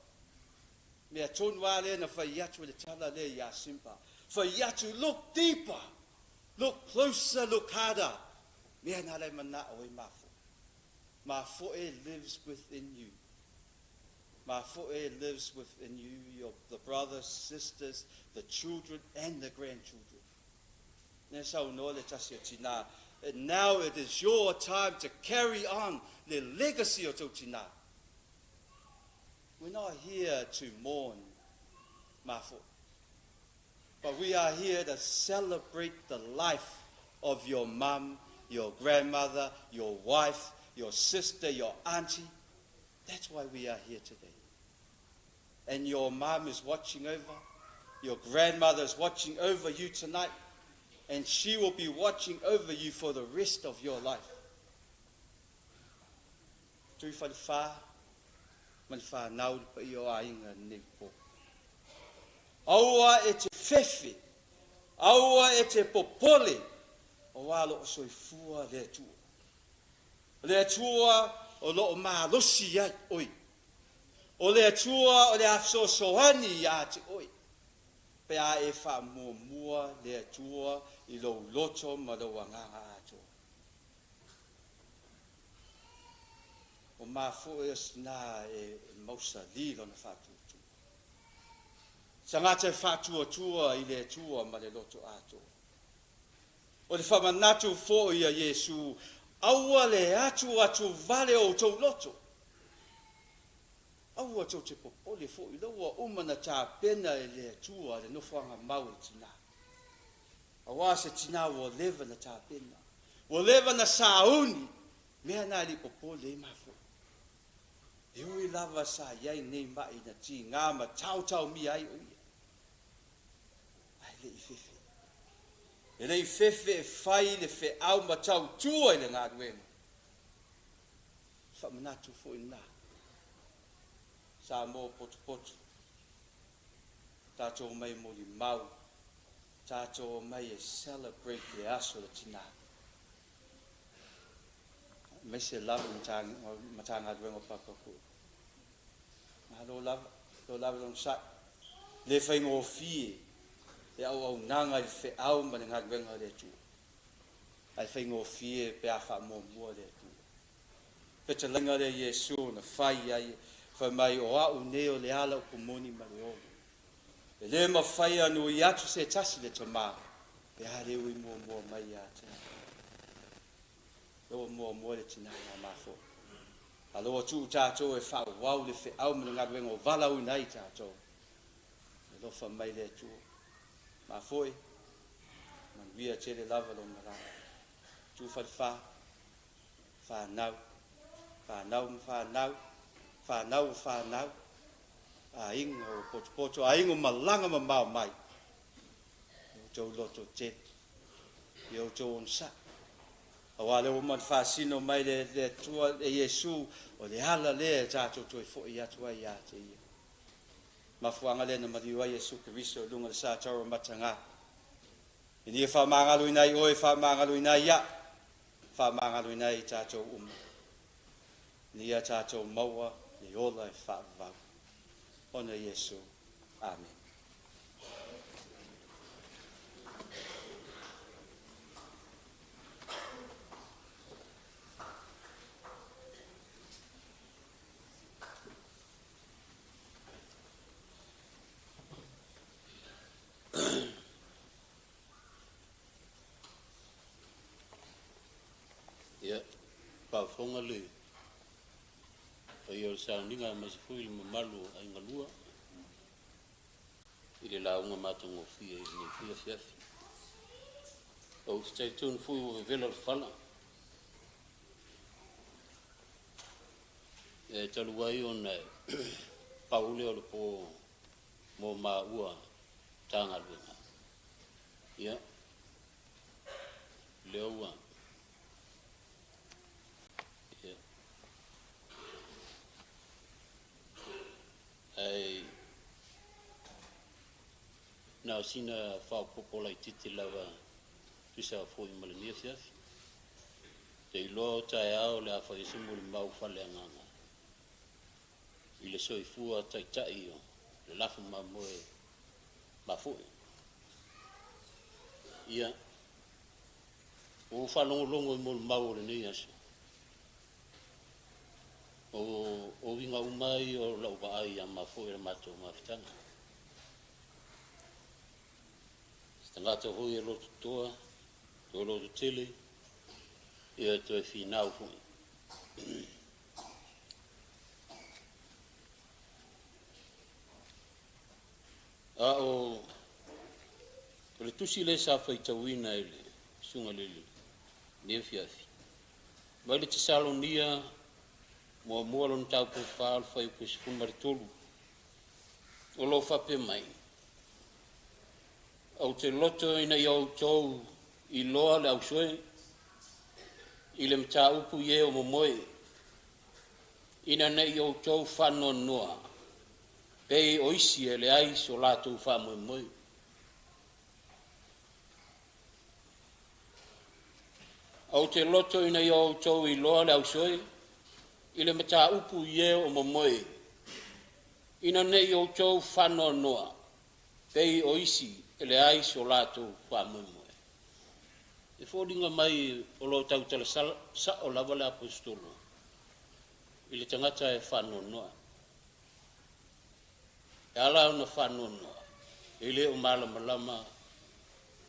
Mea tonu lava lea na fai atu e le tala lea iā Simba. Fai atu, look deeper, look closer, look harder. Mea na la e manao ai mafoe. Mafoe lives within you. Mafoe lives within you, your, the brothers, sisters, the children and the grandchildren. Lea saunoa le tasi o tinā, and now it is your time to carry on le legacy o tou tinā. We're not here to mourn Mafoe, but we are here to celebrate the life of your mum, your grandmother, your wife, your sister, your auntie. That's why we are here today. And your mum is watching over, your grandmother is watching over you tonight, and she will be watching over you for the rest of your life. Tui falefa ma le whanau le paia o aiga lenei po. Aua e te fefe, aua e te popole, auā lo o soifua le Atua. O le Atua o lo o malosi ai oe. O le Atua o le a fesoasoani iā te oe. Pe a e faamuamua le Atua i lou loto ma lou agaga atoa. O mafoe o sinā e mausali lona faatuatua. Tagata e faatuatua i le Atua ma le loto atoa. O le faamanatu foi a Iesu, aua le atuatu vale o outou loto. Aua tou te popole foi, la ua uma na tapena e le Atua le nofoaga mau o le tinā. Auā se tinā ua leva na tapena, ua leva na sauni, mea na e le i popole ai mafoe. E ui lava sa i ai nei ma'i na tigā ma taotaomia ai o ia, ae le i fefe. E le i fefe e fai le feau ma tautua i le galuega. Faamanatu foi lena. Samoa potopoto, tatou omai e molimau, tatou omai e celebrate le aso o le tinā. Aemaise lava Matagaluega o Papa Kuru. Malo lava, malo lava le onosai. E le faigofie le auaunaga i le feau ma le galuega a le Atua. Ae faigofie pe a faamuamua le Atua. Fetalaiga lea Iesu na fai ai, fai mai, o au nei o le ala upu moni ma le ola. E le mafai ona ui atu se tasi le Tama, pe a le ui muamua mai ia te au. Lea ua muamua le tinā ia mafoe. A lea ua tuu tatou e faaauau le feau ma le galuega o valaauina ai tatou. E alofa mai le Atua. Mafoe, manuia tele lava lou malaga. Tu falefa, fanau, fanau ma fanau, fanau o fanau, aiga o potopoto, aiga o malaga mamao mai. Ia outou lototele, ia outou onosai. Auā lea ua uma ona faasino mai le le Atua e Iesu, o le ala lea e tatou toe foi atu ai ia te Ia. Mafuaaga lea na maliu ai Iesu Keriso i luga o le sa tauramataga. Ina ia faamagaloina ai oe, faamagaloina ai au, faamagaloina ai i tatou uma. Ina ia tatou maua le ola e faavavau. Ona Iesu. Amene. Ia, faafofoga le paia o le sauniga aemaise foi le mamalu o aiga lua i le lauga matagofie i lenei foi afiafi. Ou te talitonu foi ua vevela le fala. E talu ai ona e pau lea o le po mo maua Matagaluega. Ia, lea ua ia. Ae na o sina faaopoopo laitiiti lava tusa foi ma lenei afiafi. Te iloa o taeao o le a fai ai se molimau faaleagaga i le soifua taitai o le lafo mamoe mafoe. Ia, ua ou faalogologo i molimau o lenei aso. O, o uiga uma lava ia o lau vaai ia mafoe i le matou mafutaga. Se tagata foi e lototoa, toe lototele, ia toe finau foi. A o le tusi lea sa faitauina e le Susuga i lenei afiafi, mai le Tesalonia muamua lona mataupu e 4 o le fuaiupu e 13, o lo o faapea mai, Ou te loto ina ia outou iloa le ausoe i le mataupu i e o momoe, ina ne i outou faanoanoa pei o isi e leai so latou faamoemoe. Ou te loto ina ia outou iloa le ausoe i le mataupu i e o momoe, ina ne i outou faanoanoa pei o isi e leai so latou faamoemoe. E foliga mai o lo o tautala sa'o lava le Aposetolo i le tagata e faanoanoa. E ala ona faanoanoa, e lē o malamalama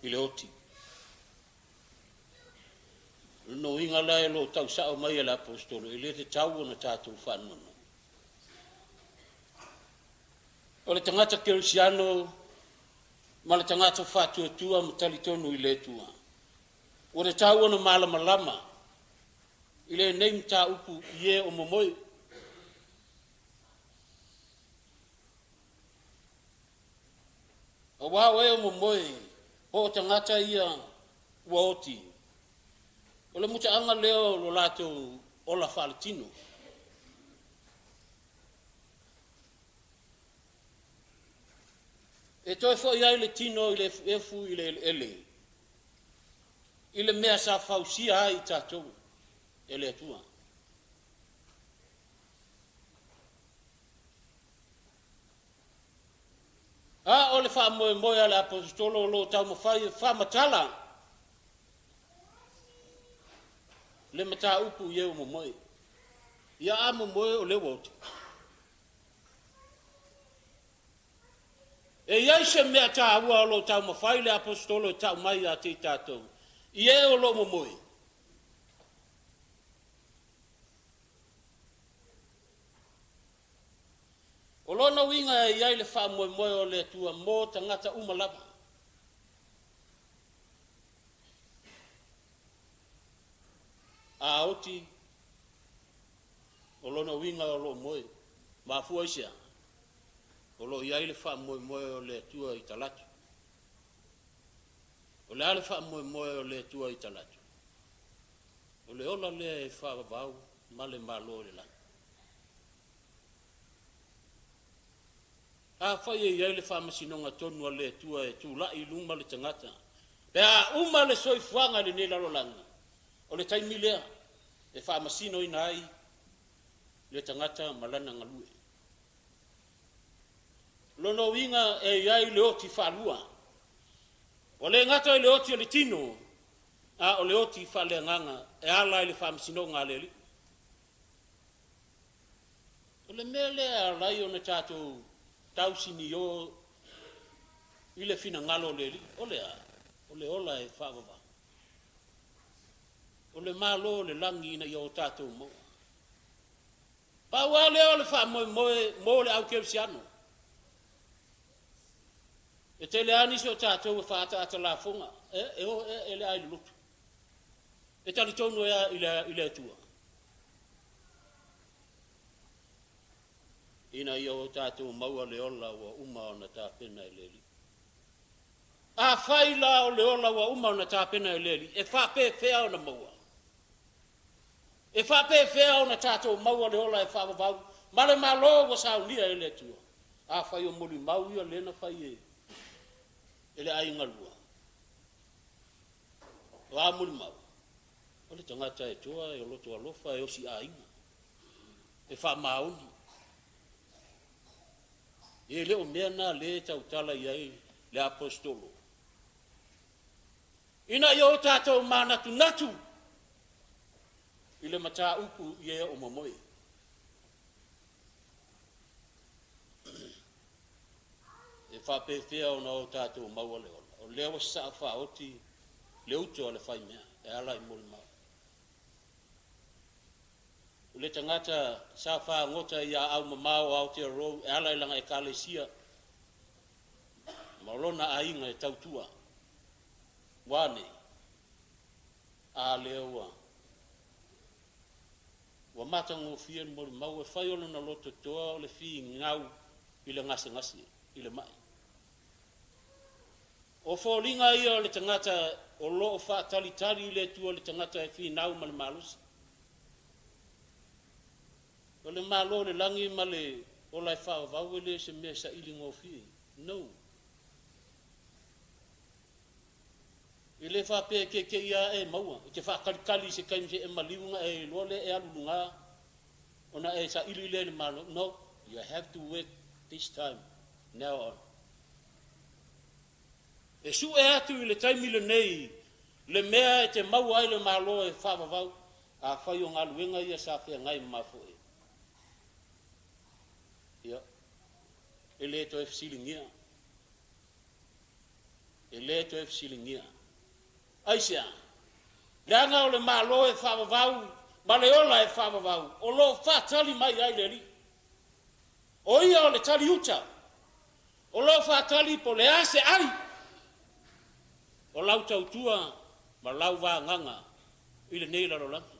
i le oti. O lona uiga la e loo tausa'o mai e le Aposetolo e lē tatau ona tatou faanoanoa. O le tagata kerisiano ma le tagata faatuatua ma talitonu i le Atua, ua tatau ona malamalama i lenei mataupu i e o momoe. Auā o e o momoe po o tagata ia ua oti, o le mutaaga lea o lo latou ola faaletino. E toe fo'i ai le tino i le efuefu i le eleele, i le mea sa fausia ai i tatou e le Atua. A o le faamoemoe a le Aposetolo o lo o taumafai e faamatala le mataupu i e ua momoe. Ia a momoe o lea ua oti. E i ai se mea taua o lo o taumafai le Aposetolo e tau mai ia te i tatou, i e o lo o momoe. O lona uiga e i ai le faamoemoe o le Atua mo tagata uma lava. A oti, o lona uiga o lo o moe. Mafua i se a? O lo o i ai le faamoemoe o le Atua i talaatu. O le a le faamoemoe o le Atua i talaatu? O le ola lea e faavavau ma le Malo i le lagi. Afai e i ai le faamasinoga tonu a le Atua e tulai i luma le tagata, pe a uma le soifuaga i lenei lalolagi, o le taimi lea e faamasinoina ai le tagata ma lana galue. Lona uiga e i ai le oti faalua. Ua le gata i le oti o le tino, a o le oti faaleagaga e ala i le faamasinoga a le Alii. O le mea lea e ala ai ona tatou tausinio i le finagalo o le Alii, o le a? O le ola e faavavau. O le Malo o le lagi ina ia o tatou maua. Pau lava lea o le faamoemoe mo le au kerisiano. E tele lava nisi o tatou e faaataata lafoga, e o ea e le ai le lotu. E talitonu ea i le Atua. Ina ia o tatou maua le ola ua uma ona tapena e le Alii. Afai la o le ola ua uma ona tapena e le Alii, e faapefea ona maua? E faapefea ona tatou maua le ola e faavavau ma le Malo ua saunia e le Atua? Afai o molimau ia lea na fai e le aiga lua. O a molimau? O le tagata e toa, e loto alofa, e osi aiga, e faamaoni. E le o mea na lea e tautala i ai le Aposetolo. Ina ia o tatou manatunatu i le mataupu i e o momoe. E faapefea ona o tatou maua le ola? O lea ua sasaa faaoti le uto a le faimea e ala i molimau. O le tagata sa fagota i aau mamao o Aotearoa e ala i lana ekalesia ma lona aiga e tautua. Ua nei, a lea ua ua matagofie le molimau e fai o lona loto toa o le figau i le gasegase i le mai. O foliga ia o le tagata o lo o faatalitali i le Atua, le tagata e finau ma le malosi. O le Malo o le lagi ma le ola e faavavau e le se mea e saili gofie. No. E le faapea e keke'i lava e maua, e te faatalitali i se taimi seia e maliu ona e iloa lea e alu i luga ona e saili lea i le Malo. No. You have to work this time now on. E sue atu i le taimi lenei le mea e te maua ai le Malo e faavavau, afai o galuega ia sa feagai ma mafuie. Ia, e le toe fesiligia. E lē toe fesiligia. Aisea? Leaga o le Malo e faavavau ma le ola e faavavau o loo faatali mai ai le Alii. O ia o le taliuta o loo faatali po o le a se ai o lau tautua ma lau vagaga i lenei lalolagi.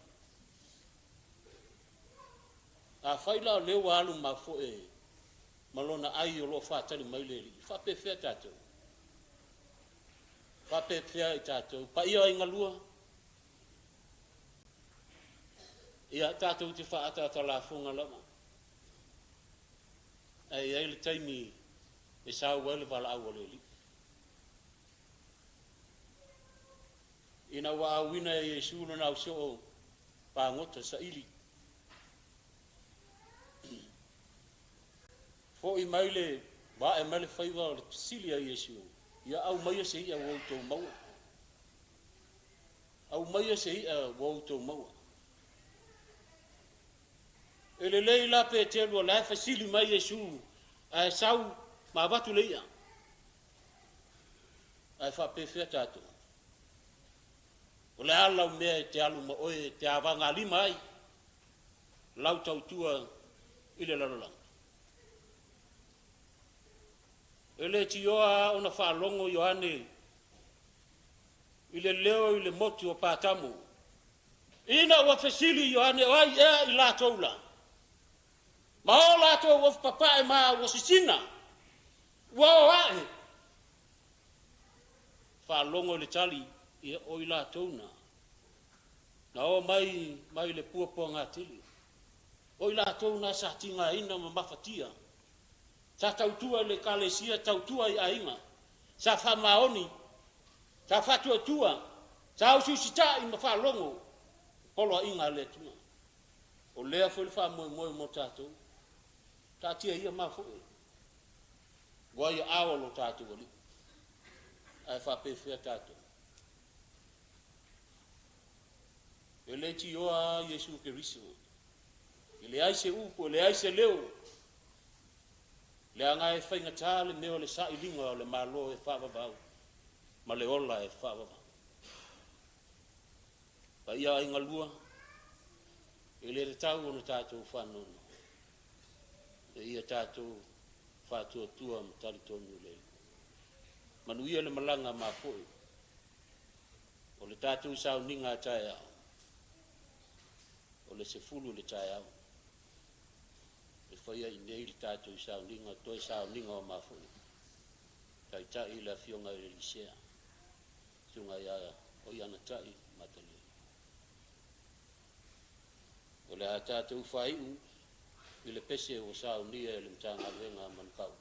Afai la o lea ua alu mafoe ma lona ai o loo faatali mai le Alii, e faapefea tatou? Faapefea i tatou paia ai galua? Ia tatou te faaataatalafoga lava, ae i ai le taimi e sau ai le valaau a le Alii. Ina ua auina e Iesu lona ausoo pagota saili, fo'i mai le va'e mai le faiva o le fesili a Iesu, ia aumaia se i'a ua outou maua. Aumaia se i'a ua outou maua. E lelei la Peteru o la e fesili mai Iesu ae sau ma avatu le i'a. Ae faapefea tatou? O le a lau mea e te alu ma oe e te avagalima ai lau tautua i le lalolagi? E le tioa ona faalogo Ioane i le leo i le motu o Patamo. Ina ua fesili Ioane, o ai ea i latou la? Ma o latou ofu papae ma ua sisina, ua o ae. Faalogo i le tali, ia o i latou na. Na o mai mai le puapuagatele. O i latou na sa tigaina ma mafatia. Sa tautua i le ekalesia, tautua i aiga. Sa faamaoni, sa faatuatua, sa usiusitai ma faalogo poloaiga a le Atua. O lea foi le faamoemoe mo tatou. Taatia ia mafoe. Ua i aao o lo tatou Alii. Ae faapefea tatou? E le tioa a Iesu Keriso. E leai se upu, e leai se leo. Leaga e faigata le mea o le sailiga o le Malo e faavavau ma le ola e faavavau. Paia ai galua, e le tatau ona tatou faanono. E ia tatou faatuatua ma talitonu i le Alii. Manuia le malaga mafoe o le tatou sauniga a taeao, o le 10 le taeao. E faia i inei le tatou sauniga, toe sauniga o mafoe. Taitai le afioga i le Lisea, susuga ia Oianatai Matalele. O le a tatou faaiu i le pese ua saunia e le Matagaluega a Manukau.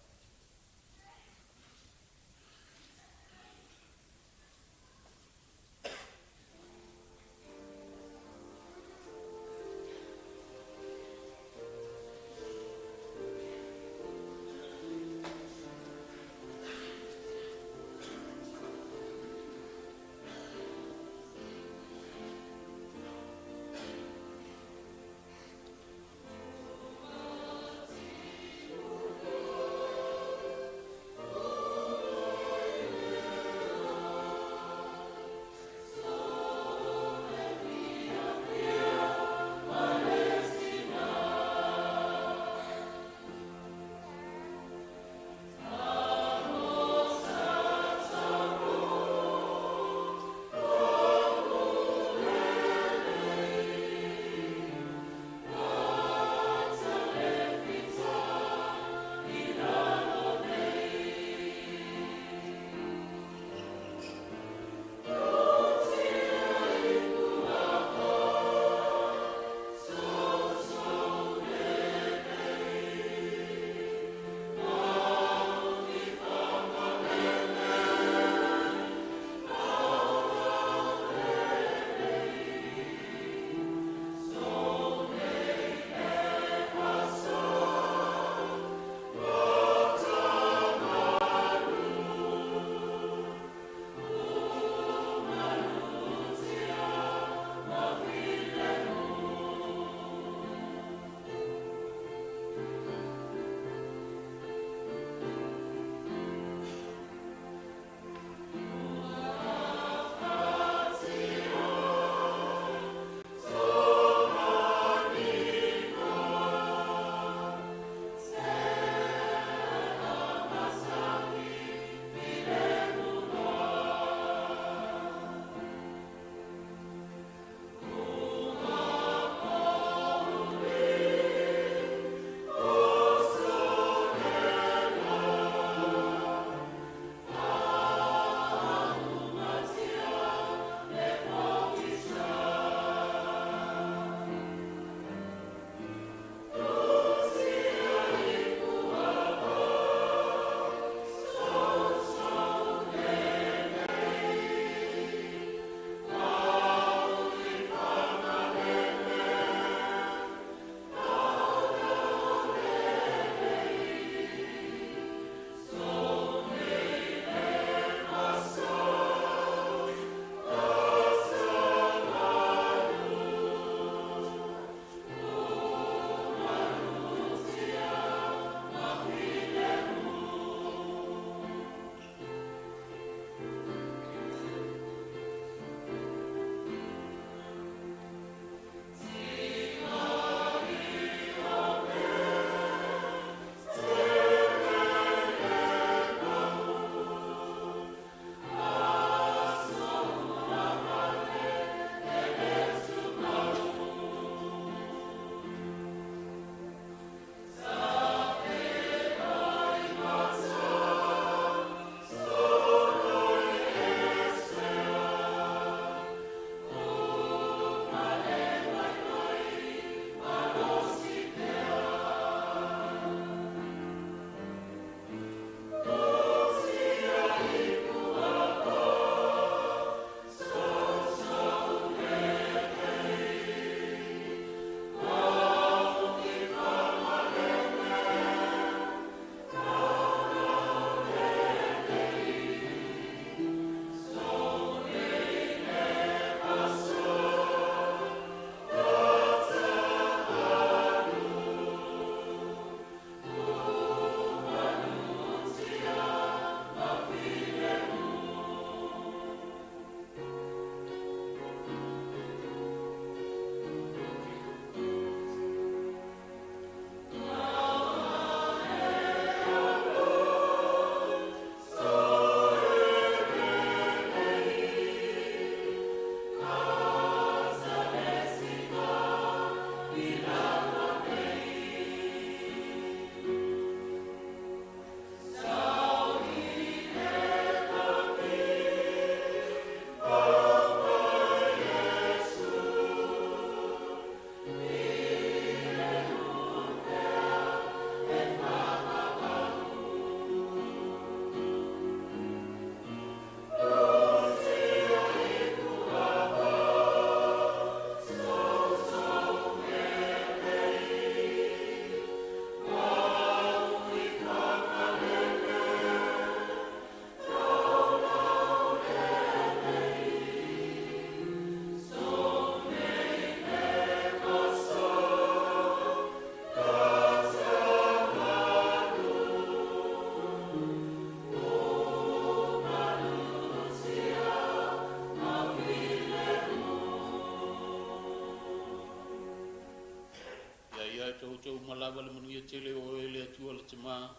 Ia e toutou uma lava le manuia tele o oe le Atua le Tamā.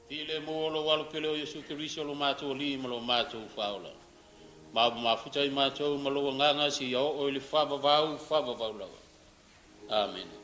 Filemu o lou Alo pele o Iesu Keriso lo matou Alii ma lo matou Faaola. Ma ua mafuta i matou ma lou Agaga seia oo i le faavavau faavavau lava. Amene.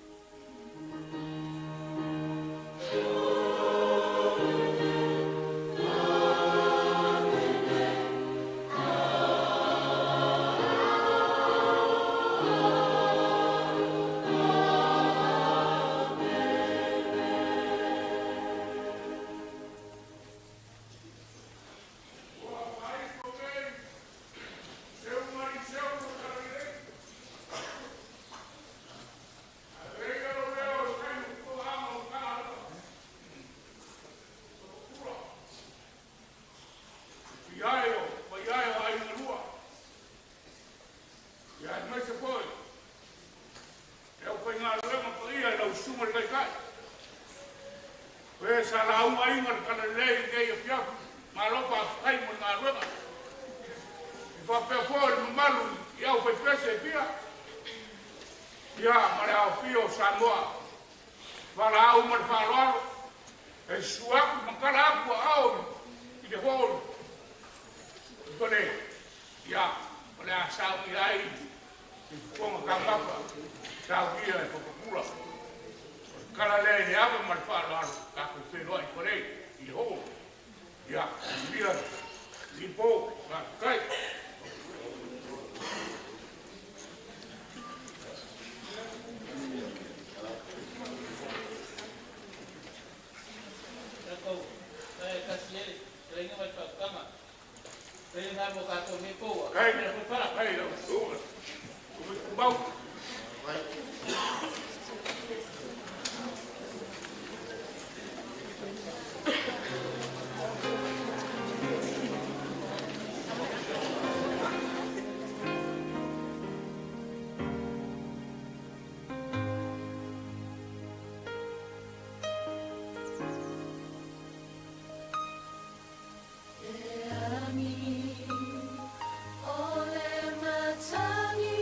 O le matagi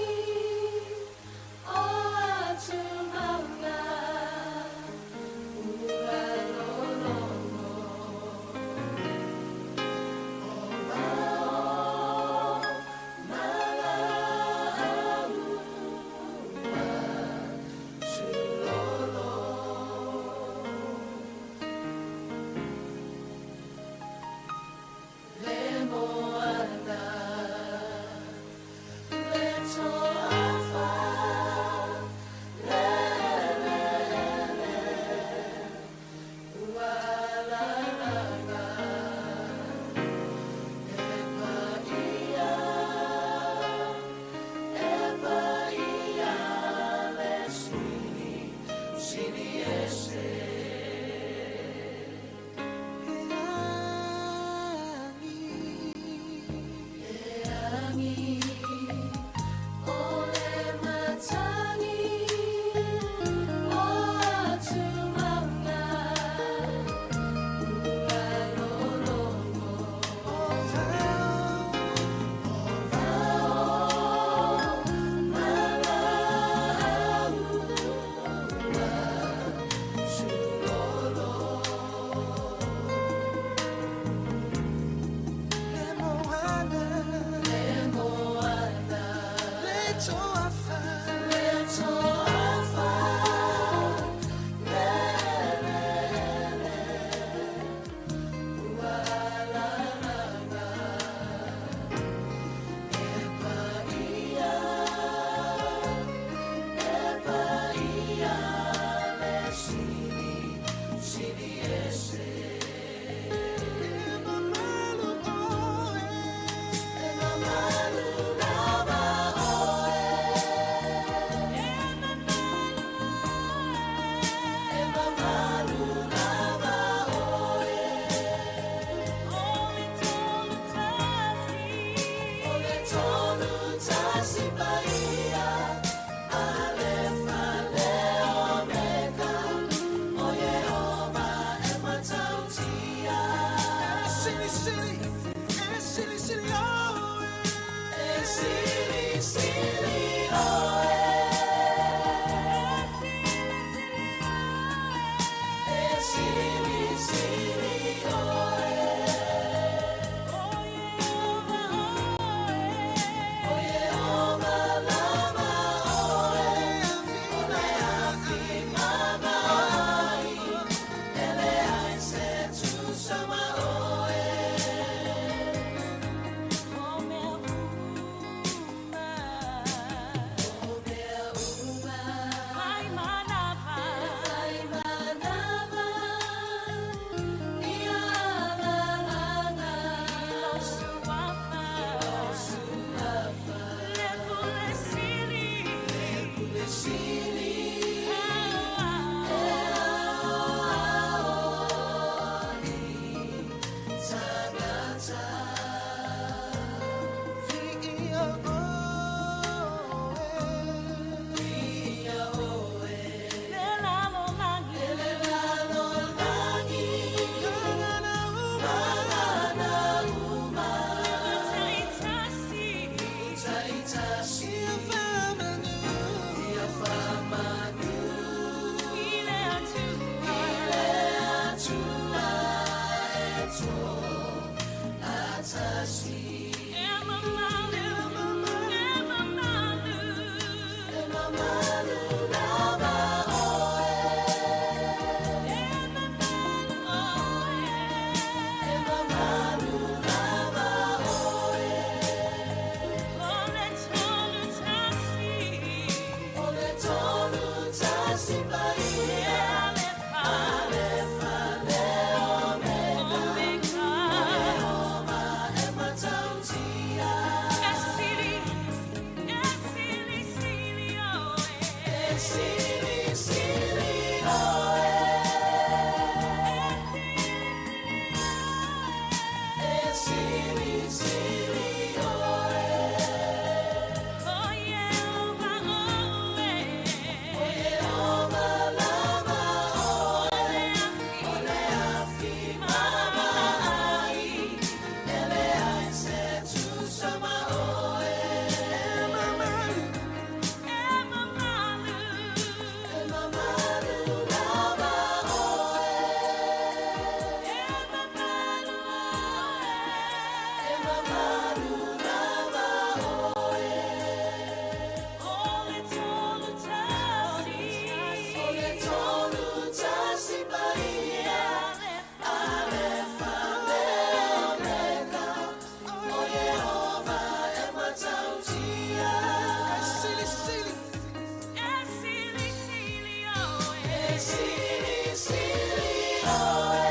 sili sili oe.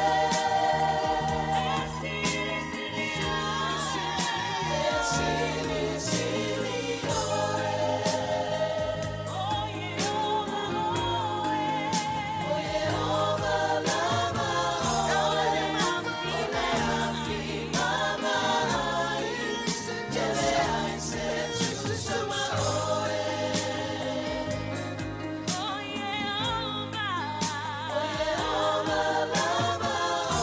E sili sili oe. O Yehova lava oe, o le afi mama ai, e leai se tusa ma oe. O Yehova lava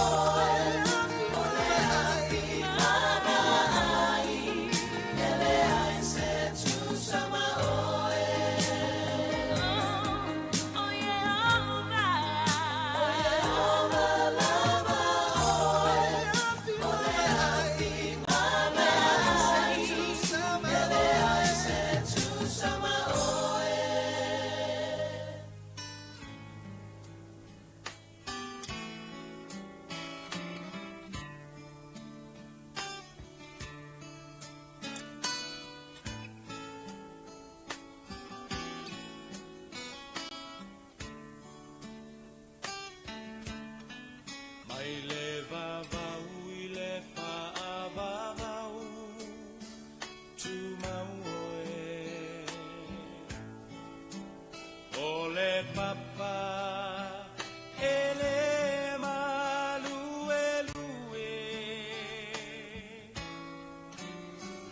oe, o le afi mama ai, e leai se tusa ma oe. O Yehova lava oe, o le afi mama ai, e leai se tusa ma oe. Mai le vavau i le faavavau, tumau oe. O le papa e le maluelue.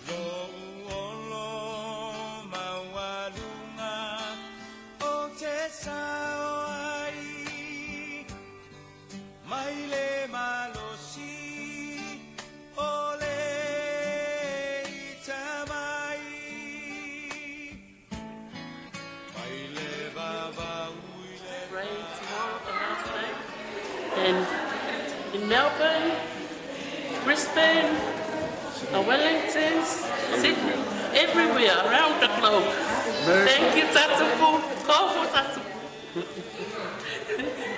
Lou olo maualuga o te sao ai. Mai le malosi o le itamai. Mai le vavau i le Pray tomorrow, the last day. And in Melbourne, Brisbane, Wellington, Sydney, everywhere around the globe. Thank you, Tatupu. Kofu Tatupu.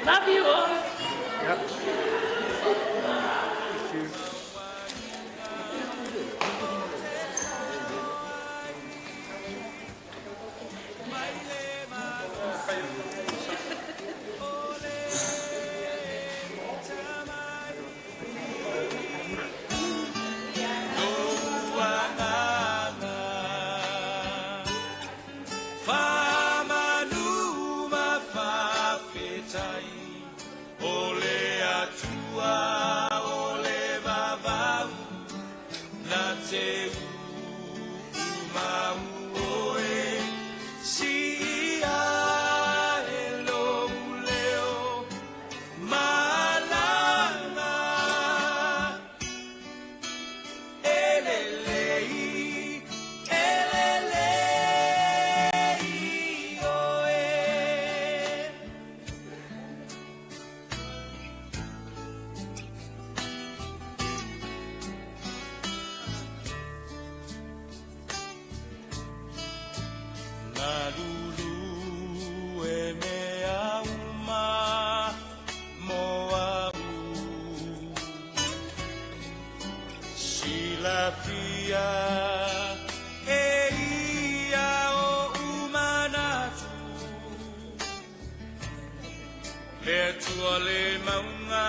Love you all. Yep. Thank you. Faamanu ma faafetai, o le Atua o le vavau na te umau oe. Siia e lou leo malaga e lelei, e lelei oe. Nalulu e mea uma mo au. Silafia e ia o umanatu. Le Atua le maunga